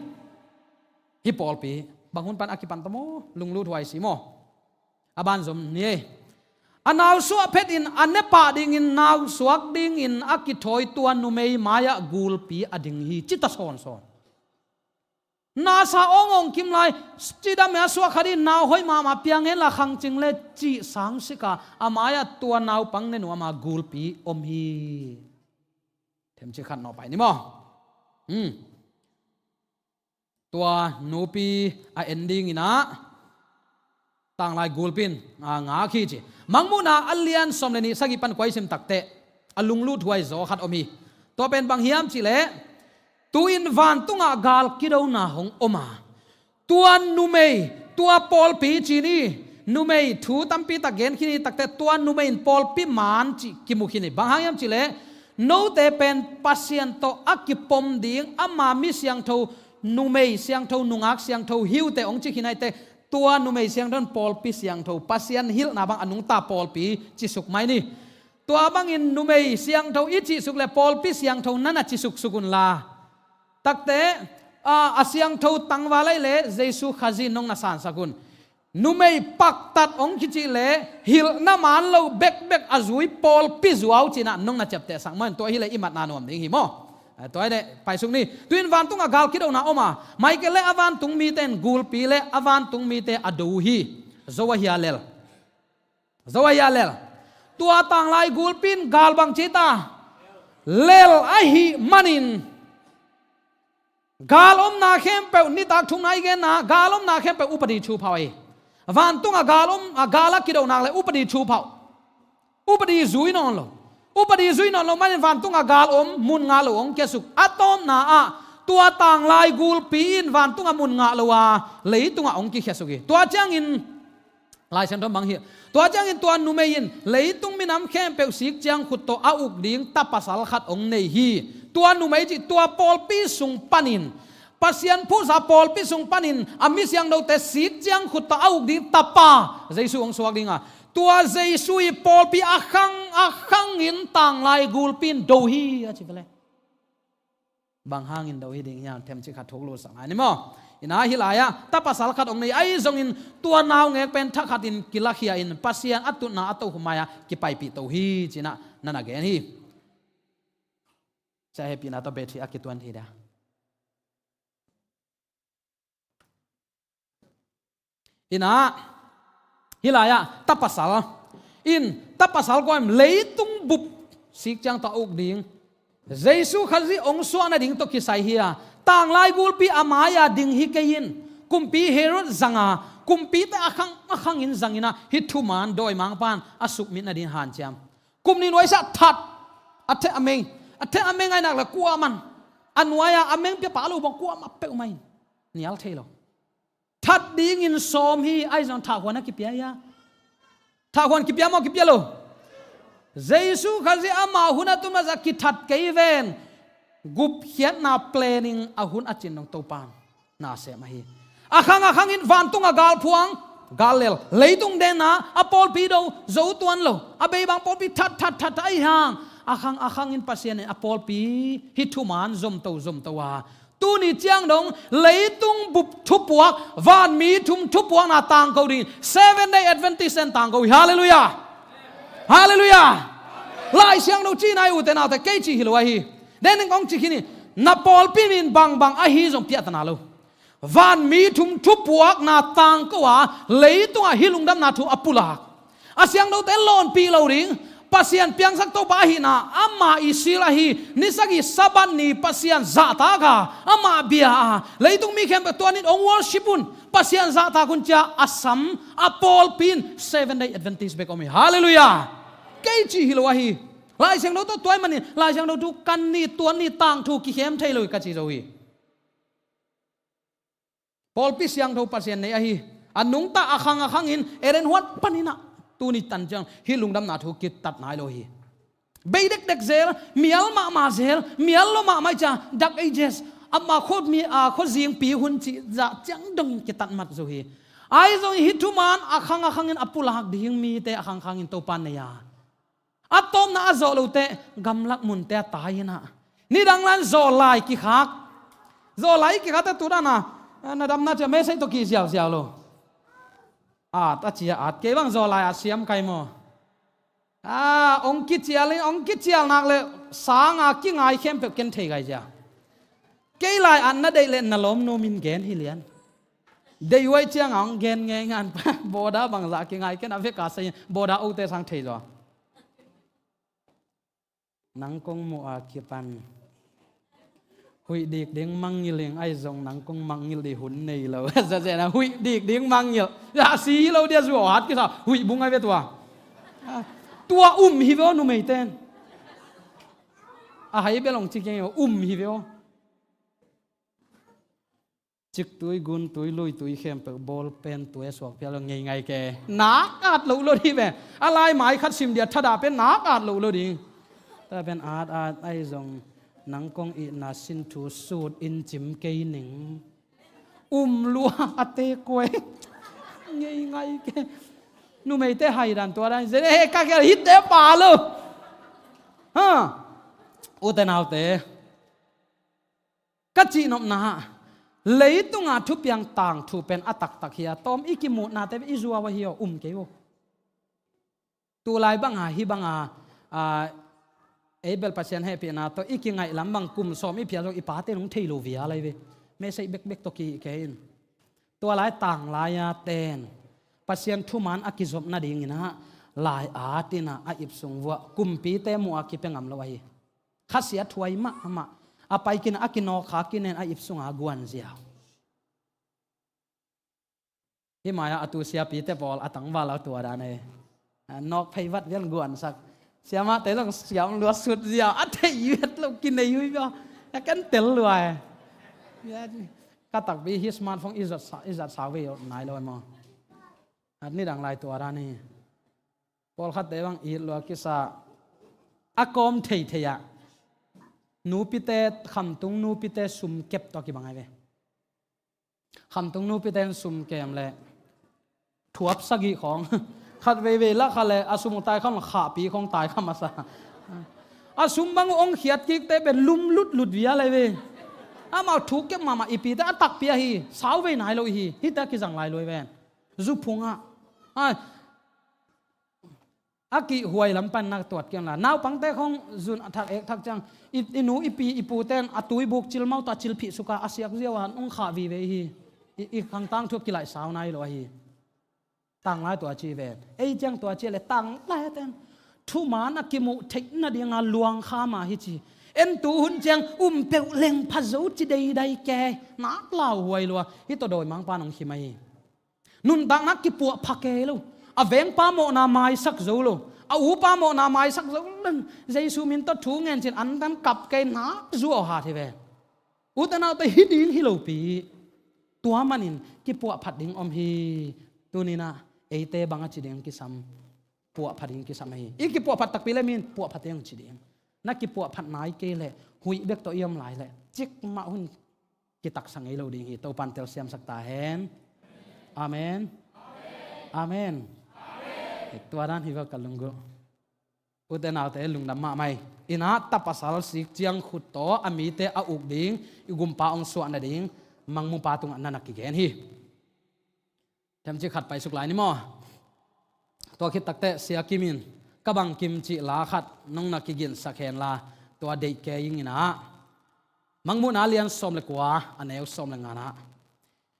Hih pawlpi bang hun pan a kipan ta maw, lunglut huai si maw. A ban zom ni ei. A nausuah phetin a ne pah dingin nausuak dingin a kithawi tua numei mai-ah gulpi a ding hi, ci ta sawnsawn. Nasa awngawng kim lai, cidam e, a suah khat in nau hoih mahmah piang hen la khangcing le cih sang sik a, a mai-ah tua naupang ne nuam a gulpi om hi. Themcik khat nawh pai ni maw. Hmm. Tua nupi a en dingin ah tanglai gulpi in, a, ngak hi ci. Mangmuhna a lian sawm le nih, sagih pan kua i sim takteh a lunglut huai zaw khat om hi. Tua pen bang hiam cih leh, tu-in vantungah gal kidona hong om a, tua numei, tua pawlpi ci ni, numei thu tampi tak gen khin hi takteh tua numei in pawlpi man cih kimu khin hi. Bang hang hiam cih leh, note pen Pasian tawh a kipom ding, ama mi siangtho, numei siangtho, nungak siangtho hi uh teh hong ci khin hi teh, tua numei siangtho in pawlpi siangtho, Pasian hilhna bang a nungta pawlpi ci suk mai ni. Tua bangin numei siangtho i cih suk leh pawlpi siangtho na na ci suksuk un la. Takteh, a, a siangtho tangval ahih leh Jesu Khazih in nong na sansak un. Numei paktat hong kicih leh hilhna man lo bekbek a zui pawlpi zuau ci-in ah nong na ciaptehsak mah in, tua hi leh i matna nuam ding hi maw. A, tua hi leh paisuk ni. Tu-in vantungah gal kidona om a, Michael le a vantung mite in gulpi le a vantung mite a do uh hi. Zo ahi a lel. Zo ahi a lel. Tua tanglai gulpi in gal bang ci ta? Lel ahih manin. Gal omna khempeuh, nitak thumna i genna, gal omna khempeuh upadi thu phau ahi. Vantungah gal om, a, gal a kido nak leh upadi thu phau. Upadi zui nawn lo. Upadi zui nawn lo manin vantungah gal om, mun ngah lo hong kia suk. A tawpna ah, tua tanglai gulpi in vantungah mun ngah lo a, leitungah hong kikhia suk hi. Tua ciangin, Lai Siangtho bang hi. Tua ciangin tua numei in leitung minam khempeuh sik ciang khut tawh a uk ding ta pasal khat hong nei hi. Tua numei cih tua pawlpi sung panin, Pasian phuhsa pawlpi sung panin a mi siangthote sik ciang khut tawh a uk ding tapa Jesu hong suak ding a, tua Jesu i pawlpi a khang a khangin tanglai gulpi in do hi a ci ve le. Bang hangin do hi ding hiam, themcik khat thuk lutsak ngai ni maw. Inah hih lai-ah ta pasal khat hong nei ahi zongin tua naungek pen thakhatin kilakhia in Pasian a tutna a tokhom mai-ah kipaipih to hi ci-in ah na na gen hi. Sia hehpihna tawh bethri a kituan thei dia. Inah hih lai-ah ta pasal in, ta pasal kua in leitung bup sik ciang tawh a uk ding, Jesu Khazih hong suah nading tawh kisai hi a, tanglai gulpi a mai-a ding hi kei in, kumpi Herod zang a, kumpite a khang a khangin zang inah hih thuman dawimangpa in a sukmit nading hanciam. Kum nih nuaisiah that, a theh a meng, a theh a meng a hi nak leh kuaman, a nuai-a a meng pia pah lo bang kuamah peuhmah in nial thei lo. That dingin sawm hi, ahi zong thahhuan a kipia hi a. Thahhuan kipia maw, kipia lo? Jesu Khazih amah hun a tumna zah kithat kei ven. Gupkhiatna planning a hun a cin dong Topa in na sem ahi. A khang a khangin vantungah gal phuang, gal lel, leitung denna a pawlpi do, zo tuan lo, a bei bang pawlpi that that that ahi hang, a khang a khangin Pasian in a pawlpi hih thuman zomto zomto a, tuni ciang dong leitung bup thupuak, vanmi thum thupuakna tangko ding, Seven Day Adventist in tangko hi. Halleluiah. Halleluiah. Lai Siangtho cihna hi, ute naute, kei cih hi lo ahi. Denin kong cih khin hi, na pawlpi min bangbang ahi zong piahtana lo. Vanmi thum thupuakna tangko a, leitungah hih lungdamna thu a pulak, a siangthote lawnpih lo ding, Pasian piangsak Topa ahihna, ama i sil ahi, ni sagih Sabbath ni Pasian zahtak a, amah bia a, leitung mi khempeuh tua ni-in hong worship un, Pasian zahtak un ci-a a sam a pawlpi in Seven Day Adventist bek om hi. Halleluiah. Kei cih hi lo ahi. Lai Siangtho tawh tua ahih manin Lai Siangtho thu kan ni, tuan ni, tangthu kikhem thei lo hi ka ci zo hi. Pawlpi siangtho Pasian nei ahi. A nungta a khang a khangin Eden huan panin ah tuni tan ciang hih lungdamna thu kitat nai lo hi. Bei dekdek zel, mial mahmah zel, mial lo mahmah i cia, Dark Ages, amah khuami, a, khuazingpi hun cih zah ciang dongin kitat mat zo hi. Ahi zongin hih thuman a khang a khangin a pulak ding mite a khangkhangin Topa nei a. A tawpna a zawh lote gamlak munte a tai inah. Nidang lai-in zawllai kikhak. Zawllai i kikhakte tu dana, na damna cia message tawh kih ziauziau lo. At a cia at kei bang zawllai a siam kai maw? A, ong kicial in, ong kicial nak le sanga kingai khempeuh ken thei kai cia. Kei lai-at na deih le na lawm nuamin gen hi lian. Deih huai cianga ong gen ngei ngan pa, bawda bangzah kingai ken a veka sai, bawda ote sang thei zaw. Nang kong muh a kipan huih dik ding mangngilh ing, ahi zong nang kong mangngilh dih hun nei lo. Zazena huih dik ding mangngilh. Ya si lo dia zuau hat kisa huih bung ai ve tua. Tua um hi ve aw numeiten. A hai bel ong ci keng hi ve aw, um hi ve aw. Ciktui, guntui, luitui khempeuh bawlpen tui a suak phial lo ngeingai ke. Nak at loh lo dih ve. A lai mai khat sim dia thadah pen nak at loh lo ding. Tua pen at at ahi zong nang kong itna sin thu sut in cim kei ning. Um lua a te kuai. Ngeingai ke. Numeite hai dan tua dan. Zene he ka kia hitte pa lo. Ha. Ute naute. Ka cihnopna ah leitunga thupiang tangthu pen a taktak hi a, tawm i kimuhnate i zuau ahi aw, um kei aw. Tulai banga hih banga, a, ei bel Pasian hehpihna tawh i kingaihlam bang kum sawm i phial zong i pate nung thei lo via lai ve. Message bekbek tawh kihih kei in. Tua lai tanglai-a ten Pasian thuman a kizop nadingin ah lai-at in ah a ip sung vuah kumpite muh a kipia ngam lo ahi. Khasiat huai mahmah. A paikin a kinawkkha kinen a ip sunga guanzia. Hih mai-ah a tu siapite pawl a tangval a tua dan e. A nawk phei vat vian guansak. Siamahte zong siam lua sut zia a thei vet lo kinei hui bia. A kan tel lua e. Ka takpi hi smartphone i zat sa, i zat sa ve nai lo e maw. A nidang lai tua dan hi. Pawlkhatte bang it lua kisa a kawm theithei ah nupite, khamtung nupite sum kep tawh kibang ai ve. Khamtung nupite in sum kem le thuap sagih khawng khat veivei la kha le a sum uh tai kha khahpi khawng tai kha masa. A sum bang uh ong khiat kikte pen lum lutlut via lai ve. Amau thu kep mahmah i pite a takpi ahi sau vei nai lo ihi. Hite a kizang lai lo i ven. Zu phungah a kihhuai lam pan nak tuat kiang la. Naupangte khong zun a thak ek thak ciang i, i nu i pi i puten a tuibuk cil mau tawh a cil phih suka a siak ziau a hong khah vive hi. I, i khangtang thuap kilaih sau nai lo ahi. Tanglai tua ci ven. Ei ciang tua ci le tanglai ten thuman a kimuh theih nadinga luang kha mah hi ci. En tu hun ciang um peuh leng pha zo ci deidai ke. Nak lauhuai lua. Hih tawh dawimangpa nong khim ahi. Nuntakna kipuahpha kei lo. A vengpa mawhna maisak zo lo. A upa mawhna maisak zo lo. Jesu min tawh thu ngen cin antan kap kei nak zuau hat hi ve. Ute naute hi ding hi lopi. Tua manin kipuahphat ding om hi. Tuninah eite bang a ci ding kisam. Puahphat ding kisam ahi. I kipuahphat takpi le min puahphat ding ci ding. Na kipuahphat nai kei le huih bek tawh i om lai le cikmah hun kitaksa ngei lo ding hi. Topan telsiamsak ta hen. Amen. Amen. Tua dan hi va ka lunggu. Ute naute lungdam mahmah hi. Inah tapasal sik ciang khut tawh a mite a uk ding i gumpa ong suah nading mangmupa tungah na na kigen hi. Themci khat paisuk lai ni maw? Tua khit takte Sia Kim in ka bang kim cih la khat nong na kiginsak hen la tua deih kei ing inah. Mangmuhna lian sawm le kua a neu sawm le nganah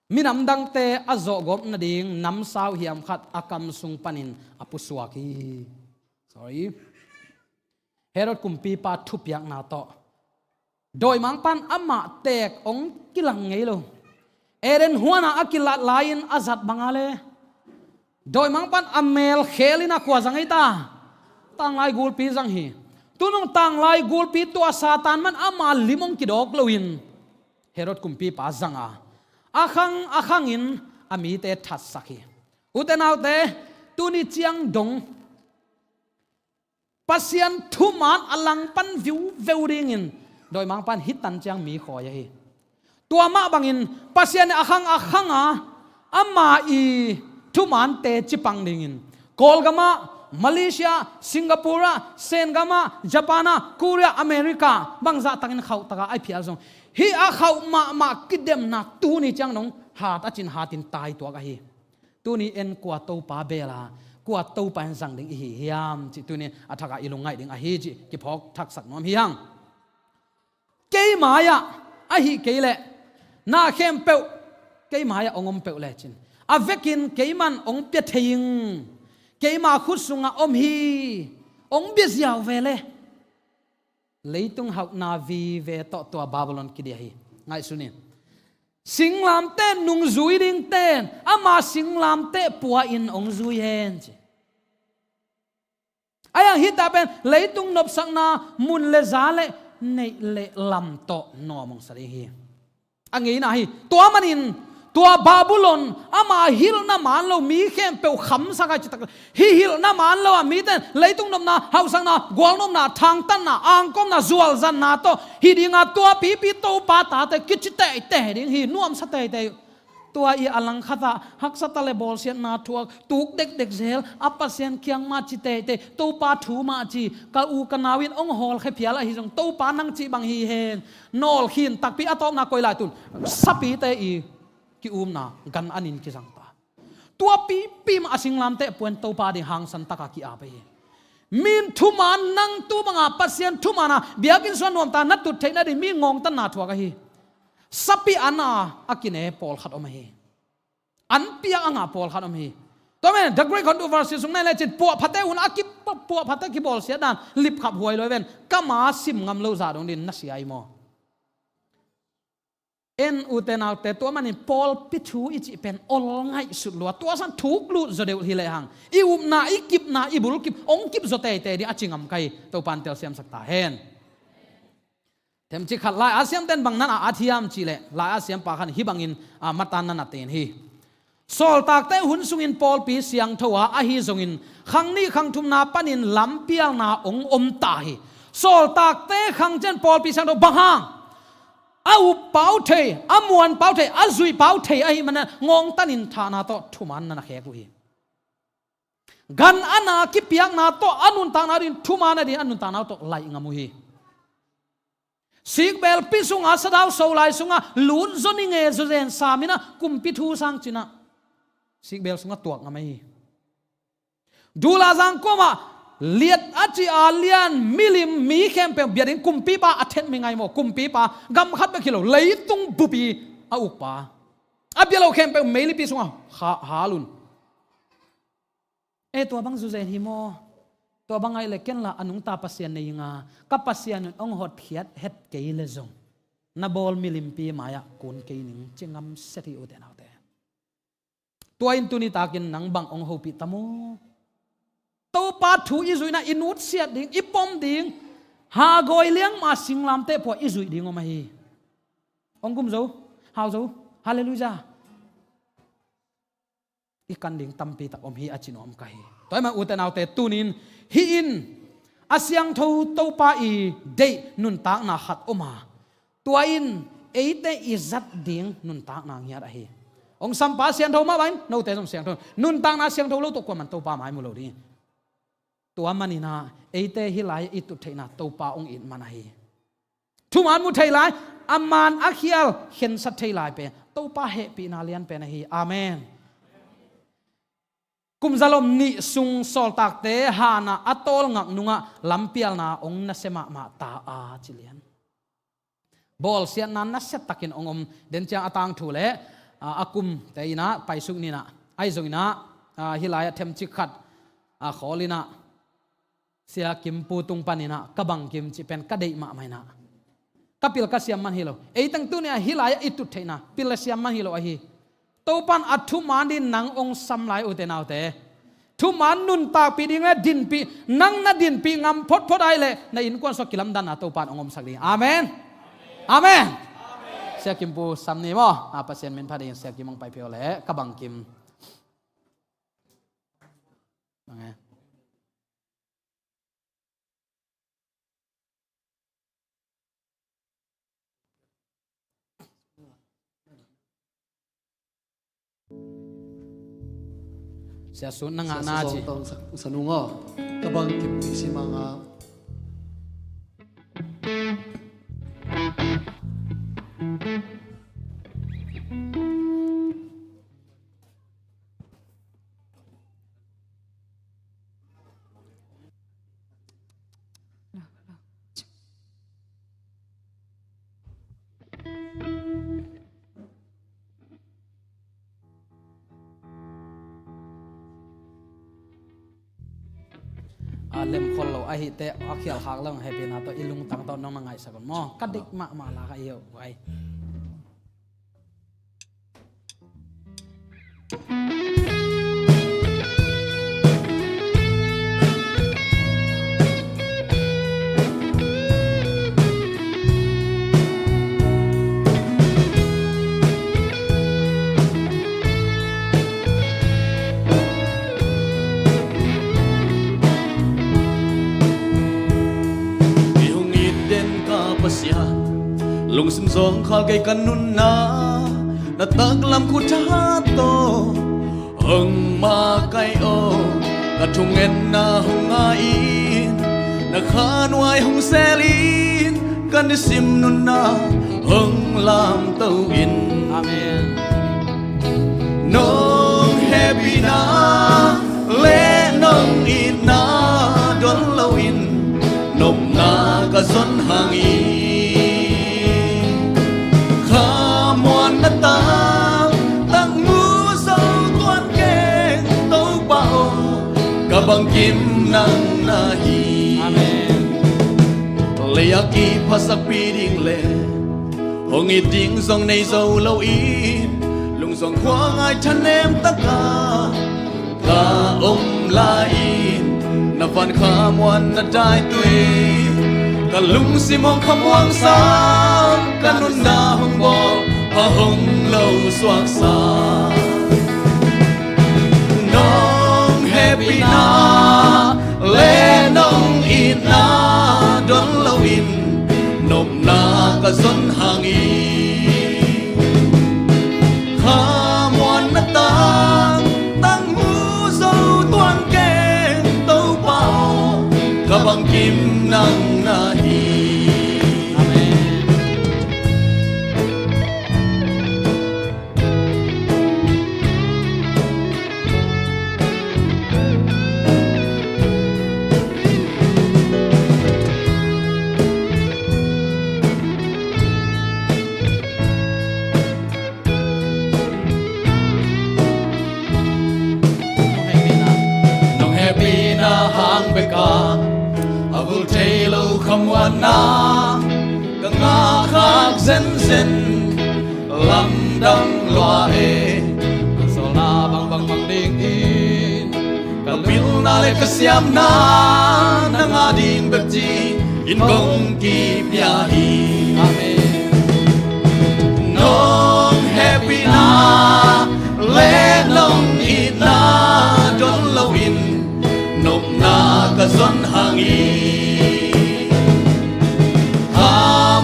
minam dangte a zawhgawp nading namsau hiam khat a kam sung panin a pusuak hi. Sorry. Herod kumpipa thupiakna tawh dawimangpan amah teek ong kilang ngei lo. Eden huana a kilat lai-in a zat banga le dawimangpan a mel khelin a kua zang ei ta? Tanglai gulpi zang hi. Tunung tanglai gulpi tua Satan man ama lim ong kidawk loin Herod kumpipa zanga a khang a khangin a mite thatsak hi. Ute naute, tuni ciang dong Pasian thuman a langpan viuveu dingin dawimangpa in hih tan ciang mi khawi ahi. Tua mah bangin Pasian in a khang a khanga ama i thumante cipang dingin Kawlgamah, Malaysia, Singapore ah, Sengamah, Japan ah, Korea, America bangzah takin khauhtaka a phial zong hih a khauh mahmah kidemna tuni ciang dong hat a cin hatin taituak ahi. Tuni en kua Topa bela, kua Topa in zang ding ihi hiam cih tuni a thakah i lungngaih ding ahi cih kiphawk thaksak nuam hi hang. Kei mai-ah ahi kei leh na khempeuh kei mai-ah hong om peuh lecin a vekin keiman hong pia thei ing. Keima khut sungah om hi. Hong bia ziau ve le leitung hauhna vive tawh tua Babylon kidia hi. Ngaihsun in. Singlamteh nungzui dingten ama singlamteh pua-in hong zui hen ci. A yang hita pen leitung nopsakna mun le za le neih le lam tawh nuam hong sa ding hi. A ngeina hi. Tua manin tua Babylon ama hilhna man lo mi khempeuh khamsak a citak. Hih hilhna man lo a mite leitung nopna, hauhsakna, gualnopna, thangtatna, angkawmna, zualzanna tawh hi dinga tua pipi Topa tate kici teitei ding hi. Nuamsa teitei. Tua i a langkhatah haksatna le bawlsiatna thuak, tuk dekdek zel, a Pasian kiang mah ci teitei, Topa thu mah ci, ka u ka nau in hong hawlkhia phial ahi zong Topa nang cih bang hi hen. Nawlkhin takpi a tawpna koi lai tun sapite i ki-umna gan anin kizang ta. Tua pipi mah a singlamteh pua-in Topa ding hangsan taka ki-ap ahi. Min thuman nang tu banga Pasian thumana biakinn sungah nuamta na tut theih nading mi ngawngtanna thuak ahi. Sapi an a a kine pawlkhat om ahi. An piak a ngah pawlkhat om hi. Tua men The Great Controversy sung nai lecin puahphate hun a ki puahphate kibawlsiat dan lipkhap huai lo ven. Kama sim ngam lo zah dong din na sia i maw? En ute naute, tua manin pawlpi thu i cih pen ol ngaihsut lua, tua san thuk lut zaw deuh hi lehang i upna, i kipna, i bulkip hong kip zaw teitei ding a ci ngam ka hi. Topan telsiamsak ta hen. Themcik khat lai a siamten bang nan a at hiam cih leh lai a siampa khan hih bangin a matan nan a ten hi. Sawltakte hun sungin pawlpi siangtho a ahi zongin khang nih khang thumna panin lampialna hong om ta hi. Sawltakte khang ciang pawlpi siangtho bang hang? A up pau thei, a muan pau thei, a zuih pau thei ahi manin ngawngtanin thahna tawh thuman nan a khek uh hi. Gan a na kipiakna tawh a nuntakna ding thuman a ding a nuntakna tawh laih ngam uh hi. Sikbelpi sunga sadau so lai sunga lut zaw ni nge zaw zen saminah kumpi thu sang cinah sikbel sungah tuak ngam ahi. Dula zangkuamah liat a ci a lian milim mi khempeuh bia ding kumpipa a thet mi ngai maw? Kumpipa gam khat bek hi lo, leitung bupi a ukpa a bia lo khempeuh meilipi sungah ha-, hal un. E, tua bang zuzen hi maw? Tua bang aih le ken la a nungta Pasian nei inga ka Pasian in hong hotkhiat het kei le zong na bawl milimpi mai-ah kun kei ning ci ngam set hi ute naute. Tua in tuni takin nang bang hong hopih ta maw? Topa thu i zuihna i nutsiat ding, i pom ding, hagawi liangma singlamteh pua i zuih ding om ahi. Hong gum zo, hau zo, halleluiah. I kan ding tampi tak om hi a ci nuam ka hi. Tua ahih man ute naute tunin hih in a siangtho Topa i deih nuntakna khat om a, tua in eite i zat ding nuntakna ngiat ahi. Hong sampa siangtho mah bangin note zong siangtho, nuntakna siangtho lo tawh kuaman Topa mai mu lo ding. Tua maninah eite hih lai i tut theihna Topa hong it man ahi. Thuman mu thei lai, a man a khial khensat thei lai pen Topa hehpihna lianpen ahi. Amen. Kum zalom nih sung sawltakte hanah a tawlngak nungah lampialna hong nasia mahmah ta a ci lian. Bawlsiatna nasiatakin hong om. Den ciang a tangthu le a, a kumte innah paisuk ninah ahi zonginah, a, hih lai-ah themcik khat a khawl innah Sia Kim Pu tung paninah ka bangkim cih pen ka deih mahmah inah ka pil ka siam man hi lo. Ei teng tuni-ah hih lai-ah i tut theihna pil le siam man hi lo ahi. Topan a thuman ding nang hong sam lai ute naute. Thuman nuntakpih ding le dinpih, nang na dinpih ngam photphot ahih leh na innkuan sungah kilamdanna Topan hong omsak ding. Amen. Amen. Sia Kim Pu sam ni maw? A, Pasian min phat ding Sia Kim hong pai phei aw leh ka bangkim. Amen. Sia Sut na ngahna ci. Sa nung aw. Ka bang kim pi si manga. A lem khol lo ahih teh a khial khak lo hehpihna tawh i lungtang tawh nong na ngaihsak un maw. Ka dik mahmah la ka i heuh vai. I hong it den ka Pasian, lungsim zawngkhal kei ka nunna, na taklam khut thahat tawh hong makaih aw. Ka thungetna hong ngai-in, na kha nuai hong selin, ka nisim nunna hong lamto in. Amen. Nong hehpihna le nong itna don loin nopna ka zon hang hi. Kha muanna tang tang mu zo tuan keng Topa aw, ka bangkim nang na hi. Amen. Lei-ak i phasakpih ding le hong it ding zong nei zo loin, lungzong khua ngai thanem taka ka om lai-in, na van kha muanna daitui, ka lungsim hong khamuangsak, ka nunna hong bawlpha hong lo suaksak. Nong hehpihna le nong itna don loin nopna ka zon hang hi. Kha muanna tang tang mu zo tuan keng Topa aw, ka bangkim nang na hi. Amen. Nong hehpihna hang bek a, a vul thei lo khamuanna ka ngah khak zenzen. Lamdang lua e, ka sawlna bangbang mang dingin, ka pilna le ka siamna nang a ding bek ci-in kong kipia hi. Amen. Nong hehpihna le nong itna don loin nopna ka zon hang hi. Kha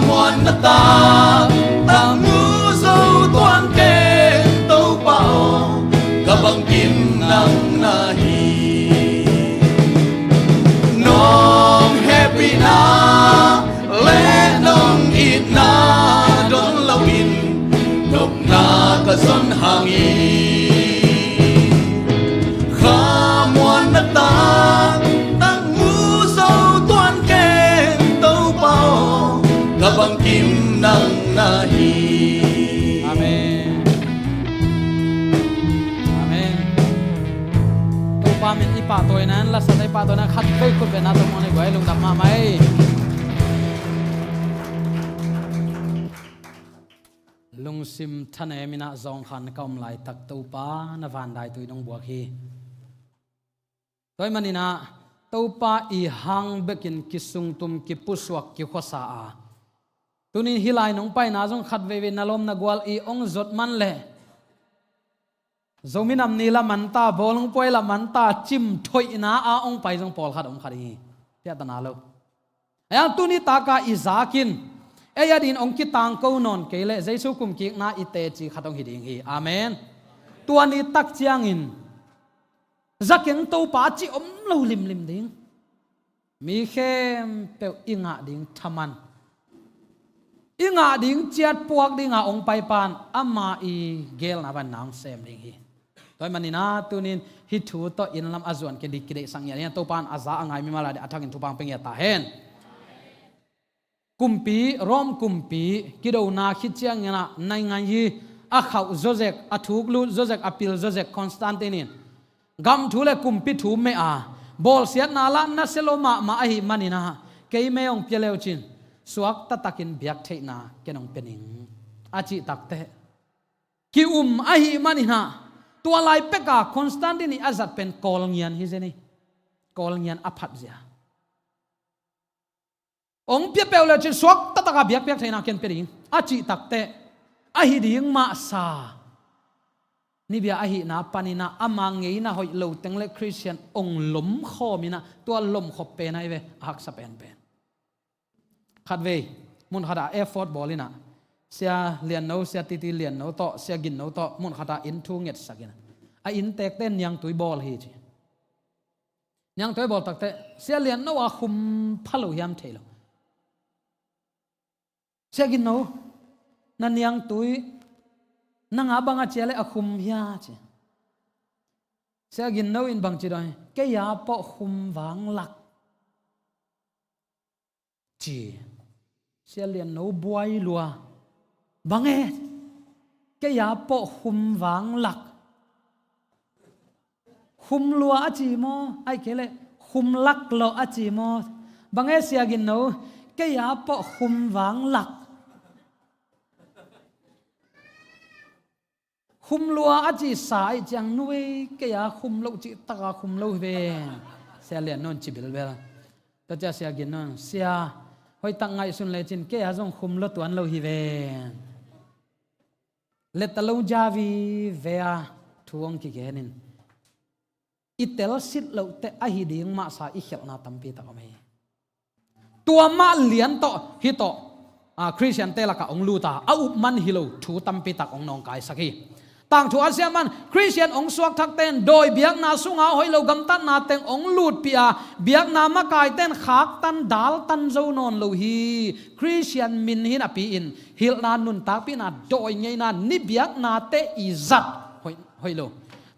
muanna tang tang mu zo tuan keng Topa aw, ka bangkim nang na hi. Nong hehpihna le nong itna don loin nopna ka zon hang hi. Kha muanna tang tang mu zo tuan keng Topa aw, ka bangkim nang na hi. Amen. Amen. Topa min i pahtawina in, lasat i pahtawina khat vei khut bengna tawh mawng nei guai, lungdam mahmah ei. Lungsim thanem in ah zawngkhan ka om laitak Topa na vandaitui nong buak hi. Tua ahih manin ah Topa i hang bekin kisungtum, kipusuak, kikhuasa a, tunin hih lai nong paina zong khat veivei na lawm na gual i hong zot man leh, Zomi Nam Ni la manta, bawlung puai la manta, cimthoihna a hong pai zong pawlkhat om kha ding hi. Piahtana lo. Ahi hang tuni taka i zak in, ei adingin hong kitangko nawn kei leh Jesu kumkikna i teci khat hong hi ding hi. Amen. Tua ni tak ciangin Zakeng Topa a ci om lo limlim ding. Mi khempeuh i ngah ding thaman, i ngah ding ciat puak dinga hong paipan ama i geelna pan na hong sem ding hi. Tua ahih manin a tunin hih thu tawh inn lam a zuan kei ding kideihsak ngiat hi. Topa in a za a ngai mimal a ding a thakin thupha pia ngiat ta hen. Kumpi, Rom kumpi kidona khit ciangin ah naingngan hi. A khauh zawzek, a thuk lut zawzek, a pil zawzek Constantine in gam thu le kumpi thu meh a, bawlsiatna lah nasia lo mahmah ahih manin ah kei mei hong pia le uh cin suak taktakin biak theihna ken hong pia ning, a cih takteh ki-um ahih manin ah tua lai peka Constantine i a zat pen Kawl ngian hi zen hi. Kawl ngian a phatzia. Hong pia peuh le cin suak taktaka biakpiak theihna ken pia ding, a cih takteh ahi ding mahsa. Nibia ahihna panin ah ama ngeina hoih lo teng le Khristian hong lomkhawm in ah tua lomkhop pen ahi ve, a haksa penpen. Khatvei mun khatah effort bawl in ah Sia Lianno, Sia Titi Lianno tawh, Sia Ginno tawh mun khatah inn thu ngetsak in ah a innteekte niangtui bawl hi ci. Niangtui bawl takteh Sia Lianno a khum pha lo hiam thei lo. Sia Ginno, na niangtui nang a bang a cia le a khum hia ci. Sia Ginno in bang ci dong hi, kei a pawh khum vang lak ci. Sia Lianno buai lua. Bang e? Kei a pawh khum vang lak. Khum lua a ci maw? Ahih kei leh khum lak lawh a ci maw? Bang e Sia Ginno? Kei a pawh khum vang lak. Khum lua a ci sa ahih ciang, nu ei, kei a khum loh cih taka khum lo hi ven. Sia Lianno in ci bilbel. Tua ciang Sia Ginno in, Sia, hoihtak ngaihsun lecin kei a zong khum lua tuan lo hi ven. Letta lo ja vive a thu hong kigen in, i telsit loh teh ahi ding mahsa i khialhna tampi tak om hi. Tua mah lian tawh hih tawh, a, Khristiante lakah hong lut a, a upman hi lo thu tampi tak hong nawngkaisak hi. Tangthu a siam man, Khristian hong suakthakte in dawi biakna sungah hoih lo gamtatna teng hong lutpih a, biakna makaite in khaktan daltan zo nawn lo hi. Khristian min hi napi-in hilhna, nuntakpihna, dawi ngeina, ni biaknate i zat hoih, hoih lo.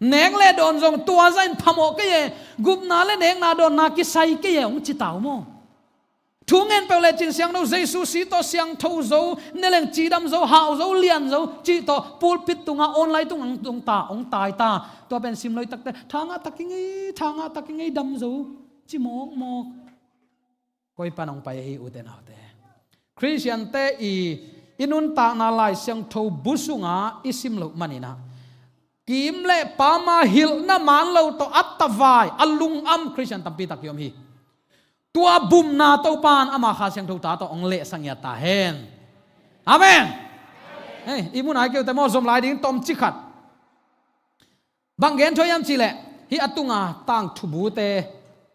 Nek le dawn zong tua zahin phamawh kei e, gupna le nekna dawnna kisai kei e hong ci ta uh maw? Thu ngen peuh lecin siangtho, Jesu si tawh siangtho zo, ne leng cidam zo, hau zo, lian zo cih tawh pulpit tungah, online tungah hong ta, hong tai ta. Tua pen sim lo i takteh tha ngah tak i ngei, tha ngah tak i ngei, dam zo ci mawkmawk. Koi pan hong pai ahi, ute naute? Khristiante i, i nuntakna Lai Siangtho bu sungah i sim loh manin ah kim le pama hilhna man lo tawh a tavai, a lungam Khristian tampi tak i om hi. Tua bumna Topa in ama Kha Siangtho ta tawh hong lehsak ngiat ta hen. Amen. Hei, i mun ai keu te maw, zom lai ding tawmcik khat. Bang gen thuai hiam cihleh, hih a tunga tangthu bute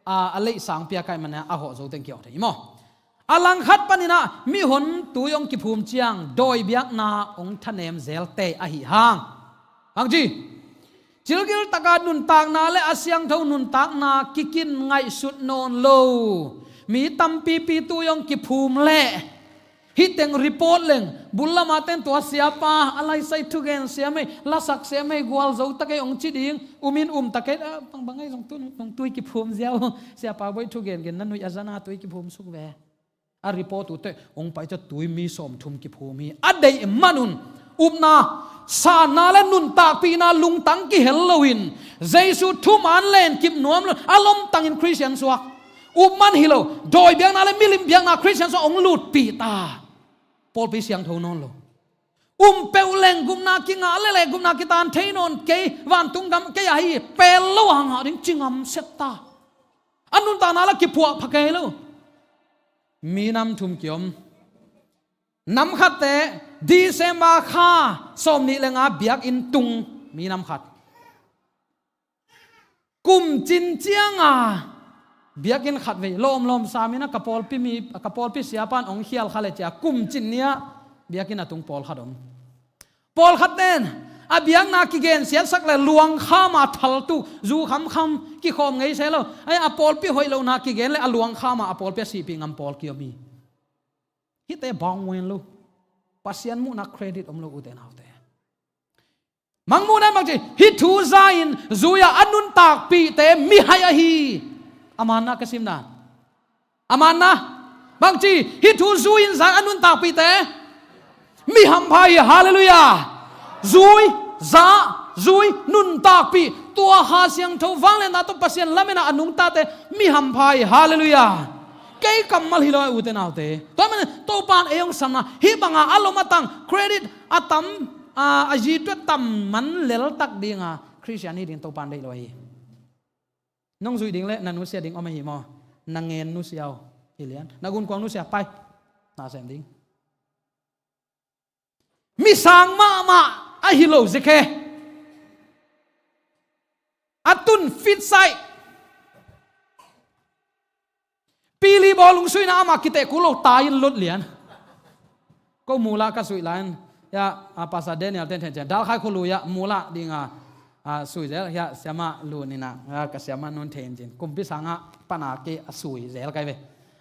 a, a leihsang pia kai manah a hawh zo teng kiawk thei hi maw? A langkhat panin ah mihon tui hong kiphum ciang dawi biakna hong thanem zelte ahi hang. Hang ci, cilgil taka nuntakna le a siangtho nuntakna kikin ngaihsut nawn lo mi tampipi tui hong kiphum leh, hih teng report leng bul lama ten tua siapa a laisai thugen siam ei, lasak siam ei, gualzo tak ei hong ci ding, umin um tak ei, a, bangbang ei zong tu, zong tui kiphum ziau, siapa boi thugengen na nuih a zana tui kiphum suk ve. A report uh teh hong pai ciang tui mi sawmthum kiphum hi. A deih manun upna, sanna le nuntakpihna lungtang kihel loin Jesu thuman lenkip nuam lo, a lomtangin Khristian suak. Upman hi lo, dawi biakna le milim biakna Khristian sung hong lutpih ta. Pawlpi siangtho nawn lo. Um peuh leng gupna kingah lele, gupna kitan thei nawn kei, vantung gam kei ahi, pel lo a ngah ding ci ngam set ta. A nuntakna la kiphuah pha kei lo. Minam thum kiom. Nam khatte December kha sawmnih le nga biakinn tung. Minam khat. Kum cin cianga biakinn khat vei lawmlawm samin a ka pawlpi mi, ka pawlpi siapan hong khial kha le cia kum cin nia biakinn a tung pawlkhat om. Pawlkhat ten A biakna kigensiatsak le luangkhama thaltu, zu khamkham kikhawm ngei se lo. Ai, a pawlpi hoih lohna kigen le a luangkhama a pawlpi a sihpih ngam pawl kiom hi. Hihte bang wen lo. Pasian muhna credit om lo, ute naute. Mangmuhna in bangci, hih thu za-in zui-a a nuntakpihte mihai ahi. A manna ka simna. A manna. Bangci, hih thu zui-in za-in a nuntakpihte mi hampha hi. Halleluiah. Zui, za, zui, nuntakpih. Tua Kha Siangtho vangliatna tawh Pasian lametna a nungtate mi hampha hi. Halleluiah. Kei kammal hi lo, ute naute. Tua manin Topan ei hong samna, hih banga a lom a tang, credit a tam, a, a zitui a tam man leltak dinga Khristian hi ding Topan deih lo hi. Nong zuih ding le na nusia ding om ahi maw? Na ngen nusia uh hi lian. Na gunkuang nusia, pai. Na sem ding. Mi sang mahmah ahi lo Zeke. A tun fit sai. Pili bawlung suihna amah kiteh kul lo, tai in lut lian. Ko mula ka suih lai in, ya, a, Pastor Daniel ten then cian. Dalkhai khua lui ah mula dinga, a, suih zel, ya, siama lu nina, ya, ka siama nun then cin. Kumpi sanga pana ke a suih zel kai ve.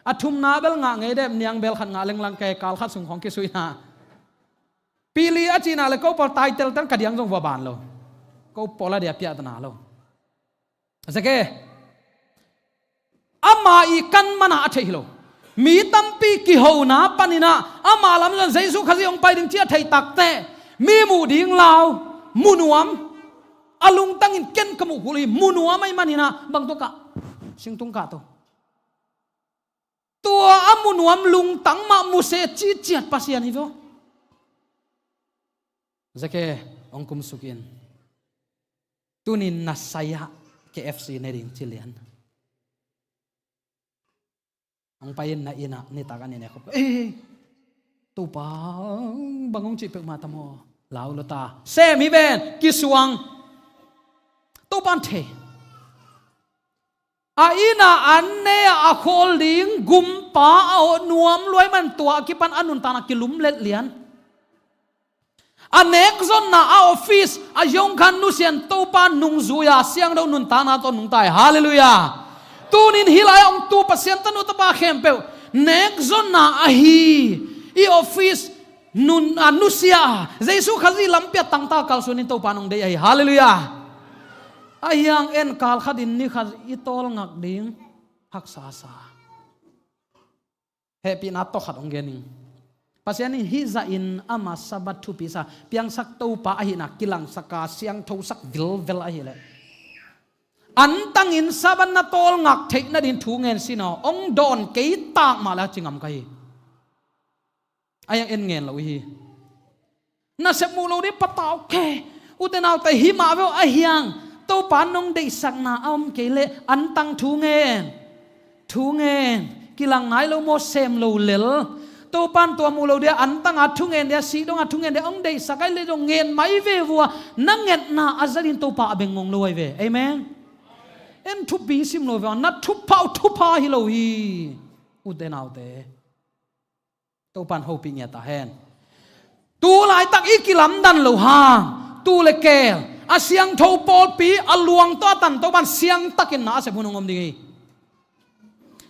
A thumna bel ngah ngei dep, niang bel khat ngah lenglang kai, kal khat sung khong kisuihna. Pili a cina le ko pawl tai teltel ka diang zong va ban lo. Ko pawl a dia piahtana lo. Zeke. Ama i kan mana a theih hi lo. Mi tampi kihona paninah ama lam zon Jesu Khazih hong pai ding ci a theih takte mi muh ding lau. Munuam. A lungtangin ken ka muh kul hi. Munuam ahi maninah bang tua kah. Singtung kah to. Tua a munuam lungtang mah muse ciciat Pasian hi vo. Zeke hong kumsukin. Tunin na sai-ah K F C ne ding ci lian. Hong pai in na innah nitak a ni ne khop. Eh, Topa bang hong cih peuhmah tam aw. Lau lo ta. Sem hi ven, kisuang. Topan thei. A innah an ne a khawl ding gumpa a awh nuam luai man tua a kipan a nuntakna kilumlet lian. A nekzonna a office a zong khan nusian Topa nungzui-a siangtho nuntakna tawh nungta hi. Halleluiah. Tunin hih lai-ah hong tu Pasian tanu tapa khempeuh nekzonna ahi i office nun, a, nusia a Jesu Khazih lampi a tangta kalsuanin Topa nong deih ahi. Halleluiah. Ahi hang en kal khatin ni khat i tawlngak ding haksa sa. Hehpihna tawh khat hong gen ing. Pasian in hih zahin ama Sabbath thupi sa, piangsak Topa ahihna kilangsaka siangthosak vilvel ahileh antangin Sabbath na tawlngak theih nadin thu ngen sin aw, hong dawn kei tak mah le a ci ngam ka hi. A hiang en ngen lo hi. Nasep muh lo ding patau ke. Ute naute, hih mah veu a hiang Topa nong deihsakna a om kei leh antang thu ngen. Thu ngen. Kilang nai lo maw, sem lo lel. Topan tua muh lo dia antanga thu ngen dia, sih donga thu ngen dia hong deihsak ai leh zong ngen mai ve vua. Na ngetna a zatin Topa a beng ngong lo ai ve. Amen. En thupi sim lo ve, na thupha uh thupha hi lo hi. Ute naute. Topan hopih ngiat ta hen. Tu laitak i kilamdan lo hang tu le keel a siangtho pawlpi a luang tawh a tan Topan siangtakin na a sep hun hong om ding hi.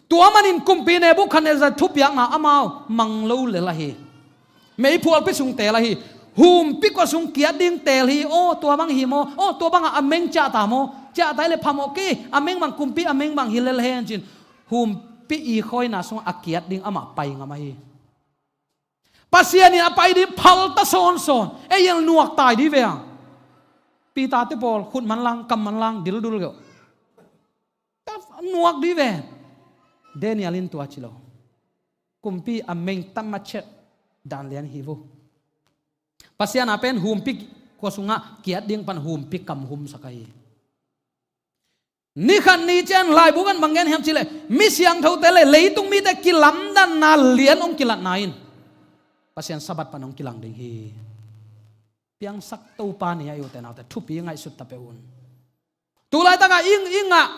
Tua manin kumpi Nebukhadnezzar thupiakna amau mang lo lel ahi. Meiphualpi sung teel ahi. Humpi kua sung kiat ding teel hi. Aw, tua bang hi maw? Aw, tua bangah a meng ciahta maw? Ciahta hi le phamawh kei. A meng bang kumpi a meng bang hi lel hen cin. Humpi i khawina sungah a kiat ding amah pai ngam ahi. Pasian in a pai ding phalta sawnsawn. Ei el nuak tai dih ve a. Peter te pawl khut manlang, kam manlang, dildul geuh. Nuak dih ve. Daniel in tua ci lo. Kumpi a meng tam machet dan lian hi vu. Pasian a pen humpi kua sungah kiat ding pan humpi kam humsak ahi. Nikhat ni cian laibu kan bang gen hiam cileh, mi siangthote le leitung mite kilamdanna lian hong kilatna in Pasian Sabbath pan hong kilang ding hi. Piangsak Topa ni a i ute naute thupi ngaihsut ta peuh un. Tulaitakah i, i ngah,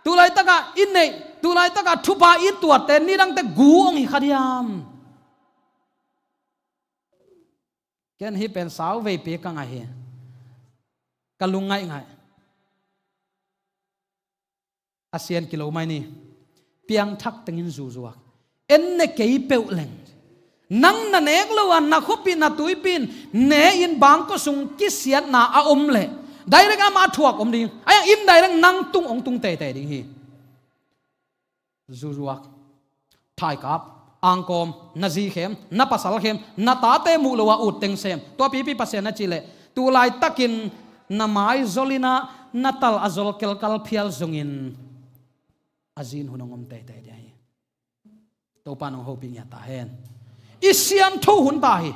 tulaitakah i neih, tulaitakah thupha i tuatte nidangte gu hong hi kha diam? Ken hih pen sau veipi ka ngah hi. Ka lung ngaihngaih. A sian kilo mai ni. Piangthak tengin zuzuak. En ne kei peuh leng, nang na nek lo a na khuapi na tuipi in ne in bangkua sung kisiatna a om leh, direct amah a thuak om ding. Ahi hang indirect nang tung hong tung teitei ding hi. Zuzuak, thaikap, angkawm, na zi khem, na pasal khem, na tate muh lo a ut teng sem. Tua pipi Pasian na cih leh, tu laitakin na mai zol in ah, na tal a zol kelkal phial zongin a zin hun hong om teitei ding hi. Topa in hong hopih ngiat ta hen. I siangtho hun ta hi.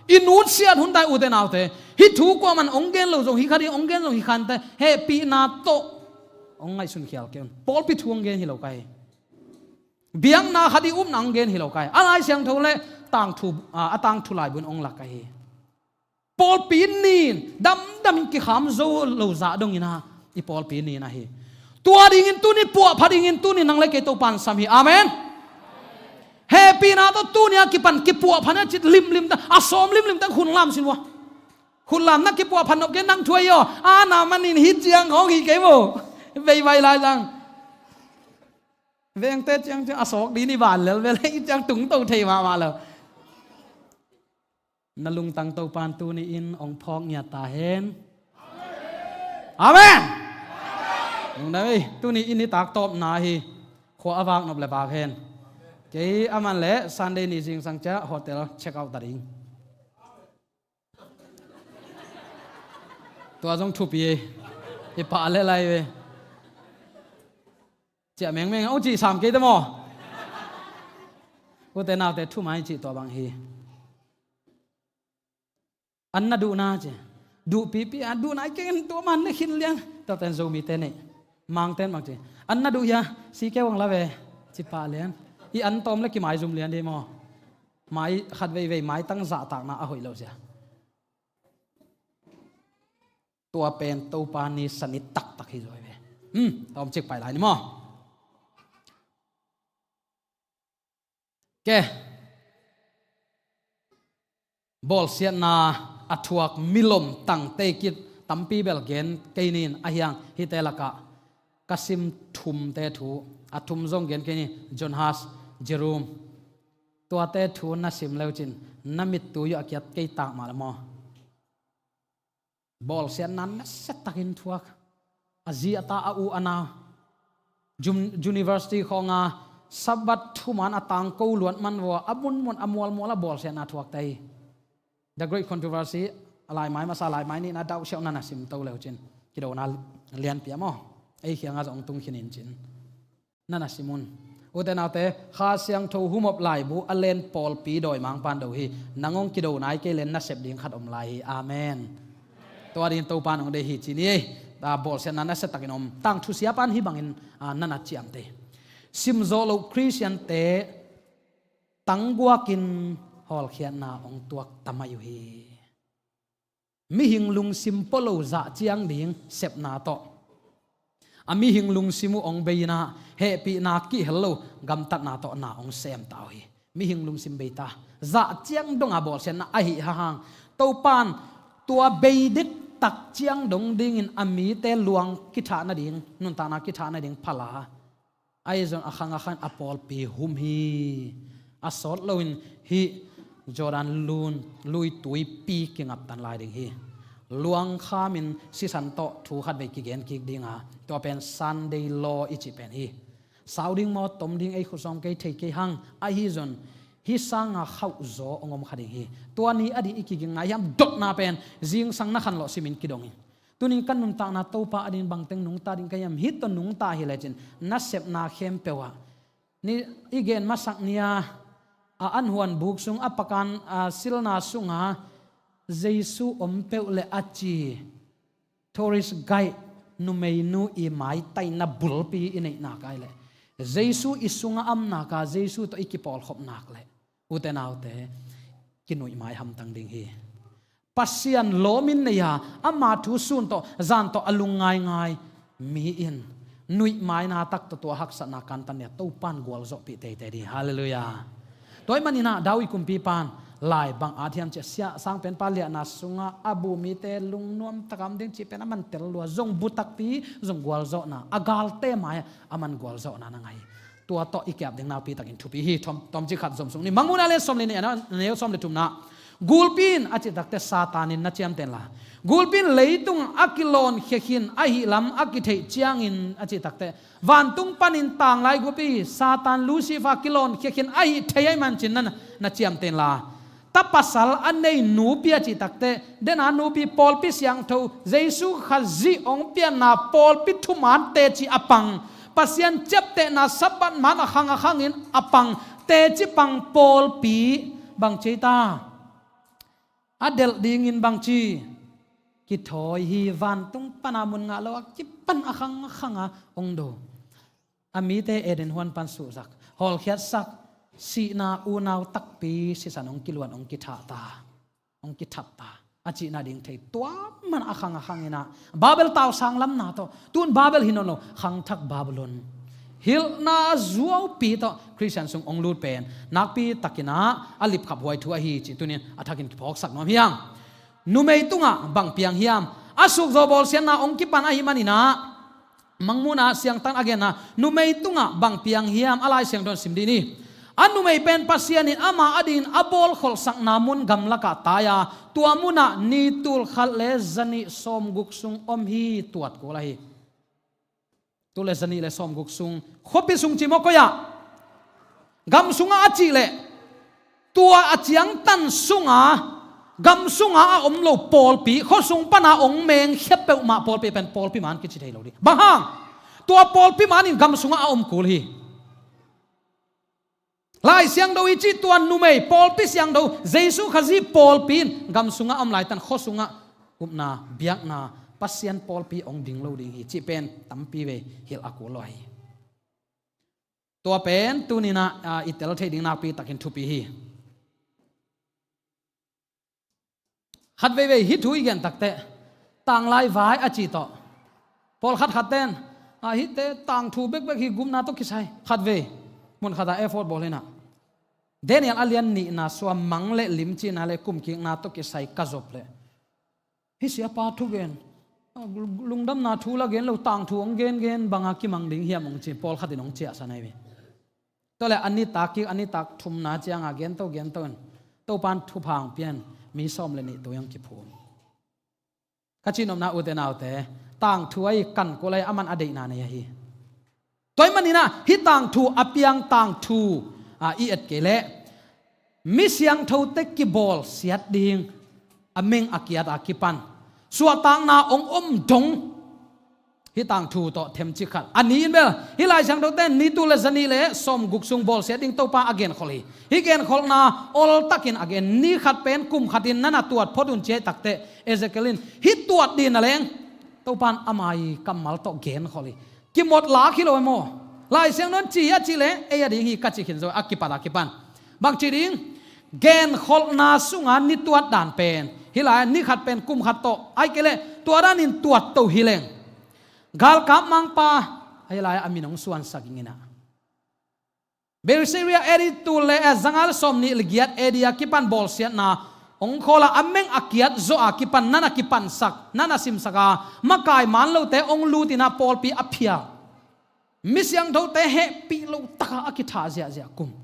I nutsiat hun ta hi, ute naute. Hih thu kuaman hong gen lo zong hi kha ding, hong gen zong hi kha inteh. Hehpihna tawh hong ngaihsun khial kei un. Pawlpi thu hong gen hi lo ka hi. Biakna khat i upna hong gen hi lo ka hi. A Lai Siangtho le tangthu, a, a tangthu laibu in hong lak ka hi. Pawlpi ni in damdamin kikham zo lo zah dongin ah i pawlpi ni in ahi. Tua dingin tuni puahpha dingin tuni nang le kei Topa in sam hi. Amen. Hehpihna tawh tuni a kipan kipuahpha na cit limlim ta, a sawm limlim ta khun lam sin vua. Khun lam na kipuahpha nop kei nang thuai aw. A na manin hih ciang khawng hi kei vo. Veivai lai zang. Vengte ciang ciang a sawk ding ni van lel vel, hih ciang tungto thei mahmah lo. Na lungtang Topa in tuni in hong phawk ngiat ta hen. Amen. Lungdam ei, tuni in i tak tawpna hi. Khua a vak nop le vak hen. Kei a man le Sunday ni zingsang ciah hotel check out ta ding. Tua zong thupi ei. I pah le lai ve. Ciah mengmeng a, hong cih sam kei te maw? Ute naute, thumai cih tua bang hi. An na duhna ci. Duhpipi a duhna i kei in tua man le khin liang. Tua ten Zomite nei. Mangten bang ci. An na duh hia, si keu ang la ve. Ci pah lian. I an tawm le kimaizum lian di maw? Mai khat veivei maitang zahtakna a hoih lo sia. Tua pen Topa ni sanit taktak hi zaw hi ve. Hmm, tawmcik pai lai ni maw? Ke. Bawlsiatna a thuak milom tangte kit tampi bel gen kei nin, ahi hang hihte lakah ka sim thumte thu, a thum zong gen kei ni, John Huss, Jerome. Tuate thu na sim leucin na mittui uh a kiat kei tak mah le maw? Bawlsiatna nasiatakin thuak. A zi a ta a u a nau. Jun-, university khawnga Sabbath thuman a tangko luat man vua a munmun a mualmual a bawlsiatna thuak ta hi. The Great Controversy, a laimai masa laimai nihna dauh siauhna na sim to leucin kidona lianpi a maw? Ei khianga zong tung khin in cin. Na na sim un. Ute naute, Kha Siangtho humop laibu a len pawlpi dawimangpa'n do hi. Nang hong kido nai kei len nasep ding khat om lai hi. Amen. Tua dingin Topa'n hong deih hi ci ni ei. A, bawlsiatna nasiatakin om. Tangthu siapa'n hih bangin, a, na na ciamteh. Simzawh loh Khristiante tangguakin hawlkhiatna hong tuak ta mai uh hi. Mihing lungsim pua lo zah ciang ding sepna tawh, a mihing lungsim uh hong bei in ah hehpihna kihel lo gamtatna tawh na hong sem ta uh hi. Mihing lungsim bei ta, zah ciang dong a bawlsiatna ahi hang, Topa'n tua bei dektak ciang dong dingin a mite luang kithah nading, nuntakna kithah nading phala. Ahi zong a khang a khang a pawlpi hum hi. A sawt loin hih Jordan lun, lui tuipi kingaptan lai ding hi. Luangkhamin sisan tawh thu khat vei kigen kik ding a, tua pen Sunday law i cih pen hi. Sau ding maw, tom ding ei khut sawm kei thei kei hang. Ahi zong hih sanga khauhzaw hong om kha ding hi. Tua ni a ding i kiging nai hiam dotna pen zingsang na khanlawh simin kidong hi. Tunin ka nuntakna Topa a ding bangteng nungta ding ka hiam, hih tawh nungta hi lecin nasepna khempeuh ah. Ni i gen masak ni-a, a anhuan buk sung a pakan, a silna sunga Jesu om peuh le a ci tourist guide numeinu i maitaina bulpi i neihnak ai le Jesu i sunga amnak a Jesu tawh i kipawlkhopnak le ute naute kinuihmai hamtang ding hi. Pasian lawmin nei a, ama thu sun tawh zan tawh a lungngaingai mi in nuihmaina tak tawh tua haksatna kantan nia Topa'n gualzawhpih teitei ding. Halleluiah. Tua ahih manin ah David kumpipa'n lai bang at hiam cih a, Siah Sangpenpa liahna sungah a bu mite lungnuam taka om ding cih pen a man tel lua, zong bu takpi, zong gualzawhna, a galte mai-ah a man gualzawhna na ngah hi. Tua tawh i ki-ap ding nakpi takin thupi hi. Tawm, tawmcik khat zom suk ni. Mangmuhna lian sawm le nih, a neu sawm le thumna. Gulpi in a cih takteh Satan in na ciamteh inla. Gulpi in leitung a kilawnkhia khin ahih lam a kitheih ciangin a cih takteh vantung panin tanglai gulpi Satan Lucifer kilawnkhia khin ahih thei ahih manin na, na ciamteh inla. Ta pasal a nei nupi a cih takteh, dena nupi pawlpi siangtho, Jesu Khazih hong pianna pawlpi thuman teci a pang, Pasian ciaptehna Sabbath man a khang a khangin a pang, teci pang pawlpi bang ci ta? A delh dingin bangci? Kithawi hi. Vantung pana mun ngah lo a kipan a khang a khanga hong do. A mite Eden huan pan suhsak, hawlkhiatsak, sihna unau takpi sisan hong kiluan, hong kithah ta, hong kithap ta. A cihna ding thei tua man a khang a khangin ah Babel tausang lamna tawh, tun Babel hi nawn lo, khangthak Babylon, hilhna zuaupi tawh Khristian sung hong lut pen nakpi takin ah a lipkhaphuai thu ahi cih tunin a thakin kiphawksak nuam hi hang. Numei tungah bang piang hiam? A sukzaw bawlsiatna hong kipan ahih manin ah, Mangmuhna siangthoin a genna, numei tungah bang piang hiam? A Lai Siangtho in sim dih ni. A numei pen Pasian in ama adingin a bawlkholhsakna mun gamlakah tai a, tua munah ni tul khat le zanih sawmguk sung om hi. Tuat kul ahi. Tul le zanih le sawmguk sung, khuapi sung ci maw, koi-ah? Gam sungah a cih leh, tua a ciangtan sunga, gam sunga a om lo pawlpi, khuasung pana hong mengkhia peuhmah pawlpi pen pawlpi man kici thei lo ding. Bang hang? Tua pawlpi man in gam sungah a om kul hi. Lai Siangtho i cih tua numei, pawlpi siangtho, Jesu Khazih pawlpi in gam sungah a om laitan, khuasungah upna, biakna, Pasian pawlpi hong ding lo ding hi cih pen tampi vei hilh a kul lo hi. Tua pen tuninah, ah, i tel thei ding nakpi takin thupi hi. Khat veivei hih thu i gen takteh, tanglai vai a cih tawh, pawlkhat khat ten, ah, hihte tangthu bekbek hi, gupna tawh kisai. Khat vei, mun khatah effort bawl inah, Daniel a lian nihna sua mang le lim cihna le kumkikna tawh kisai ka zop leh, hih siapa thugen, ah, lungdamna thu la gen lo, tangthu hong gengen banga kimang ding hiam hong ci, pawlkhat in hong ciahsan ahi ve. Tua le a nitak kik, a nitak thumna cianga gento gento in Topan thupha hong pia in mi sawm le nih tui hong kiphum. Ka cihnopna ute naute, tangthu ahi, kan kul ahi, a man a deihna nei ahi. Tua ahih maninah hih tangthu, a piang tangthu, ah, i et kei leh mi siangthote kibawlsiat ding a meng a kiat a kipan suahtakna hong om dong. Hih tangthu tawh themcik khat. A ni in bel, hih Lai Siangthote ni tul le zanih le sawmguk sung bawlsiat ding Topa a genkholh hi. Hih genkholhna oltakin a gen, ni khat pen kum khatin nana tuat phot un ci-a i takteh, Ezekiel in hih tuat dihna leng Topan ama ii kammal tawh genkholh hi. Kimawt lak hi lo e maw? Lai Siangtho in ci hi a cih leh ei a ding hi ka ci khin zo, a kipat a kipan. Bang ci ding? Genkholhna sunga ni tuat dan pen, hih lai ni khat pen kum khat tawh, ahih kei leh tua danin tuat to hi leng, galkap mangpa, hih lai a min hong suansak ing inah. Berseria A D tul le, eh, zanga le sawmnih le giat A D a kipan bawlsiatna hong khawl a, a meng a kiat zawh a kipan nana kipansak, nana simsak a, makai man lote hong lut inah pawlpi a phial, mi siangthote hehpih loh taka a kithah ziahziah kum.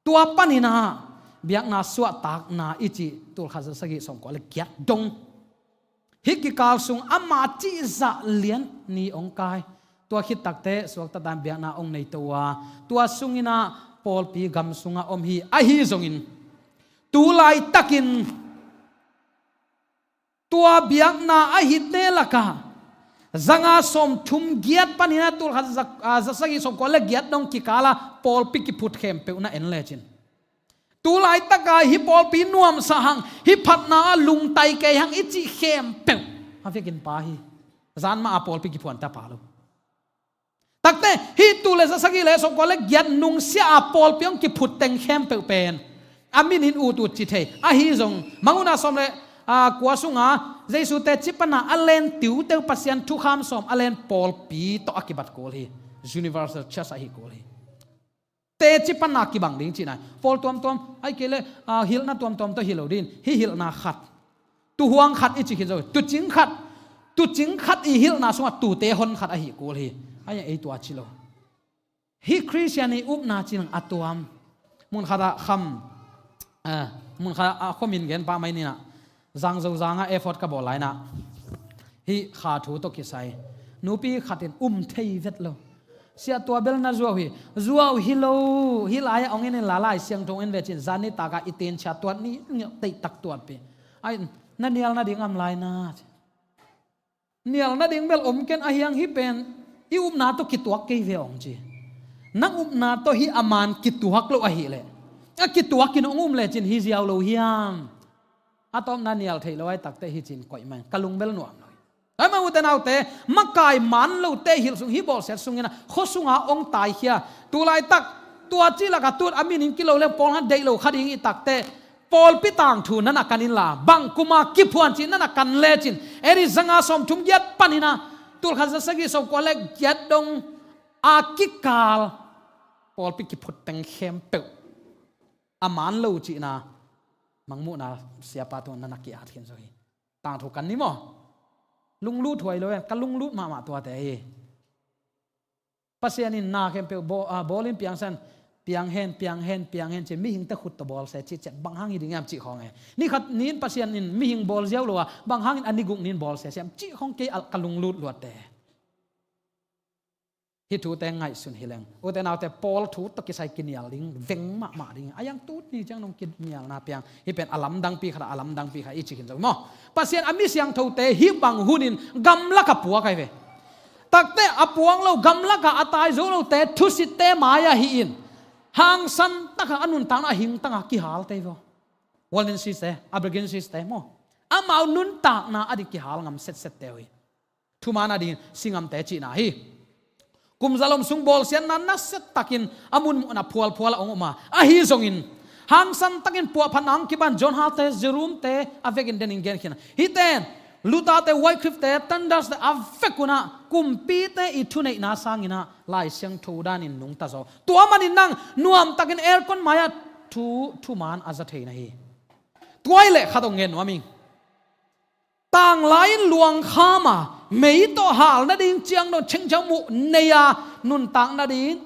Tua paninah biakna suahtakna i cih tul khat za sagih sawmkua le giat dong. Hih kikal sung ama cihzah lian ni hong kai. Tua khit takteh suakta tan biakna hong nei to a, tua sunginah pawlpi gam sungah om hi. Ahi zongin tu laitakin tua biakna ahite lakah zanga sawmthum giat paninah tul khat za, ah, za sagih sawmkua le giat dong kikala pawlpi kiphut khempeuh na en lecin, tu laitaka hih pawlpi nuamsa hang, hih phatna a lungtai kei hang i cih khempeuh a vekin pa hi. Zan mah a pawlpi kiphuante a pa lo. Takteh hih tul le za sagih le sawmkua le giat nungsia a pawlpi hong kiphut teng khempeuh pen a minin ut ut ci thei. Ahi zong Mangmuhna sawm le, ah, kua sunga Jesu teci pana a len tiuteu, Pasian thukham sawm a len pawlpi tawh a kibat kul hi. Universal Church ahi kul hi. teci panna kibang ding cihna. Pawl tuamtuam, ai kei le, ah, hilhna tuamtuam tawh hi lo ding. Hih hilhna khat, tuhuang khat i ci khin zo, tucing khat, tucing khat i hilhna sungah tute hon khat ahi kul hi. Ai ei tua ci lo. Hih Khristian i upna cih nang a tuam. Mun khatah kham, eh, mun khatah a khomin gen pah mai ninah. Zangzo zangah effort ka bawl lainah. Hih kha thu tawh kisai. Nupi khatin um thei vet lo. Sia tua bel na zuau hi. Zuau hi lo. Hih lai-ah ong en in la Lai Siangtho en ve cin. Zan nitakah i tenchia tuat ni, ni teihtak tuatpi. Ai, na nial nading am laina. Nial nading bel om ken a hiang hi pen i upna tawh kituak kei ve ong ci. Nang upna tawh hi a man kituak lo ahileh, a kituakin ong um lecin hi ziau lo hiam? A tawpna nial theih lo ai takte hi cin koih mai ka lung bel nuam lo hi. Ai ma ute naute, makai man lote hilh sung hi bawlsiat sungin a khuasunga ong taikhia. Tulaitak tua ci laka tut a minin kilo le pawl nga deih lo kha ding i takte, pawlpi tangthu nana kan inla, bang kuma kiphuan cih nana kan lecin, eri zanga sawmthum giat paninah, tulkhat zasagi sawmkua le giat dong a kikal pawlpi kiphut teng khempeuh a man lo cihna mangmuhna siapa tungah nana ki-at khin zo hi. Tangthu kan ni maw? Lunglut huai lo hen, ka lunglut mahmah tuate hi. Pasian in na khempeuh baw-, ah, bawlin piangsan, piang hen, piang hen, piang hen ci, mihingte khut tawh bawlse cih ciah bang hang hi ding hiam cih khawng e. Ni khat ni-in Pasian in mihing bawl ziau lo a, bang hangin a ni guk ni-in bawlse siam cih khawng kei a ka lunglut luatte. Hih thute ngaihsun hi leng. Ute naute, pawl thu tawh kisai kinial ding veng mahmah ding. A yang tut ni ciang nong kinialna piang. Hih pen a lamdangpi khat a, a lamdangpi khat i ci khin zo maw? Pasian a mi siangthote hih bang hunin gamlaka puak ai ve. Takte a puak lo, gamlaka a tai zo lote thusitte mai-ah hi in, hangsan taka a nuntakna a hingtanga kihalte hi vaw. Waldensis te, Albigensis te maw? Amau nuntakna a dik kihal ngam setsette uh hi. Thuman a dingin singamte cihna hi. Kum zalom sung bawlsiatna nasiatakin a munmuhna phualphual a ong om a, ahi zongin hangsan takin puahphatna hong kiban John Harte, Jerome te a vekin denin genkhin a, hihte in Luther te, Wycliffe te, Tyndale te a vek unah kumpite i thuneihna sanginah Lai Siangtho danin nungta zaw. Tua manin nang nuamtakin aircon mai-ah thu, thuman a za thei na hi. Tua i leh khat ong ngen nuam ing. Tanglai-in luangkham a, mei tawh hal nading ciang dawn chengchang muh nei a, nuntak nading,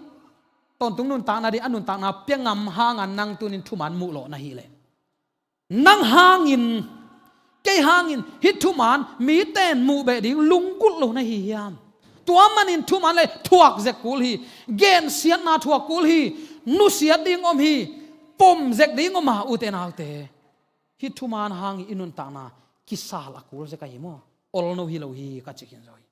tawntung nuntak nading a nuntakna pia ngam hanga nang tunin thuman muh lawh na hi leh, nang hangin, kei hangin hih thuman mite in muh beh ding lunggulh lo na hi hiam? Tua manin thuman le thuak zek kul hi. Gensiatna thuak kul hi. Nusiat ding om hi. Pom zek ding om a, ute naute. Hih thuman hangin i nuntakna kisal a kul zek ahi maw? Olno hi lo hi ka ci khin zo hi.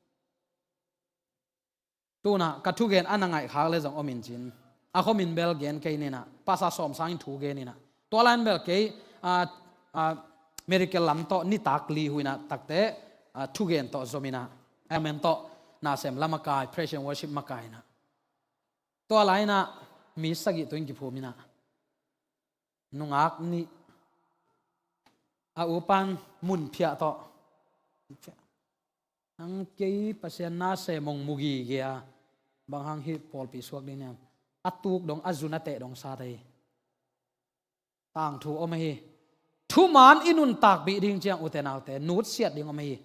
Tunah ka thugen a na ngaihkhak le zong om in cin, a khomin bel gen kei ninah, pasa sawm sangin thu gen inah. Tua lai-in bel kei, a, a, medical lam tawh nitak li huinah takte, a, thugen tawh zom inah, amen tawh nasem la makai, praise and worship makai inah. Tua lai-inah mi sagih tuin kiphum inah. Nungak nih a upan mun phiah tawh. Nang kei Pasian nasem ong mu gige a, bang hang hih pawlpi suak ding niam? A tuk dong, a zun a teh dong sat ahi. Tangthu om ahi. Thuman i nuntakpih ding ciang ute naute nutsiat ding om ahi.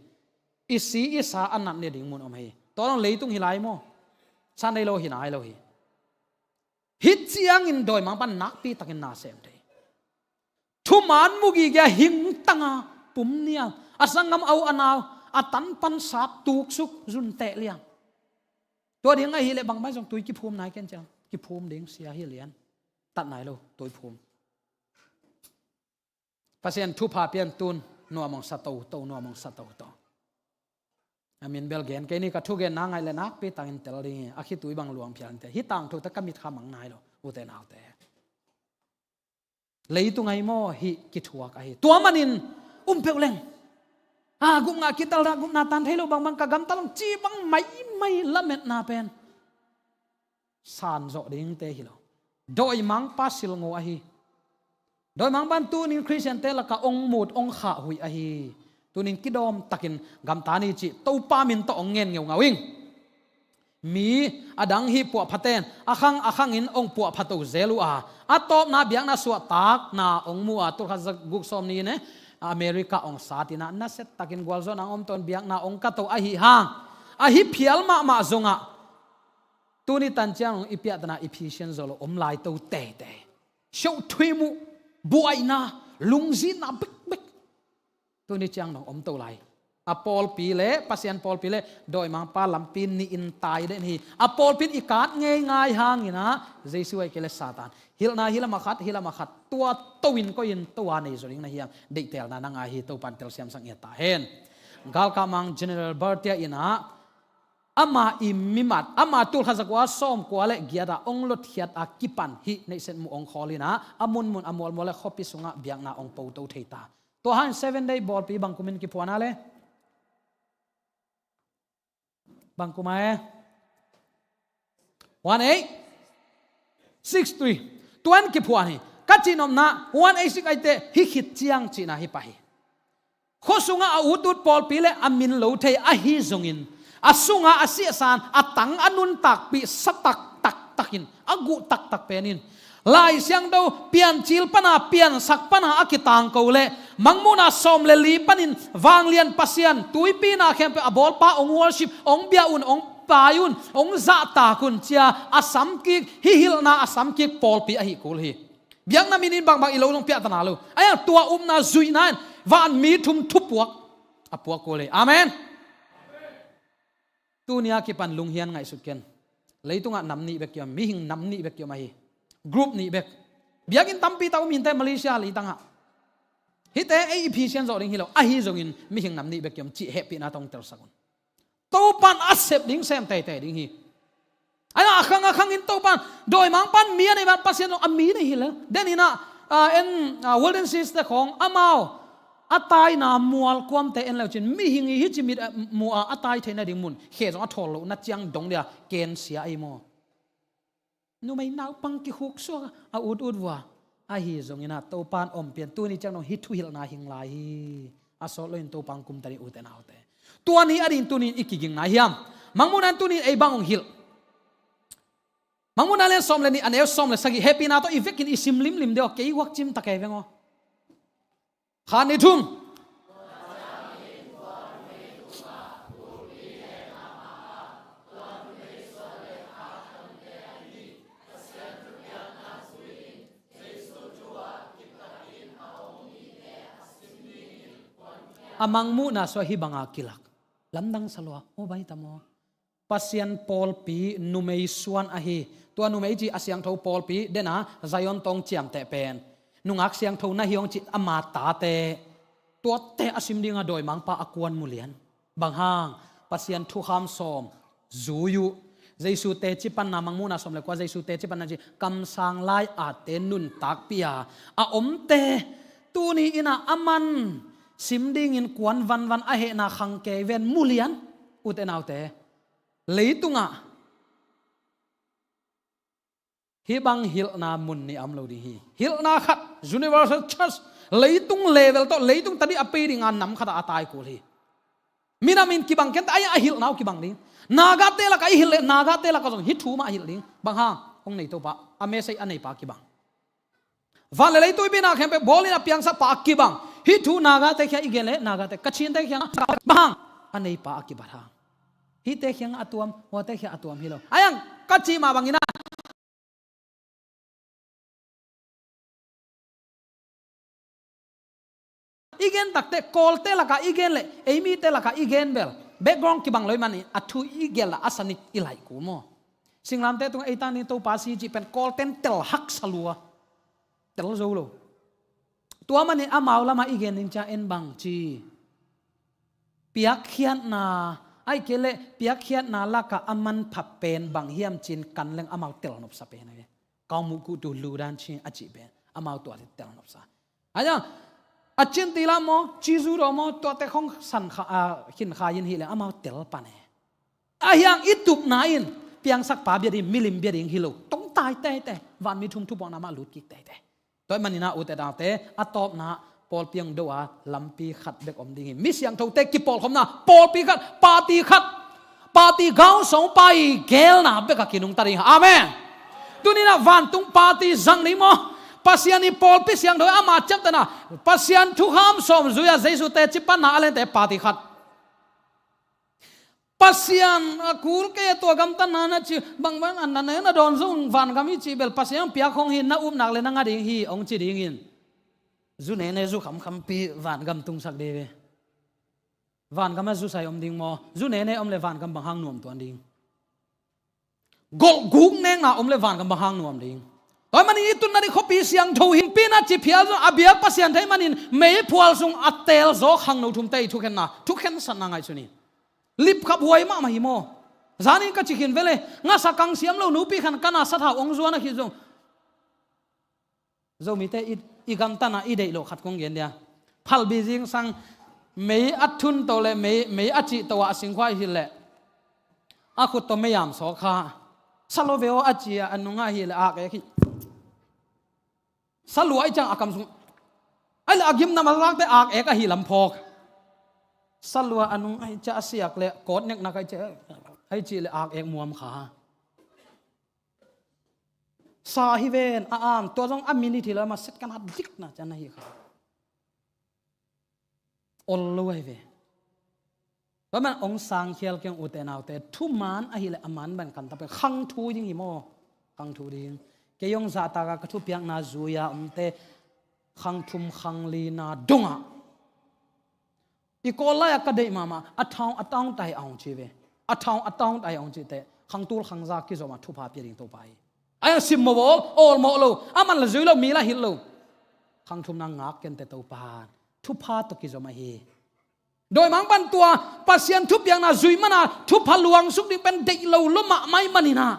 I si i sa a nat ni ding mun om ahi. Tua dong leitung hi lai maw? Sa nei lo hi nai lo hi. Hih ciangin dawimangpa nakpi takin nasem thei. Thuman mu gige a hingtanga pum nial, a sanggam au a nau, a tanpan sat tuksuk zunteh liang. Tua ding ahileh bangmah zong tui kiphum nai ken ciang, kiphum ding sia hi lian. Tat nai lo, tui phum. Pasian thupha pian tun, nuam ong sa toto, nuam ong sa toto. A min bel gen kei ni, ka thugenna ngaih le nakpi takin tel ding hi, a khitui bang luang phial in te. Hih tangthute ka mitkha mang nai lo, ute naute. Leitung ahi maw, hih kithuak ahi. Tua manin um peuh leng. A, gupna kitel dah, gupna tan thei lo bangbang ka gamta lo ci bang maimai lametna pen san zawh dingte hi lo. Dawimangpa silngo ahi. Dawimangpan tunin Khristiante lakah ong mut, ong khah huih ahi. Tunin kidawm takin gamta ni cih Topa min tawh ong ngen ngeungau ing. Mi a dang hih puahphate'n a khang a khangin hong puahpha to zel uh a, a tawpna biakna suahtakna hong mu a, tulkhat zaguk sawmnih in eh, America hong sat in ah, nasia takin gualzawhna hong om to in biakna hong ka to ahih hang, ahi phial mahmah zongah tuni tan ciang hong i piahtana Ephesian zawh lo om lai to teitei. Siauhthuim uh, buaina, lungzinna bekbek tuni ciang dong om to lai. A pawlpi le, Pasian pawlpi le dawimangpa lampi nih in tai den hi. A pawlpi in i kat ngei ngai hangin ah, Jesu ahih kei le Satan, hilhna hi lam a khat, hi lam a khat, tua to in koi in tua nei zaw ding na hiam? Deihtelna na ngah hi. Topa'n telsiamsak ngiat ta hen. Galkapmang General Bartia in ah, ama i mimat, ama tulkhat zakua sawmkua le giat ah hong lotkhiat a kipan hih neihset muh hong khawl in ah, a munmun a mualmual le khuapi sungah biakna hong po to thei ta. Tua hang Seven Day bawlpi bang kumin kiphuan a le? Bang kum a e? One eight six three. Tua in kiphuan hi. Ka cihnopna one eight six eight te hih khit ciang cihna hi pah hi. Khua sungah a utut pawlpi le a min lo thei ahi zongin, a sungah a siahsan, a tang a nuntakpih sa taktak takin, a guh taktak pen in, Lai Siangtho Piancil pana, piansak pana a kitangko le Mangmuhna sawm le li panin vanglian Pasian, tuipi na khempeuh a bawlpa hong worship, hong bia un, hong pai un, hong zahtak un ci-a a samkik, hih hilhna a samkik pawlpi ahi kul hi. Biakna min in bangbang i lo zong piahtana lo. Ahi hang tua upna zuihna in vanmi thum thupuak a puak kul hi. Amen. Tuni a kipan lunghian ngaihsut ken. Leitungah nam nih bek kiom, mihing nam nih bek kiom ahi. Group nih bek. Biakinn tampi tak um hi inteh Malaysia leitangah. Hihte ei Ephesian zawh ding hi lo, ahi zongin mihing nam nih bek kiom cih hehpihna tawh hong telsak un. Topa'n a sep ding sem teitei ding hi. Ahi hang a khang a khangin Topa'n, dawimangpa'n mi a nei ban Pasian zong a mi nei hi lel. Den in ah, ah, en, ah, Walden Sis te khawng amau a taina mual kuamte en leu cin, mihing i hih ci mit, ah, mu a a tai theihna ding mun khe zong a thawl lohna ciang dong dia kensia ahi maw? Numei naupang kikhuksuak a, a utut vua. Ahi zongin ah Topa'n om pian, tuni ciang dong hih thuhilhna hing lai hi. A sawt loin Topa'n kumta ding, ute naute. Tua ni a ding tuni in i kigingna hiam? Mangmuhna in tuni in ei bang hong hilh? Mangmuhna lian sawm le nih, a neu sawm le sagih, hehpihna tawh i vekin i sim limlim deuh a, kei guak cim ta kei veng aw. Khat, nih, thum. A Mangmuhna sua hih banga kilak. Lamdang sa lua, aw bai tam aw. Pasian pawlpi numei suan ahi. Tua numei ci a siangtho pawlpi, den a Zion tawh hong ciamteh pen. Nungak siangtho na hi hong ci ama tate. Tuate a sim dinga dawimangpa a kuan mulian. Bang hang? Pasian thukham sawm zui uh. Jesu teci panna, Mangmuhna sawm le kua, Jesu teci panna ci, kamsang lai-ate nuntakpih a, a omte tuni in ah aman sim dingin kuan vanvan a hehna khang kei ven mulian. Ute naute, leitungah hih bang hilhna mun nih a om lo ding hi. Hilhna khat, Universal Church, leitung level tawh, leitung tadih a pei dinga nam khatah a tai kul hi. Minam in kibang kei inteh, ahi hang a hilhna uh kibang ding. Nagate lakah i hilh leh, Nagate lakah zong hih thu mah a hilh ding. Bang hang? Hong nei Topa, a message a neipa kibang. Van le lei tuipi na khempeuh bawlin a piangsakpa a kibang. Hih thu Nagate kiangah i gen leh, Nagate, Kachinte kiangah, bang hang? A neipa a kibat hang. Hihte kiangah a tuam, huate kiangah a tuam hi lo. Ahi hang, ka cih mah bangin ah, i gen takte, Kawlte lakah i gen leh ei mite lakah i gen bel, background kibang lo ahih manin a thu i gelh a, a sanik i laih kul maw? Singlamteh tungah ei tangin Topa si cih pen Kawlte'n tel haksa lua. Tel zo lo. Tua manin amau lamah i gen ding ciang en bang ci, piakkhiatna, ahih kei leh piakkhiatna lakah a manpha pen bang hiam ci-in kan leng amau tel nopsa pen ahi. Kau muh kuh tu lu dan ci a cih pen amau tuate tel nopsa. Ahi hang, a cin ti lam maw, ci zu daw maw, tuate khong san kha, a, khin kha in hi leng amau tel pan e. Ahi hang i tupna in piangsakpa bia ding, milim bia ding hi lo. Tong tai teitei, vanmi thum thupuakna mah lut kik teitei. Tua ahih manin ah, ute naute, a tawpna pawlpi hong do a, lampi khat bek om ding hi. Mi siangthote kipawlkhopna, pawlpi khat, party khat. Party gausong pa i gelna bek a kinungta ding. Amen. Tuni-in ah vantung party zang ding maw? Pasian i pawlpi siangtho ama ciaptehna, Pasian thukham sawm zui-a Jesu teci panna a lente party khat. Pasian a kul kei a, tua gamtatna na ci bangbang a, na ne na dawn zong vangam i cih bel Pasian piak hong hi, na upna leh na ngah ding hi hong ci dingin, zu nene zu khamkhampi vangam tungsak ding ve. Vangam ah zusai om ding maw? Zu nene om leh vangam bang hang nuam tuan ding? Golhguk nekna om leh vangam bang hang nuam ding? Tua ahih manin i tunna ding khuapi siangtho hi, pi na ci phial zong a biak Pasian thei manin meiphual sung a teel zaw khangno thumte i thukhennaa, thukhensatna ngaihsun in. Lipkhaphuai mahmah hi maw? Zanin ka ci khin ve leh, ngasa kang siam lo nupi khat ka na sathau hong zuan a khit zong, Zomite i, i gamtatna i deih loh khat kong gen dia. Phalbi zingsang mei a thun to leh mei, mei a cih to ah a singkhua i hilh leh, a khut tawh mei-am sawk kha. Sa lo ve aw a ci-a a nungah hilh leh ak ek hi. Sa lua ahih ciang a kam sung, ahih leh a gimnam a lakte ak ek ahi lam phawk. Sa lua a nung ahih ciang a siak leh kawt neknak ahih ciang, ahih cih leh ak ek muam kha. Sa hi ven, a am, tua zong a minute hi lo, ama set kan hat dik na ciang na hi kha. Ol lo ahi ve. Tua man hong sangkhial keng, ute naute, thuman ahih leh a man bang kan ta pen, khang thu ding hi maw? Khang thu ding. Kei hong zahtak a ka thupiakna zui-a omte khang thum khang lina dongah, i Kawl lai-ah ka deih mahmah, a thaung a taung tai a hong ci ve. A thaung a taung tai a hong cihte khang tul khang za kizom a thupha pia ding Topa hi. A hiang simmawh aw, awlmawh lo, a man la zui lo, mi la hilh lo. Khang thumna ngak kente Topa, thupha tawh kizom ahi. Dawimangpa'n tua Pasian thupiakna zuih mana thupha luangsuk ding pen deih lo lua mahmah ahih manin ah,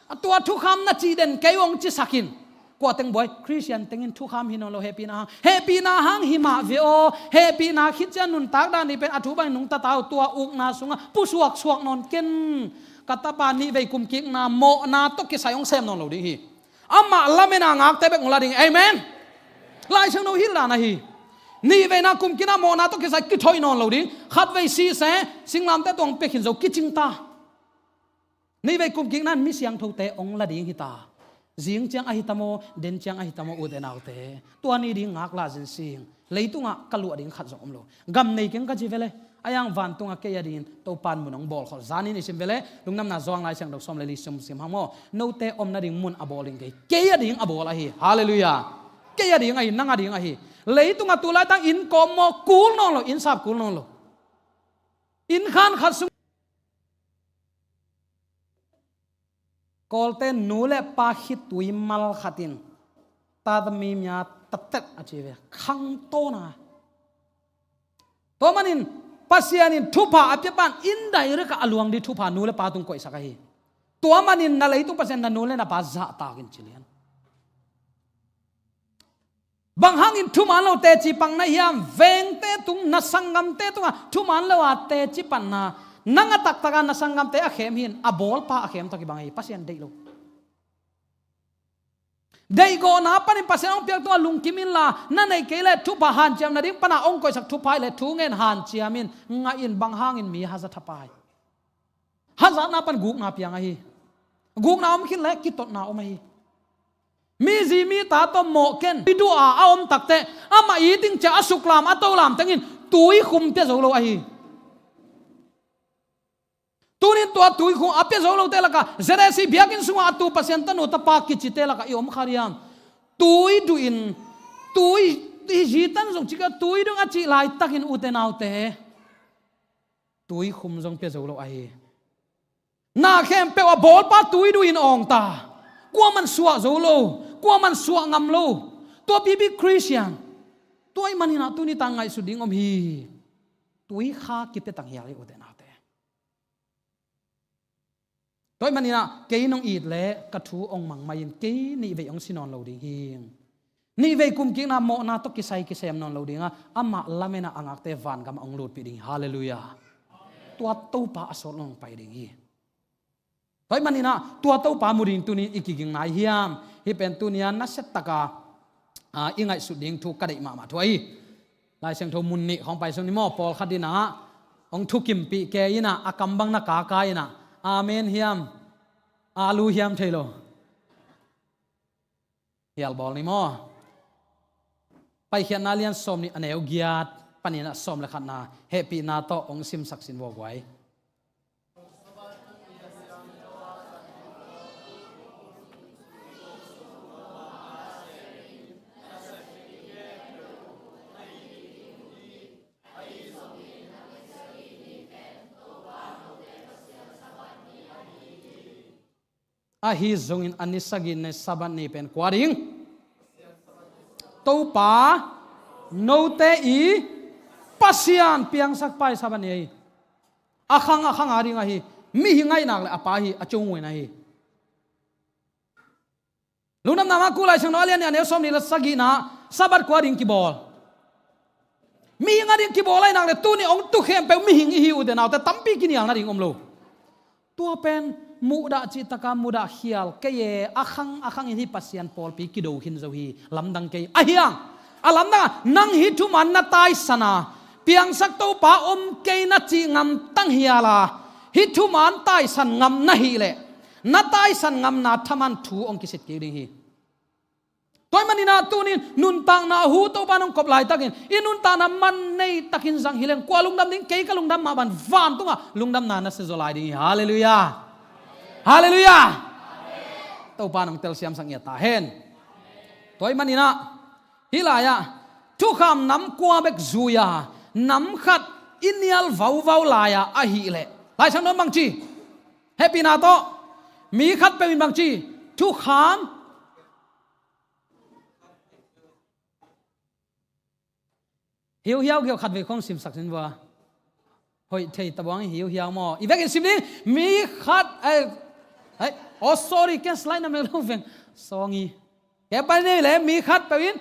a tua thukham na cih den kei uh hong cisak in. Kua teng buai, Khristian teng in thukham hi nawn lo, hehpihna hang, hehpihna hang hi mah ve aw. Hehpihna khit ciang nuntak dan ding pen a thu bang nungta ta uh, tua ukna sungah pusuaksuak nawn ken. Ka tapa nihvei kumkikna mawhna tawh kisai hong sem nawn lo ding hi. Amah lametna ngakte bek hong la ding. Amen. Lai Siangtho hilh dan ahi. Nihveina kumkikna mawhna tawh kisai kithoih nawn lo ding. Khatvei sih seh, singlamteh tawh hong pia khin zo, kicing ta. Nihvei kumkikna in mi siangthote hong la ding hi ta. Zing ciang ahi ta maw, den ciang ahi ta maw, ute naute, tua ni ding ngaklah zin sing. Leitungah ka luah ding khat zong om lo. Gam nei keng ka ci ve leh, a hiang vantungah kei a dingin Topa'n mun hong bawl khol. Zanin i sim ve leh, Lungdamna Johan Lai Siangtho sawm le li sim sim hang maw? Note omna ding mun a bawl ding kei, kei a ding a bawl ahi. Halleluiah. Kei a ding ahi, nang a ding ahi. Leitungah tu laitak inn kawm maw, kul nawn lo, inn sap kul nawn lo. Inn khan khat sung Kawlte nu le pa khitui mal khat in, tat a mi mia tatet a ci ve, khangtawna. Tua manin Pasian in thupha a pia pan indirect a luang ding thupha nu le pa tung koihsak ahi. Tua manin na leitung Pasian na nu le na pa zahtak in ci lian. Bang hangin thuman lo teci pan na hiam? Vengte tung, na sanggamte tungah thuman lo a teci panna, nang a taktak a na sanggamte a khem hi in, a bawlpa a khem tawh kibang hi, Pasian deih lo. Deihgawhna panin Pasian hong piak tungah lungkim inla, na neih kei leh thupha hanciam nading pana hong koihsak thupha hi leh thu ngen hanciam in, ngah in, bang hangin mi haza thapai. Hazatna pan gukna piang ahi. Gukna om khin leh kitotna om ahi. Mi zi mi ta tawh mawh ken, i duh a a om takteh, amah it ding cia a suklam a tolam tengin tuikhum pia zo lo ahi. Tunin tua tuikhum a pia zo lote lakah, Z A C biakinn sungah a tu Pasian tanu tapa kicite lakah i om kha diam? Tui duh in, tui, i zi tan zong cika tui duh a cih laitakin ute naute, tuikhum zong pia zo lo ahi. Na khempeuh a bawlpa tui duh in awng ta. Kuaman suah zo lo, kuaman suah ngam lo. Tua pipi Khristian. Tua ahih manin ah tuni tan ngaihsut ding om hi. Tuikha kipia tang hial hi ute naute. Tua ahih manin ah kei nong it leh ka thu hong mang mai in, kei nihvei hong si nawn lo ding hi. Nihvei kumkikna mawhna tawh kisai kisem nawn lo ding a, amah lametna a ngakte vangam ah hong lutpih ding hi. Halleluiah. Tua Topa a sawt lo hong pai ding hi. Tua ahih manin ah tua Topa mu ding tuni i kiging nai hiam? Hih pen tuni a nasia taka, a, i ngaihsut ding thu ka deih mahmah thu ahi. Lai Siangtho mun nih khawng pai sung ni maw, pawlkhat dinah hong thukimpih kei inah, a kam bang na kaka inah, amen hiam, alu hiam thei lo. Hial bawl ni maw? Paikhiatna lian sawm nih, a neu giat panin a sawm le khatna, hehpihna tawh hong simsak sin vua guai. Ahi zongin a ni sagih ni Sabbath ni pen kua ding? Topa note i Pasian piangsak pa i Sabbath ni ahi. A khang a khang a ding ahi. Mihing a hih nak leh a pa hi, a cungui na hi. Lungdamna mah, Kuh Lai Siangtho a lian nih, a neu sawm nih le sagihna, Sabbath kua ding kibawl? Mihing a ding kibawl a hih nak leh tuni hong tu khempeuh mihing i hi uh te naute tampi kinial nading om lo. Tua pen muhdah cih taka mudah khial kei e, a khang a khang in hih Pasian pawlpi kido khin zo hi, lamdang kei. A hiang, a lamdang a, nang hih thuman na taisan a, piangsak Topa om kei na cih ngam tang hial a, hih thuman taisan ngam na hih leh, na taisan ngamna thaman thu hong kisit kik ding hi. Tua ahih manin ah tunin nuntakna hu Topa nong kop laitakin, i nuntakna man nei takin zang hi leng, kua lungdam ding? Kei ka lungdam mah bang, vantungah lungdamna na siazaw lai ding hi. Halleluiah. Halleluiah. Topa nong telsiamsak ngiat ta hen. Tua ahih manin ah hih lai-ah thukham nam kua bek zui-a, nam khat i nial vauvau lai-a ahih leh, Lai Siangtho in bang ci? Hehpihna tawh mi khatpeuh in bang ci? Thukham. Hiuhiau kiau khatvei khong simsak sin vua. Hoih thei tabuang hiuhiau maw? I vekin sim ding. Mi khat, ai, ai, oh, sorry, ken slide na mek lo veng. Sawng hi. Kei pai nei le, mi khatpeuh in.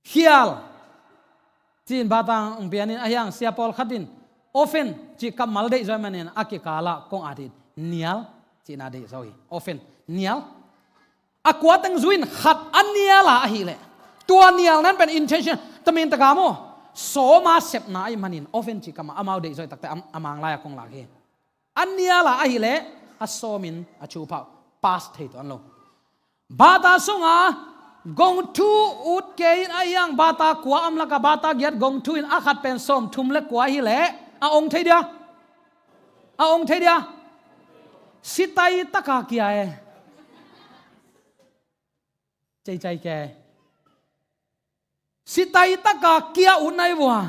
Khial, ci-in bata hong pianin, a hiang sia pawlkhat in ofen cih kammal deih zaw ahih manin a kikalah kong at in nial cihna deih zaw hi. Ofen, nial. A kua teng zui in? Khat a nial a ahih leh, tua nial nan pen intention, tamin taka maw, sawma sepna ahih manin ofen cih kammal amau deih zaw hi takte, a, a mang lai-a kong lak hi. A nial a ahih leh a sawmin a chu phah, pass thei tuan lo. Bata sunga gong thu ut kei in, a hiang bata kua om laka bata giat gong thu in, a khat pen sawm thum le kua ahih leh a ong thei dia? A ong thei dia? Sitai taka kia e. Ceicai ke. Sitai taka kia ut nai vua.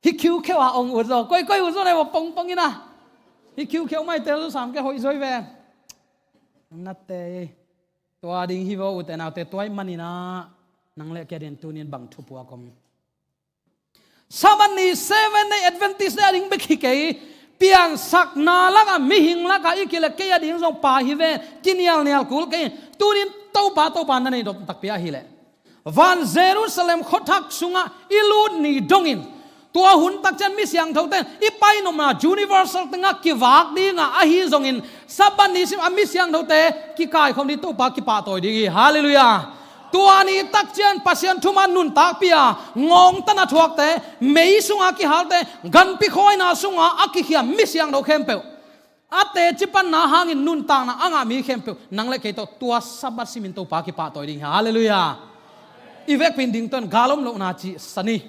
Hi khiukheu a ong ut zaw. Koikoi ut zaw nai vua pongpong ina. Hi khiukheu mai tel zaw sam ke hoih zaw hi ve. Nate. Tua ding hi vua ute naute, tua ahih manin ah nang le kei adingin tunin bang thupuak om? Sabbath ni Seventh Day Adventist te ading bek hi kei. Piangsakna laka, mihing laka i kile kei ading zong pa hi ve. Kinialnial kul kei. Tunin Topa, Topa na nei dop takpi ahih leh, van Jerusalem khuathak sungah i lut ni dongin, tua hun takciang mi siangthote i painopna universal tengah kivak dinga ahi zongin, Sabbath ni sim a mi siangthote kikaikhawm ding, Topa kipahtawi ding hi. Halleluiah. Tua ni takciang Pasian thuman nuntakpih a, ngawngtana thuakte, mei sunga kihalte, ganpi khawina sunga a kikhiam mi siangtho khempeuh, a teci panna hangin nuntakna a ngah mi khempeuh, nang le kei tawh tua Sabbath simin Topa kipahtawi ding hi. Halleluiah. I vekpi in ding tuan, gal om lohna cih sa ni.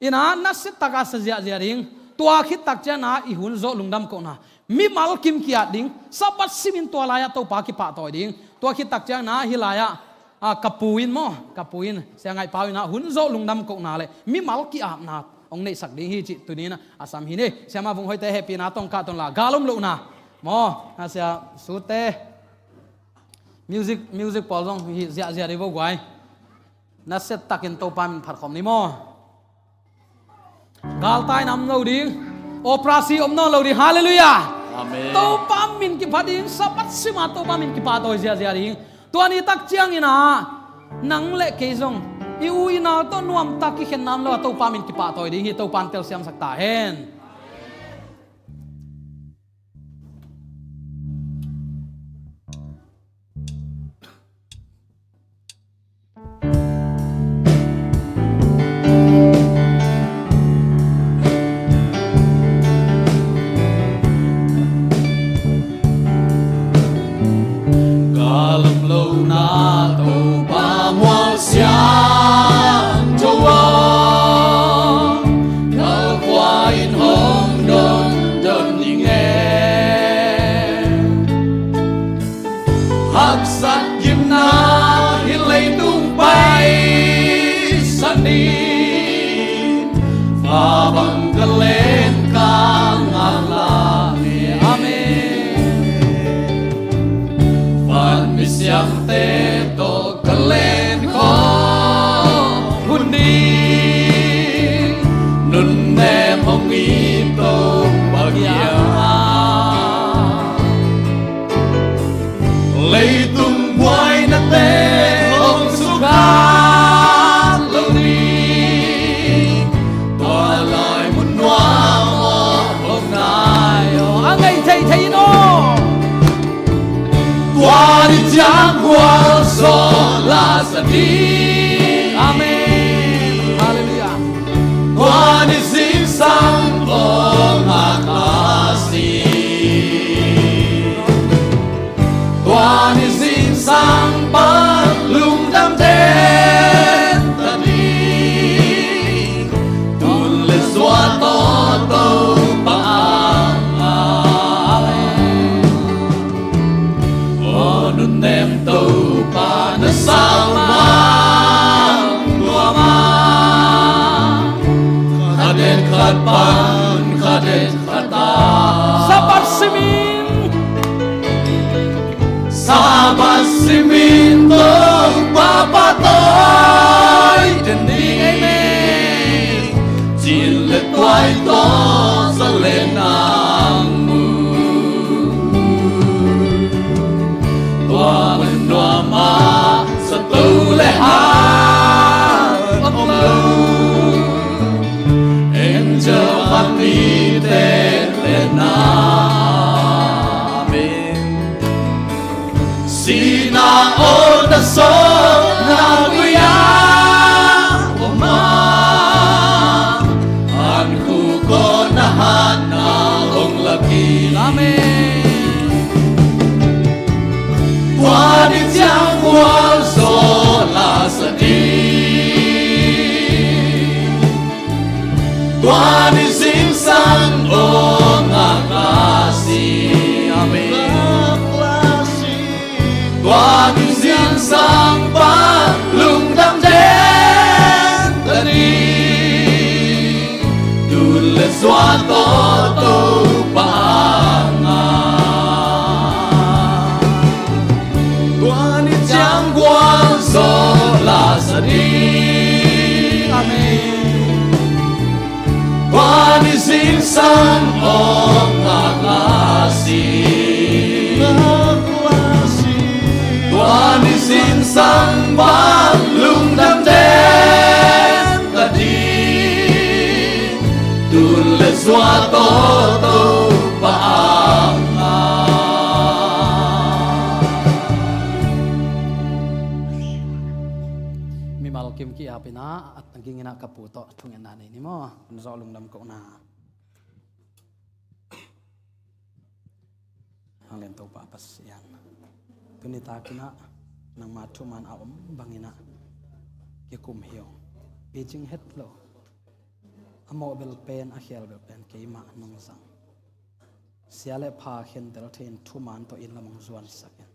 Ina, nasia taka sa ziahziah ding. Tua khit takciang na i hun zawh lungdam kohna, mimal kim ki-at ding. Sabbath simin tua lai-ah Topa kipahtawi ding. Tua khit takciang na hih lai-ah, a, ka pu in maw, ka pu in, Sia Ngaih Pau in ah hun zawh lungdam kohna le mimal ki-apna hong neihsak ding hi cih tuni-in ah a sam hi ni. Siamah Vung Hoihte hehpihna tawh kah tawh la, gal om lohna maw, na Sia Sute. Music, music pawl zong hih ziahziah dih vo guai. Nasia takin Topa min phat khawm ni maw. Galtaina om lo ding. Operasi om nawn lo ding. Halleluiah. Amen. Topa min kiphat ding. Sabbath sima Topa min kipahtawi ziahziah ding. Tua ni takciangin ah nang le kei zong i u i nau tawh nuamtak kikhenna om lo a, Topa min kipahtawi ding hi. Topa in telsiamsak ta hen. Sat gimna hih leitung paisan ni, fa bang ka len ka ngaklah hi. Amen. Van misiangte tawh ka len khawm hun ni, nunnem hong it Topa kiangah. Leitung buainate hong sukha lo ni, tua lai mun nuam aw hong nai aw. A ngei theithei in aw. Tua ni ciang gualzawh la sa ding. Amen. Halleluiah. Tua ni zingsang aw ngaklah si. Tua ni zingsang pan lungdam den ta ding. Tun le zua tawh Topa angah. Aw nunnem Topa na sau man nuam a, khat den khat pan khat den khat a. Sabbath simin, Sabbath simin Topa pahtawi den ding. Amen. Cin le tuai tawh za le nang mu. Tua mun nuam ah zato le hat om lo, angel van mite le nang. Amen. Sihna aw na sawlna gui-ah om a, an khuk aw na hatna hong la kik. Amen. Tua ni ciang gualzawh la sa ding. Tua ni zingsang aw ngaklah si. Amen. Tua ni zingsang pan lungdam den ta ding. Tun le zua tawh Topa angah. Tua ni ciang gualzawh la sa ding. Amen. Tua ni zingsang aw ngaklah si. Tua ni zingsang pan lungdam den ta ding. Tun le zua tawh Topa angah. Mimal kim ki-apin ah, a tangkingin ah ka pu tawh thungetna nei ni maw. Hun zawh lungdam kohna. Hang lian Topa Pasian, tuni takin ah nangma thuman a om bangin ah kikum hi ung. Picing het lo, a mawh bel pen, a khial bel pen keimah nong zang. Sia le pha khentel thei-in thuman tawh inn lam hong zuansak in.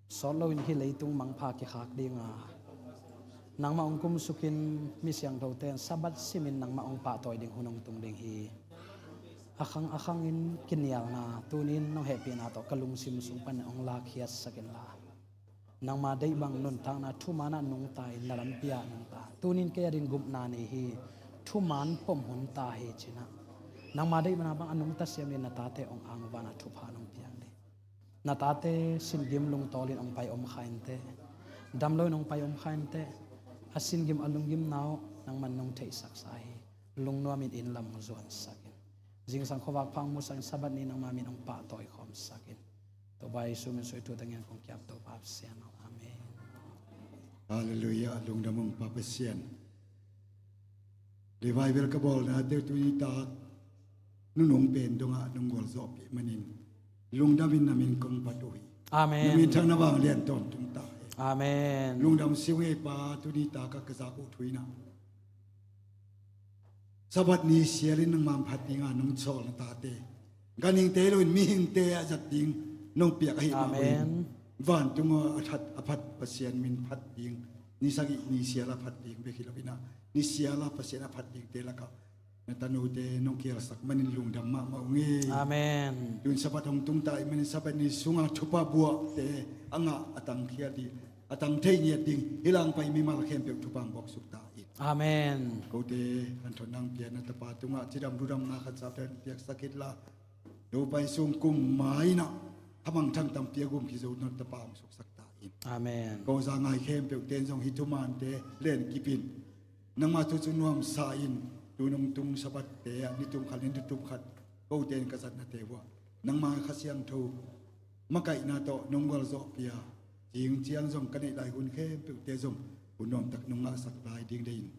Sawt loin hih leitung mangpha kikhak dinga nangmah hong kumsukin mi siangthote in Sabbath simin nangmah hong pahtawi ding hun hong tung ding hi. A khang a khangin kinialna tunin nong hehpihna tawh ka lungsim sung panin hong lakkhiatsak inla, nangma deih bang nuntakna thuman ah nungta in na lampi ah nungta, tunin kei adingin gupna nei hi, thuman pom hun ta hi ci-in ah nangma deih bang a bang a nungta siamin na tate hong angvan ah thupha nong piang ding. Na tate sin gim lungtawlin hong pai om kha inteh. Dam loin hong pai om kha inteh. A sin gim a lunggimna uh nangman nong theihsaksa hi. Lungnuamin inn lam hong zuansak in. Zingsang khuavak pha hong musak in, Sabbath ni nangma min hong pahtawi khawmsak in. Topa Jesu min suih thu tangin kong kiap Topa Pasian aw. Amen. Halleluiah, lungdam ung Pa Pasian. Revival ka bawlnate uh tuni tak nunung pen dongah nong gualzawhpih manin lungdamin na min kong phat uh hi. Amen. Na min thang na vanglian tawntung ta hi. Amen. Lungdam si ung ei Pa, tuni tak ah ka zak uh thu in ah Sabbath ni sialin nangmah phat dinga nong sawl na tate, ganhingte hi loin mihingte a zat ding nong piak ahih mah uh in. Amen. Vantung a that a phat Pasian min phat ding, ni sagih ni sial a phat ding bek hi lo in ah, ni sial a Pasian a phat dingte lakah na tanute nong kialsak manin lungdam mahmah ung e. Amen. Tun Sabbath hong tung ta ahih manin Sabbath ni sunga thupha buahte a ngah a tangkhial ding, a tang thei ngiat ding hi langpai mimal khempeuh thupha hong buaksuk ta in. Amen. Kote hanthotna hong pia na tapa tungah cidam ludamna khat sapte piaksak khit la, Topa Jesu hong kum ma in ah thamangthang tampi a gum khizo na tapa hong suksak ta in. Amen. Ko za ngai khempeuhte in zong hih thumante len kip in, nangma thu cu nuamsa in, tu nong tung Sabbath te ah nitum khat le nitum khat kote in ka zatnate uh ah nangma Kha Siangtho makaihna tawh nong gualzawhpih a, zing ciang zong ka neih lai hun khempeuhte zong hun nuamtak nong ngahsak lai ding dei in.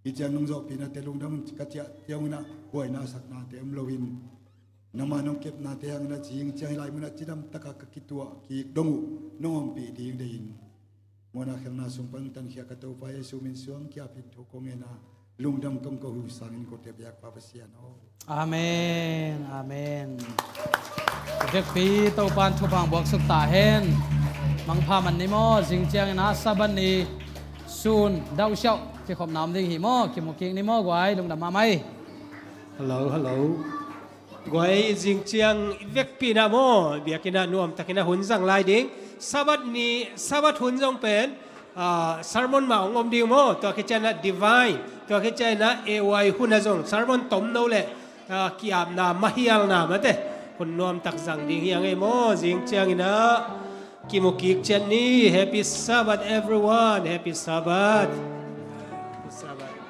Hih ciang nong zawhpihnate lungdam ka ciah ciang un ah buaina saknate om loin, nangma nong kepnate hangin ah zing ciang hih lai munah cidam takah ka kituah kik dong uh nong ompih ding dei in. Muanna khelhna sung pan tankhia ka Topa Jesu min suang kiapin thu kong ngen a, lungdam kong ko uh sangin kote biakpa Pasian aw. Amen, amen. Vekpi Topan thupha hong buaksuk ta hen. Mangpha man ni maw, zing ciangin ah Sabbath ni sun dauh siauh kikhopna om ding hi maw, kimu kik ni maw guai, lungdam mahmah hi. Hello, hello. Guai, zing ciang i vekpi in ah maw, biakinn ah nuamtakin ah hun zang lai ding. Sabbath ni, Sabbath hun zong pen, ah, sermon mah hong om ding maw, tua khit ciangin ah divine, tua khit ciangin ah A Y hun ah zong sermon tomno le, ah, ki-apna, mahialna mate hun nuamtak zang ding hi a ngei maw, zing ciangin ah kimu kik ciat ni. Happy Sabbath everyone. Happy Sabbath. Happy Sabbath.